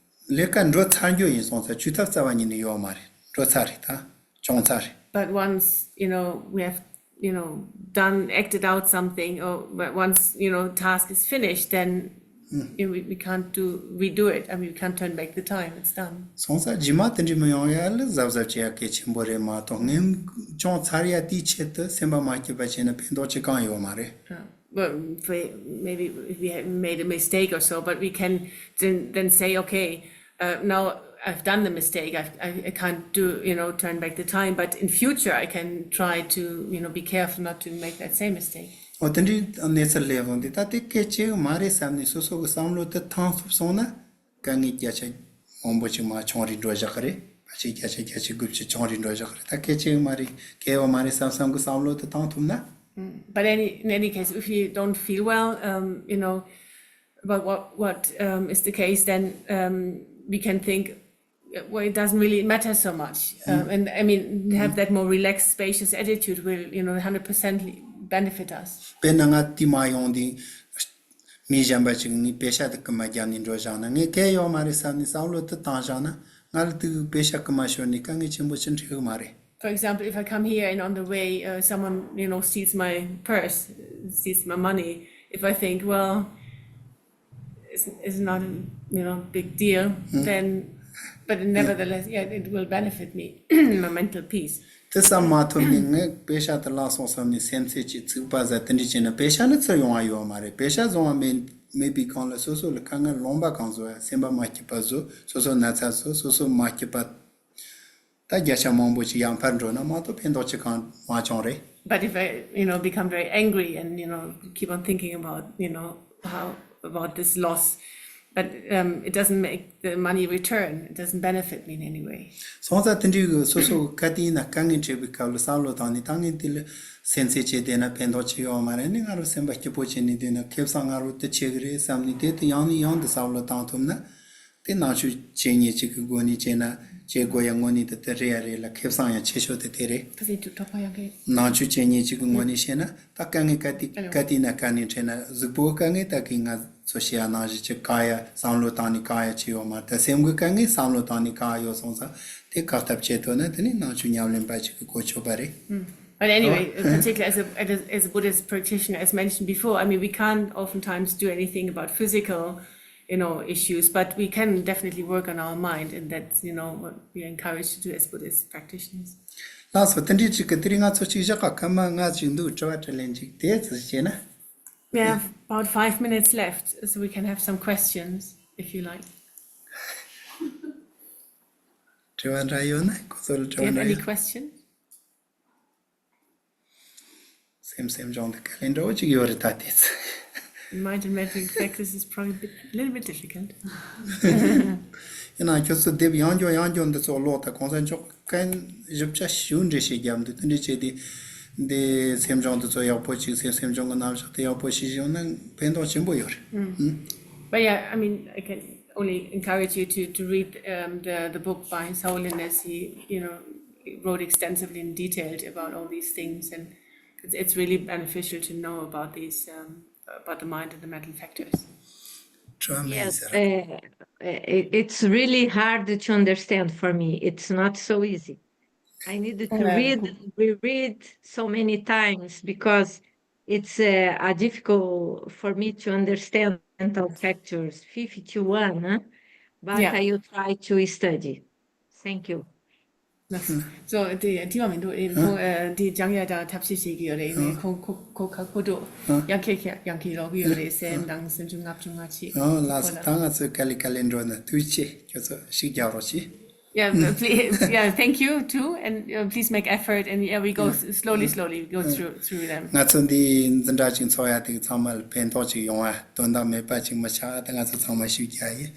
ལས་ཀ་འགྲོ་ཚར་རྒྱུ་ཡིན་སོང་ཙང་བཅོས་ཐབས་རྩ་བ་ཉིད་ནས་ཡོད་མ་རེད། འགྲོ་ཚར་རེད། ད་བྱུང་ཚར་རེད། But once, you know, we have, you know, done, acted out something, or w- once, you know, task is finished, then you know, we, we can't do, redo it. I mean, we can't turn back the time. It's done. སོང་ཙང་རྗེས་མ་དེ་འདྲ་མི་ཡོང་ཡ་ལ་གཟབ་གཟབ་བྱེད་ཡ་གལ་ཆེན་པོ་རེད་མ་གཏོགས། ངན་བྱུང་ཚར་ཡ་དེའི་ཆེད་དུ་སེམས་པ་མ་སྐྱིད་པ་བྱས་ན་ཕན་ཐོགས་ཅི་གང་ཡོད་མ་རེད། Uh, well, if we, maybe if we had made a mistake or so, but we can then, then say, okay, uh, now I've done the mistake. I've, I, I can't do, you know, turn back the time. But in future, I can try to, you know, be careful not to make that same mistake. ཨོ་དེ་འདྲའི་གནས་ཚུལ་སླེབས་འོང་དུས་ད་དེ་གལ་ཆེ་གི་མ་རེད་བསམ་ནས་སོ་སོ་གི་བསམ་བློ་དེ་ཐང་ཐུབ་སོང་ན་དཀའ་ངལ་བརྒྱ་ཆ་མང་པོ་ཅིག་མར་ཆུང་རུ་འགྲོ་བཞག་གི་རེད། ཕལ་ཆེར་བརྒྱ་ཆ་བརྒྱད་ཅུ་དགུ་བཅུ་ཆུང་རུ་འགྲོ་བཞག་གི་རེད། ད་གལ་ཆེ་གི་མ་རེད། གལ་ཡོད་མ་རེད་བསམ་བསམ་གི་བསམ་བློ་དེ་ཐང་ཐུབ་ན། Mm. But any, in any case, if you don't feel well, um, you know, but what, what um, is the case, then um, we can think, well, it doesn't really matter so much. Um, and I mean, have that more relaxed, spacious attitude will, you know, hundred percent benefit us. དཔེར་ན་ང་དེ་མ་ཡོང་དུས་མི་གཞན་པ་ཅིག་ངའི་པེ་ཤ་དེ་རྐུ་མ་བརྒྱབ་ནས་འགྲོ་བཞག་ན་ངས་གལ་ཡོད་མ་རེད་བསམ་ནས་བསམ་བློ་དེ་བཏང་བཞག་ན། ང་ལ་དེ་པེ་ཤ་རྐུ་མ་ཤོར་ནས་དཀའ་ངལ་ཆེན་པོ་ཅིག་འཕྲད་གི་མ་རེད། For example, if I come here and on the way uh, someone, you know, steals my purse, steals my money, if I think, well, it's, it's not a, you know, big deal, then, but nevertheless, yeah, it will benefit me, my mental peace. དེ་བསམ་མ་ཐུབ་ནས་ངས་པེ་ཤ་དེ་བརླག་སོང་བསམ་ནས་སེམས་ཚེགས་ཀྱིས་ཚིག་པ་ཟ་དེ་འདྲ་བྱས་ན་པེ་ཤ་ནི་ཚུར་ཡོང་བ་ཡོད་མ་རེད། པེ་ཤ་བཟུང་བ་མེད་མེད་པའི་སྒང་ལ་སོ་སོ་ལ་དཀའ་ངལ་ལོང་པ་གང་བཟོ་ཡ། སེམས་པ་མ་སྐྱིད་པ་བཟོ། སོ་སོ་ན་ཚ་བཟོ། སོ་སོ་མ་སྐྱིད་པ། ད་བརྒྱ་ཆ་མང་པོ་ཅིག་ཡར་འཕར་འགྲོ་ན་མ་གཏོགས་ཕན་ཐོགས་ཅི་གང་མ་བྱུང་རེད། But if I, you know, become very angry and, you know, keep on thinking about, you know, how, about this loss, But um, it doesn't make the money return. It doesn't benefit me in any way. སོང་ཙང་དེ་འདྲའི་གི་སོ་སོ་གི་ག་དུས་ཡིན་ན་དཀའ་ངལ་འཕྲད་པའི་སྐབས་ལ་བསམ་བློ་བཏང་ནས། ད་ངས་འདི་ལ་སེམས་ཁྲལ་བྱས་བསྡད་ན་ཕན་ཐོགས་ཅི་ཡོད་མ་རེད། ནི་ང་རང་སེམས་པ་སྐྱིད་པོ་བྱས་ནས་བསྡད་ན་ཁེ་བཟང་ང་རང་དེ་ཆེ་གི་རེད་བསམ་ནས། དེ་དེ་ཡང་ནས་ཡང་དུ་བསམ་བློ་བཏང་ཐུབ་ན། དེ་ནང་ཆོས་བྱེད་མཁན་ཅིག་གི་སྒོ་ནས་བྱས་ན་བྱེད་དགོས་ཡ་དངོས་གནས་དེ་དེ་རེད་ཡ་རེད་ལ། ཁེ་བཟང་ཡང་ཆེ་ཤོས་དེ་དེ་རེད། ཁ་སང་ཐོག་པ་ཡང་གི་ནང་ཆོས་བྱེད་མཁན་ཅིག་གི་ངོས་ནས་བཤད་ན། ད་དཀའ་ངལ་ག་དུས་ག་དུས་ན་ག་ནས་འཕྲད་ན། གཟུགས་པོའི་དཀའ་ངལ་ད་གིན་ང་ཚོ་བཤད་ཡ་ནང་བཞིན་ཅིག་གང་ཡ་བསམ་བློ་བཏང་ནས་གང་ཡ་ཅིག་ཡོད་མ་རེད། ད་སེམས་ཀྱི་དཀའ་ངལ་བསམ་བློ་བཏང་ནས་གང་ཡ་ཡོད་སོང་ཙང་། དེ་བཀག་ཐབས་བྱེད་ཐུབ་ན་དེ་ནི་ནང་ཆོས་ཉམས་ལེན་པ་ཅིག་གི་གོ་ཆོད་པ་རེད། But anyway, particularly as a, as a, as a Buddhist practitioner, as mentioned before, I mean, we can't oftentimes do anything about physical, you know, issues, but we can definitely work on our mind, and that's, you know, what we are encouraged to do as Buddhist practitioners. ལགས་སོ། དེ་འདྲའི་ཅིག་གི་དེ་རིང་ང་ཚོ་ཅིག་བཞག་ག་སྐར་མ་ལྔ་ཅིག་འདུག་དྲི་བ་དྲིས་ལན་ཅིག་དེ་ཙམ་བྱས་ན། We have about five minutes left, so we can have some questions if you like. དྲི་བ་འདྲ་ཡོད་ན། ཁོ་ཚོ་ལ་དྲི་Do you བ་have འདྲ་any ཡོད། Questions? སེམས་སེམས་སྦྱོང་དེ་དཀའ་ལས་འདྲ་བོ་ཅིག་ཡོད་རེད་ད་དེ་ཚོ། Mind and memory practice is probably a bit, little bit difficult. ཡིན་ནའང་ཁྱོད་ཚོ་དེབ་ཡང་སྐྱོར་ཡང་སྐྱོར་འདི་ཚོ་ཀློག་ད། གོང་ས་མཆོག་གིས་བཞི་བརྒྱ་ཞེ་དགུ་འགྲེལ་བཤད་བརྒྱབ་འདུག་དེ་འདྲ་བྱས་ཏེ་འདི་སེམས་སྦྱོང་འདི་ཚོ་ཡག་པོ་ཅིག་སེམས་སེམས་སྦྱོང་གི་རྣམ་གཞག་དེ་ཡག་པོ་ཞིག་བྱུང་ན་ཕན་ཐོགས་ཆེན་པོ་ཡོད་རེད། But yeah, I mean, I can only encourage you to, to read um, the, the book by His Holiness. He, you know, wrote extensively and detailed about all these things, and it's, it's really beneficial to know about these, um, about the mind and the mental factors. Yes, uh, it, it's really hard to understand for me. It's not so easy. I needed to read and reread so many times because it's uh, uh, difficult for me to understand mental factors fifty-one, huh? But yeah. I will try to study. Thank you. So དེ་དྲི་བ་མི་འདུག་ཨེ་ཁོ་དེ་སྦྱང་ཡ་དང་ཐབས་ཤེས་བྱེད་ཀྱི་ཡོད་རེད། ཨེ་ཁོ་ཁོ་ཁོ་ཁ་ཁོ་འགྲོ་ཡང་ཁྱེད་ཁྱེད་ཡང་ཁྱེད་ལོག་གི་ཡོད་རེད། སེམས་དང་སེམས་བྱུང་ལྔ་བཅུ་ང་གཅིག་ཨོ་ལགས་སོ། ད་ང་ཚོས་ག་ལེ་ག་ལེ་འགྲོ་ན་ཐུགས་རྗེ་ཆེ། ཁྱོད་ཚོ་ཤིག་རྒྱག་རོགས་གྱིས། Yeah, please, yeah, thank you too, and uh, please make effort, and yeah, we go s- slowly, slowly, we go through through them. ང་ཚོ་འདི་འཛིན་གྲྭ་ཅིག་འཚོགས་ཡ་དེ་ཚང་མ་ལ་ཕན་ཐོགས་ཅིག་ཡོང་བ་དོན་དག་མེད་པ་ཅིག་མི་ཆགས། ད་ང་ཚོ་ཚང་མ་ཤུགས་རྒྱག་ཡིན།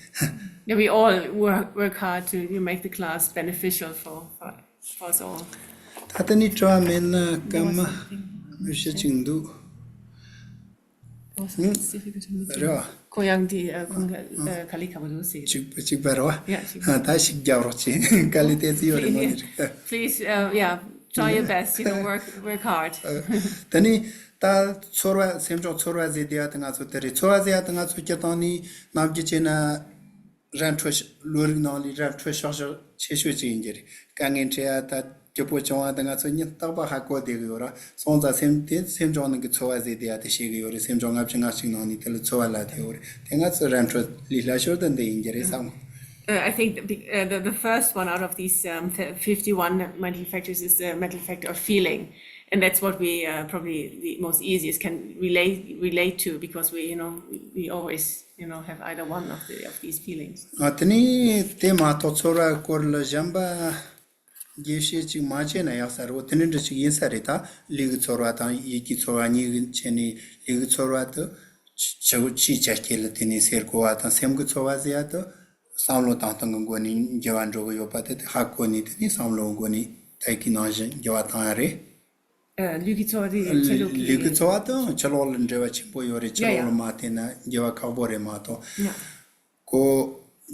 Yeah, we all work work hard to you know, make the class beneficial for for for us all. ད་ལྟ་ནི་དྲི་བ་མེད་ན་སྐར་མ་བཞི་ཅིག་འདུག Awesome. It's difficult to meet རེད་བ། ཁོ་ཡང་དེ་ཁོང་ག་ལས་ཁ་པོ་འདུག་ཟེར། གཅིག་པ་གཅིག་པ་རེད་བ། Yeah, གཅིག་པ། ད་ཞིག་རྒྱག་རོགས་བྱེད། དཀའ་ལས་དེ་ཚོ་ཡོད་རེད་མ་རེད། Please, uh, yeah, try your best, you know, work work hard. ད་ནི་ད་ཚོར་བ་སེམས་ཅོག་ཚོར་བ་ཟེར་དེ་ཡ་ད་ང་ཚོ་དེ་རེད། ཚོར་བ་ཟེར་ཡ་ད་ང་ཚོ་སྤྱིར་བཏང་ནི་ནམ་རྒྱུན་བྱས་ན། ར་འཕྲོད་ཤ- བློ་རིག་ནང་ལས་ར་འཕྲོད་ཤག་ཤག་ཆེ་ཤོས་ཅིག་ཡིན་གྱི་རེད། དཀའ་ངལ་འཕྲད་ཡ་ད་སྐྱིད་པོ་བྱུང་བ་ད་ང་ཚོ་ཉིན་རྟག་པར་ཧ་གོ་བསྡད་གི་ཡོད་ར། སོང་ཙང་སེམས་དེ་སེམས་སྦྱོང་ནང་གི་ཚོར་བ་ཟེར་དེ་ཡ་དེ་ཤེས་གི་ཡོད་རེད། སེམས་སྦྱོང་ལྔ་བཅུ་ང་གཅིག་ནང་ནས་དེ་ལ་ཚོར་བ་ལབ་དེ་ཡོད་རེད། དེ་ང་ཚོ་ར་འཕྲོད་ལས་སླ་ཤོས་ད་འདི་ཡིན་གྱི་རེད་བསམ། Uh, I think the, uh, the, the first one out of these um, th- fifty-one mental factors is the mental factor of feeling. And that's what we uh, probably the most easiest can relate relate to because we, you know, we always, you know, have either one of the of these feelings. ཨ་དེ་ནི་དེ་མ་གཏོགས་ཚོར་བ་སྐོར་ལ་གཞན་པ་རྒྱས་བཤད་ཅིག་མ་བྱས་ན་ཡག་ས་རེད། འོ་དེ་འདྲ་འདྲ་ཅིག་ཡིན་ས་རེད། ད་ལུས་ཀྱི་ཚོར་བ་དང་ཡིད་ཀྱི་ཚོར་བ་གཉིས་ཀྱི་ཆ་ནས་ལུས་ཀྱི་ཚོར་བ་དེ་ཆུ་ཆུའི་ཆ་རྐྱེན་ལ་བརྟེན་ནས་སེལ་དགོས་པ་དང་། སེམས་ཀྱི་ཚོར་བ་ཟེར་ཡ་དེ་བསམ་བློ་བཏང་སྟངས་ཀྱི་སྒོ་ནས་འགྱུར་བ་འགྲོ་གི་ཡོད་པ་དེ་དེ་ཧ་གོ་ནས་དེ་ནས་བསམ་བློའི་སྒོ་ནས་ད་གིན་ནང་བཞིན་འགྱུར་བ་བཏང་ཡ་རེད། ཨ། ལུས་ཀྱི་ཚོར་བ་དེ་ཕྱི་ལོགས་ཀྱི། ལུས་ཀྱི་ཚོར་བ་དང་ཕྱི་ལོགས་ལ་འབྲེལ་བ་ཆེན་པོ་ཡོད་རེད། ཕྱི་ཡ་ལོགས་ཡ། ལ་མ་བརྟེན་ན་འགྱུར་བ་ཁག་པོ་རེད་མ་གཏོགས། ཡ། ཁོ་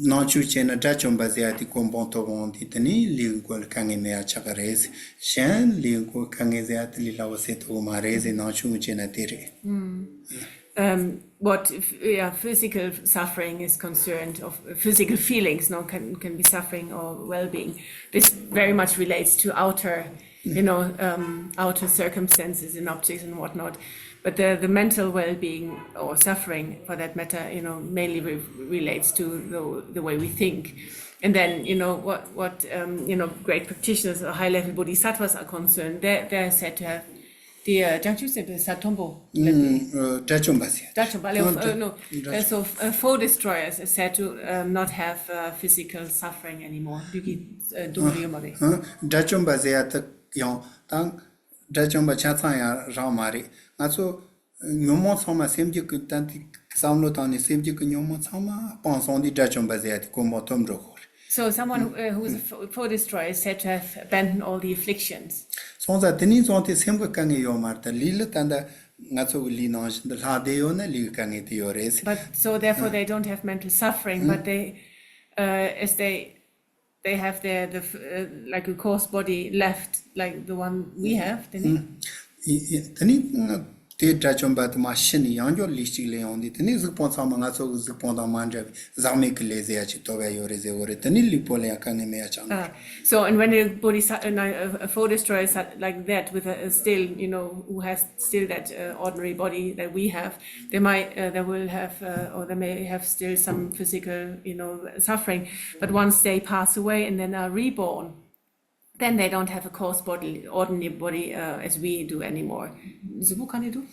ནང་ཆོས་བྱས་ན་དགྲ་བཅོམ་པ་ཟེར་ཡ་དེ་ཁོ་འབངས་ཐོབ་འོང་དེ་དེ་ནི་ལུས་ཀྱི་སྐོར་ལ་དཀའ་ངལ་མེད་ཡ་ཆགས་ཀྱི་རེད་ཟེར། གཞན་ལུས་ཀྱི་སྐོར་དཀའ་ངལ་ཟེར་ཡ་དེ་ལས་སླ་བོ་སེལ་ཐུབ་ཀྱི་མ་རེད་ཟེར། ནང་ཆོས་བྱས་ན་དེ་རེད། Um, what f- yeah, physical suffering is concerned, of physical feelings, no, can can be suffering or well-being. This very much relates to outer, you know, um, outer circumstances and objects and whatnot. But the the mental well-being or suffering, for that matter, you know, mainly re- relates to the the way we think. And then, you know, what what um, you know, great practitioners or high-level bodhisattvas are concerned, they they are said to have དེ་ཡ་བྱང་ཆུབ་སེམས་དཔའི་ས་མཐོན་པོ་ལབ་དེ། ཨ། དགྲ་བཅོམ་པ་ཟེར། དགྲ་བཅོམ་པ་ལས། ཨ། Uh, no. Uh, so uh, foe destroyers are said to um, not have uh, physical suffering anymore. ལུས་ཀྱི་སྡུག་བསྔལ་ཡོད་མ་རེད། ཨ། དགྲ་བཅོམ་པ་ཟེར་ཡ་དེ་ཡང་དང་དགྲ་བཅོམ་པ་ཆ་ཚང་ཡང་རང་མ་རེད། ང་ཚོ་ཉོན་མོངས་ཚང་མ་སེམས་རྒྱུད་ཀྱི་ད་འདི་ བསམ་བློ་བཏང་ནས་སེམས་རྒྱུད་ཀྱི་ཉོན་མོངས་ཚང་མ་སྤངས་སོང་དུས་དགྲ་བཅོམ་པ་ཟེར་ཡ་དེ་གོ་འཕང་ཐོབ་འགྲོ་གི་རེད། So someone who, uh, who's a fo- foe destroyer is said to have abandoned all the afflictions. སོང་ཙང་དེ་ནས་བཟུང་སྟེ་སེམས་ཀྱི་དཀའ་ངལ་ཡོད་མ་རེད། ད་ལུས་ལ་ད་ལྟ་ང་ཚོ་གི་ལུས་ནང་བཞིན་དུ་ལྷག་བསྡད་ཡོད་ན་ལུས་ཀྱི་དཀའ་ངལ་དེ་ཡོད་རེད། But so therefore they don't have mental suffering, but they, uh, as they they have their the f- uh, like a coarse body left, like the one we have, then ཡིན། ཡིན། དེ་ནི་དེ་དགྲ་བཅོམ་པ་དེ་མ་ཤི་ནས་ཡང་བསྐྱར་ལུས་གཅིག་ལ་ཡོང་དུས་དེ་ནི་གཟུགས་པོ་ཚང་མ་ང་ཚོ་གི་གཟུགས་པོ་དང་མ་འདྲ་བའི་ཟག་མེད་ཀྱི་ལས་ཟེར་ཡ་ཅིག་ཐོབ་ཡ་ཡོད་རེད་ཟེར་བ་རེད། དེ་ནི་ལུས་པོ་ལ་ཡང་དཀའ་ངལ་མེད་ཡ་ཆགས་འགྲོ། Uh, so, and when a body, su- uh, no, a, a foe destroyer su- like that, with a, a still, you know, who has still that uh, ordinary body that we have, they might, uh, they will have, uh, or they may have still some physical, you know, suffering. But once they pass away and then are reborn, then they don't have a coarse body, ordinary body uh, as we do anymore. གཟུགས་པོ་ག་ནས་འདུག་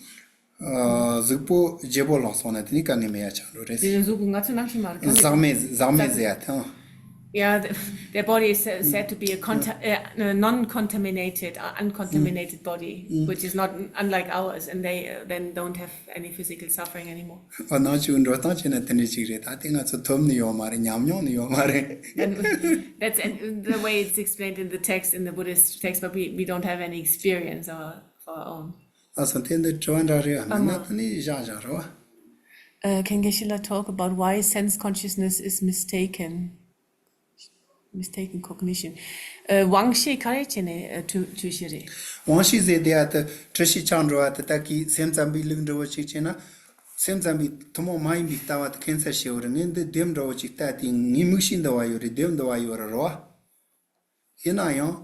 གཟུགས་པོ་བརྗེ་པོ་ལོག་སོང་ན་དེ་ནི་དཀའ་ངལ་མེད་ཡ་ཆགས་འགྲོ་རེད། དེ་གཟུགས་པོ་ང་ཚོ་ནང་བཞིན་མ་རེད། ཟག་མེད་ཟག་མེད་ཟེར་ཡ་དང་། Yeah, the, their body is sa- said to be a, conta- uh, a non-contaminated, uh, uncontaminated body, which is not unlike ours, and they uh, then don't have any physical suffering anymore. ཨ་ནང་ཆུ་འགྲོ་སྟངས་བྱས་ན་དེ་འདྲ་ཅིག་རེད། ད་དེ་ང་ཚོ་ཐོབ་ནི་ཡོད་མ་རེད། ཉམས་མྱོང་ནི་ཡོད་མ་རེད། And that's and the way it's explained in the text, in the Buddhist text, but we, we don't have any experience of our, of our own. ཨ་སོ་དེ་འདི་དྲི་བ་འདྲ་རེད། མིན་ན་དེ་ནི་བཞག་བཞག་རོ། Uh, can Geshe-la talk about why sense consciousness is mistaken? Mistaken cognition. Uh, དབང་ཤེས་ག་རེ་བྱས་ནས་uh, འཁྲུལ་འཁྲུལ་ཤེས་རེད། དབང་ཤེས་ཟེར་དེ་ཨ་ད་འཁྲུལ་ཤེས་ཆགས་འགྲོ་བ་དེ་ད་གི་སེམས་ཙམ་པའི་ལུགས་འདྲ་བོ་ཅིག་བྱས་ན། སེམས་ཙམ་པའི་ཐུན་མོང་མ་ཡིན་པའི་ལྟ་བ་དེ་ཁེངས་ཚར་ཤེས་བར་ངས་འདི་བདེན་འདྲ་བོ་ཅིག་ལྟ་དེ་ངའི་མིག་ཤེས་འདི་བ་ཡོད་རེད། བདེན་འདི་བ་ཡོད་རེད་རོ། ཡིན་ན་ཡང་།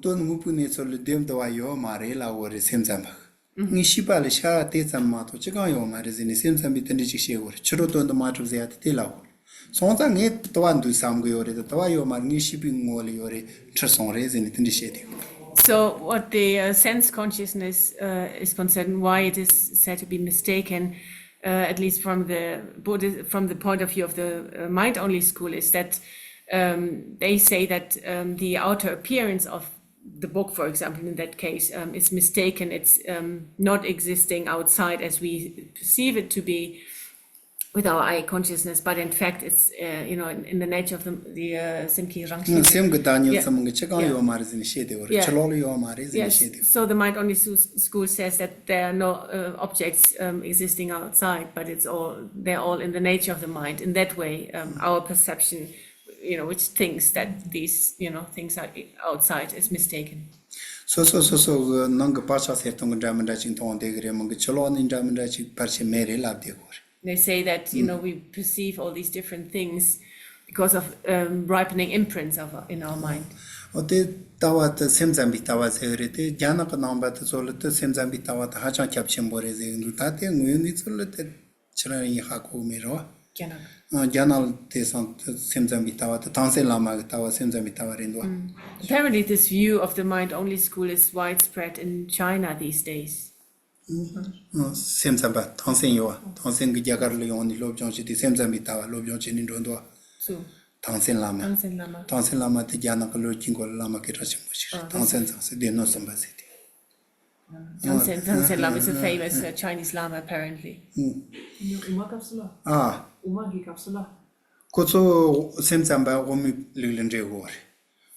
དོན་དངོས་པོའི་གནས་ཚུལ་ལ་བདེན་འདི་བ་ཡོད་མ་རེད་ལབ་བོ་རེད་སེམས་ཙམ་པ། ངའི་ཤེས་པ་ལ་ཤ་དེ་ཙམ་མ་གཏོགས་ཅི་གང་ཡོད་མ་རེད་ཟེར་ནས་སེམས་ཙམ་པས་དེ་འདྲ་ཅིག་བཤད་བོ་རེད། ཕྱི་རོལ་དོན་དུ་མ་གྲུབ་ཟེར་ཡ་དེ་དེ་ལབ་བོ་རེད། སོང་ཙང་ངས་དེ་བ་འདུག་བསམ་གི་ཡོད་རེད། དེ་བ་ཡོད་མ་རེད། ངའི་ཤེས་པའི་ངོ་ལ་ཡོད་རེད། འཁྲུལ་སོང་རེད་ཟེར་ནས་དེ་འདྲ་བཤད་དེ། So what the uh, sense consciousness uh, is concerned, why it is said to be mistaken, uh, at least from the Buddhist, from the point of view of the uh, mind-only school, is that um, they say that um, the outer appearance of the book, for example, in that case, um, is mistaken. It's um, not existing outside as we perceive it to be with our eye consciousness, but in fact, it's uh, you know in, in the nature of the, the uh, སེམས་ཀྱི་རང་བཞིན། སེམས་ཀྱི་བདག་ཉིད་ཙམ་གྱི་ཅི་གང་ཡོད་མ་རེད་ཟེར་ནས་བཤད་དེ་བ་རེད། ཕྱི་ལོགས་ལ་ཡོད་མ་རེད་ཟེར་ནས་བཤད་དེ། Yes. So the mind only su- school says that there are no uh, objects um, existing outside, but it's all they're all in the nature of the mind. In that way, um, our perception, you know, which thinks that these, you know, things are outside is mistaken. སོ་སོ་སོ་སོ་གི་ནང་གི་བག་ཆགས་སེལ་སྟངས་ཀྱི་འདྲ་མི་འདྲ་ཅིག་མཐོང་བསྡད་ཀྱི་རེད། མང་གི་ཕྱི་ལོགས་ནས་འདྲ་མི་འདྲ་ཅིག་བར་ཆད་མེད་རེད་ལབ་བསྡད་ཀྱི་རེད། They say that, you know, we perceive all these different things because of um, ripening imprints of, in our mind. ཨོ་དེ་ལྟ་བ་དེ་སེམས་ཙམ་པའི་ལྟ་བ་ཟེར་གི་རེད་དེ། རྒྱ་ནག་གི་ནང་པ་དེ་ཚོ་ལ་དེ་སེམས་ཙམ་པའི་ལྟ་བ་དེ་ཧ་ཅང་ཁྱབ་ཆེན་པོ་རེད་ཟེར་གི་འདུག་ད་དེ་དངོས་ཡོད་གནས་ཚུལ་ལ་དེ་ཁྱེད་རང་ཡིན་ཧ་གོ་གི་མེད་རོ། རྒྱ་ནག་ཨ་རྒྱ་ནག་ལ་དེ་སང་དེ་སེམས་ཙམ་པའི་ལྟ་བ་དེ་ཐང་སན་བླ་མ་གི་ལྟ་བ་སེམས་ཙམ་པའི་ལྟ་བ་རེད་འདུག Apparently, this view of the mind only school is widespread in China these days. སེམས་ཙམ་པ་ཐང་སན་ཡོད་བ། ཐང་སན་གྱི་རྒྱ་གར་ལ་ཡོང་ནས་སློབ་སྦྱོང་བྱས་ཏེ་སེམས་ཙམ་པའི་ལྟ་བ་སློབ་སྦྱོང་བྱས་ནས་འགྲོ་འདུག་ཐང་སན་བླ་མ། ཐང་སན་བླ་མ། ཐང་སན་བླ་མ་དེ་རྒྱ་ནག་གི་ལོ་རྒྱུས་སྐོར་ལ་བླ་མ་སྐད་གྲགས་ཆེན་པོ་ཞིག་རེད། ཨ། ཐང་སན་ཚང་སེ་སྡེ་སྣོད་གསུམ་པ་ཟེར་ཏེ། ཐང་སན། ཐང་སན་བླ་མ is a famous uh, Chinese lama apparently. ཨ། ཁོ་ཚོ་སེམས་ཙམ་པ་དབུ་མའི་ལུགས་ལ་འགྲེལ་དགོས་རེད།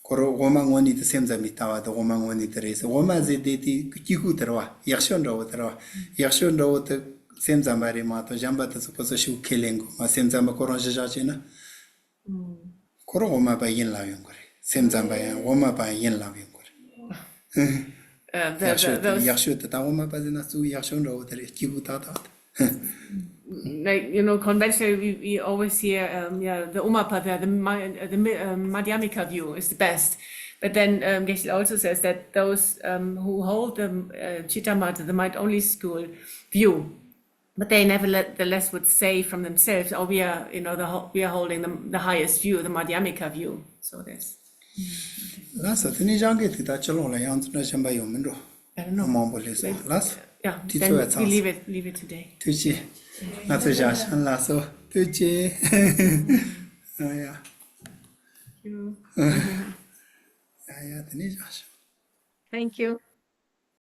ཁོ་རང་དབུ་མ་དངོས་གནས་དེ་སེམས་ཙམ་པའི་ལྟ་བ་དེ་དབུ་མ་དངོས་གནས་དེ་རེད་ཟེར། དབུ་མ་ཟེར་དེ་དེ་སྐྱེ་དགུ་དེ་རེད་བ། ཡག་ཤོས་འདྲ་བོ་དེ་རེད་བ། ཡག་ཤོས་འདྲ་བོ་དེ་སེམས་ཙམ་པ་རེད་མ་གཏོགས་གཞན་པ་དེ་ཚོ་ཁོ་ཚོ་ཤུགས་ཁས་ལེན་དགོས་མ། སེམས་ཙམ་པ་ཁོ་རང་གཞི་བཞག་བྱས་ན། ཁོ་རང་དབུ་མ་པ་ཡིན་ལབ་ཡོང་གི་རེད། སེམས་ཙམ་པ་ཡང་དབུ་མ་པ་ཡིན་ལབ་ཡོང་གི་རེད། Uh, the, ཡག་ཤོས་དེ་ཡག་ཤོས་དེ་ད་དབུ་མ་པ་ཟེར་ན་གཙོ་བོ་ཡག་ཤོས་འདྲ་བོ་དེ་རེད། སྐྱེ་དགུ་ཏག་ཏག་དེ། Like, you know, conventionally we, we always hear, um, yeah, the Umapa, the, the, Ma- uh, the Mi- uh, Madhyamika view is the best. But then um, Geshe also says that those um, who hold the uh, Citta Mata, the mind only school view, but they nevertheless would say from themselves, oh, we are, you know, the, ho- we are holding the, the highest view, the Madhyamika view. So there's. ལགས་སོ། དེ་ནས་རང་གིས་དེ་ལྟར་ཕྱི་ལོགས་ལ་ཡང་འཛིན་གྲྭ་གཞན་པ་ཡོད་མིན་འགྲོ། I don't know. མང་པོ་སླེབས་སོང་། ལགས་སོ། Yeah, དེ་ཚོ་then བས་we ཚང་leave སོང་། It, leave it today. ཐུགས་རྗེ་ཆེ། ང་ཚོ་ཞག་ཤང་ལགས་སོ། ཐུགས་རྗེ་ཆེ། ཨ་ཡ། ཡ་ཡ། དེ་ནས་ཞག་ཤང་། Thank you.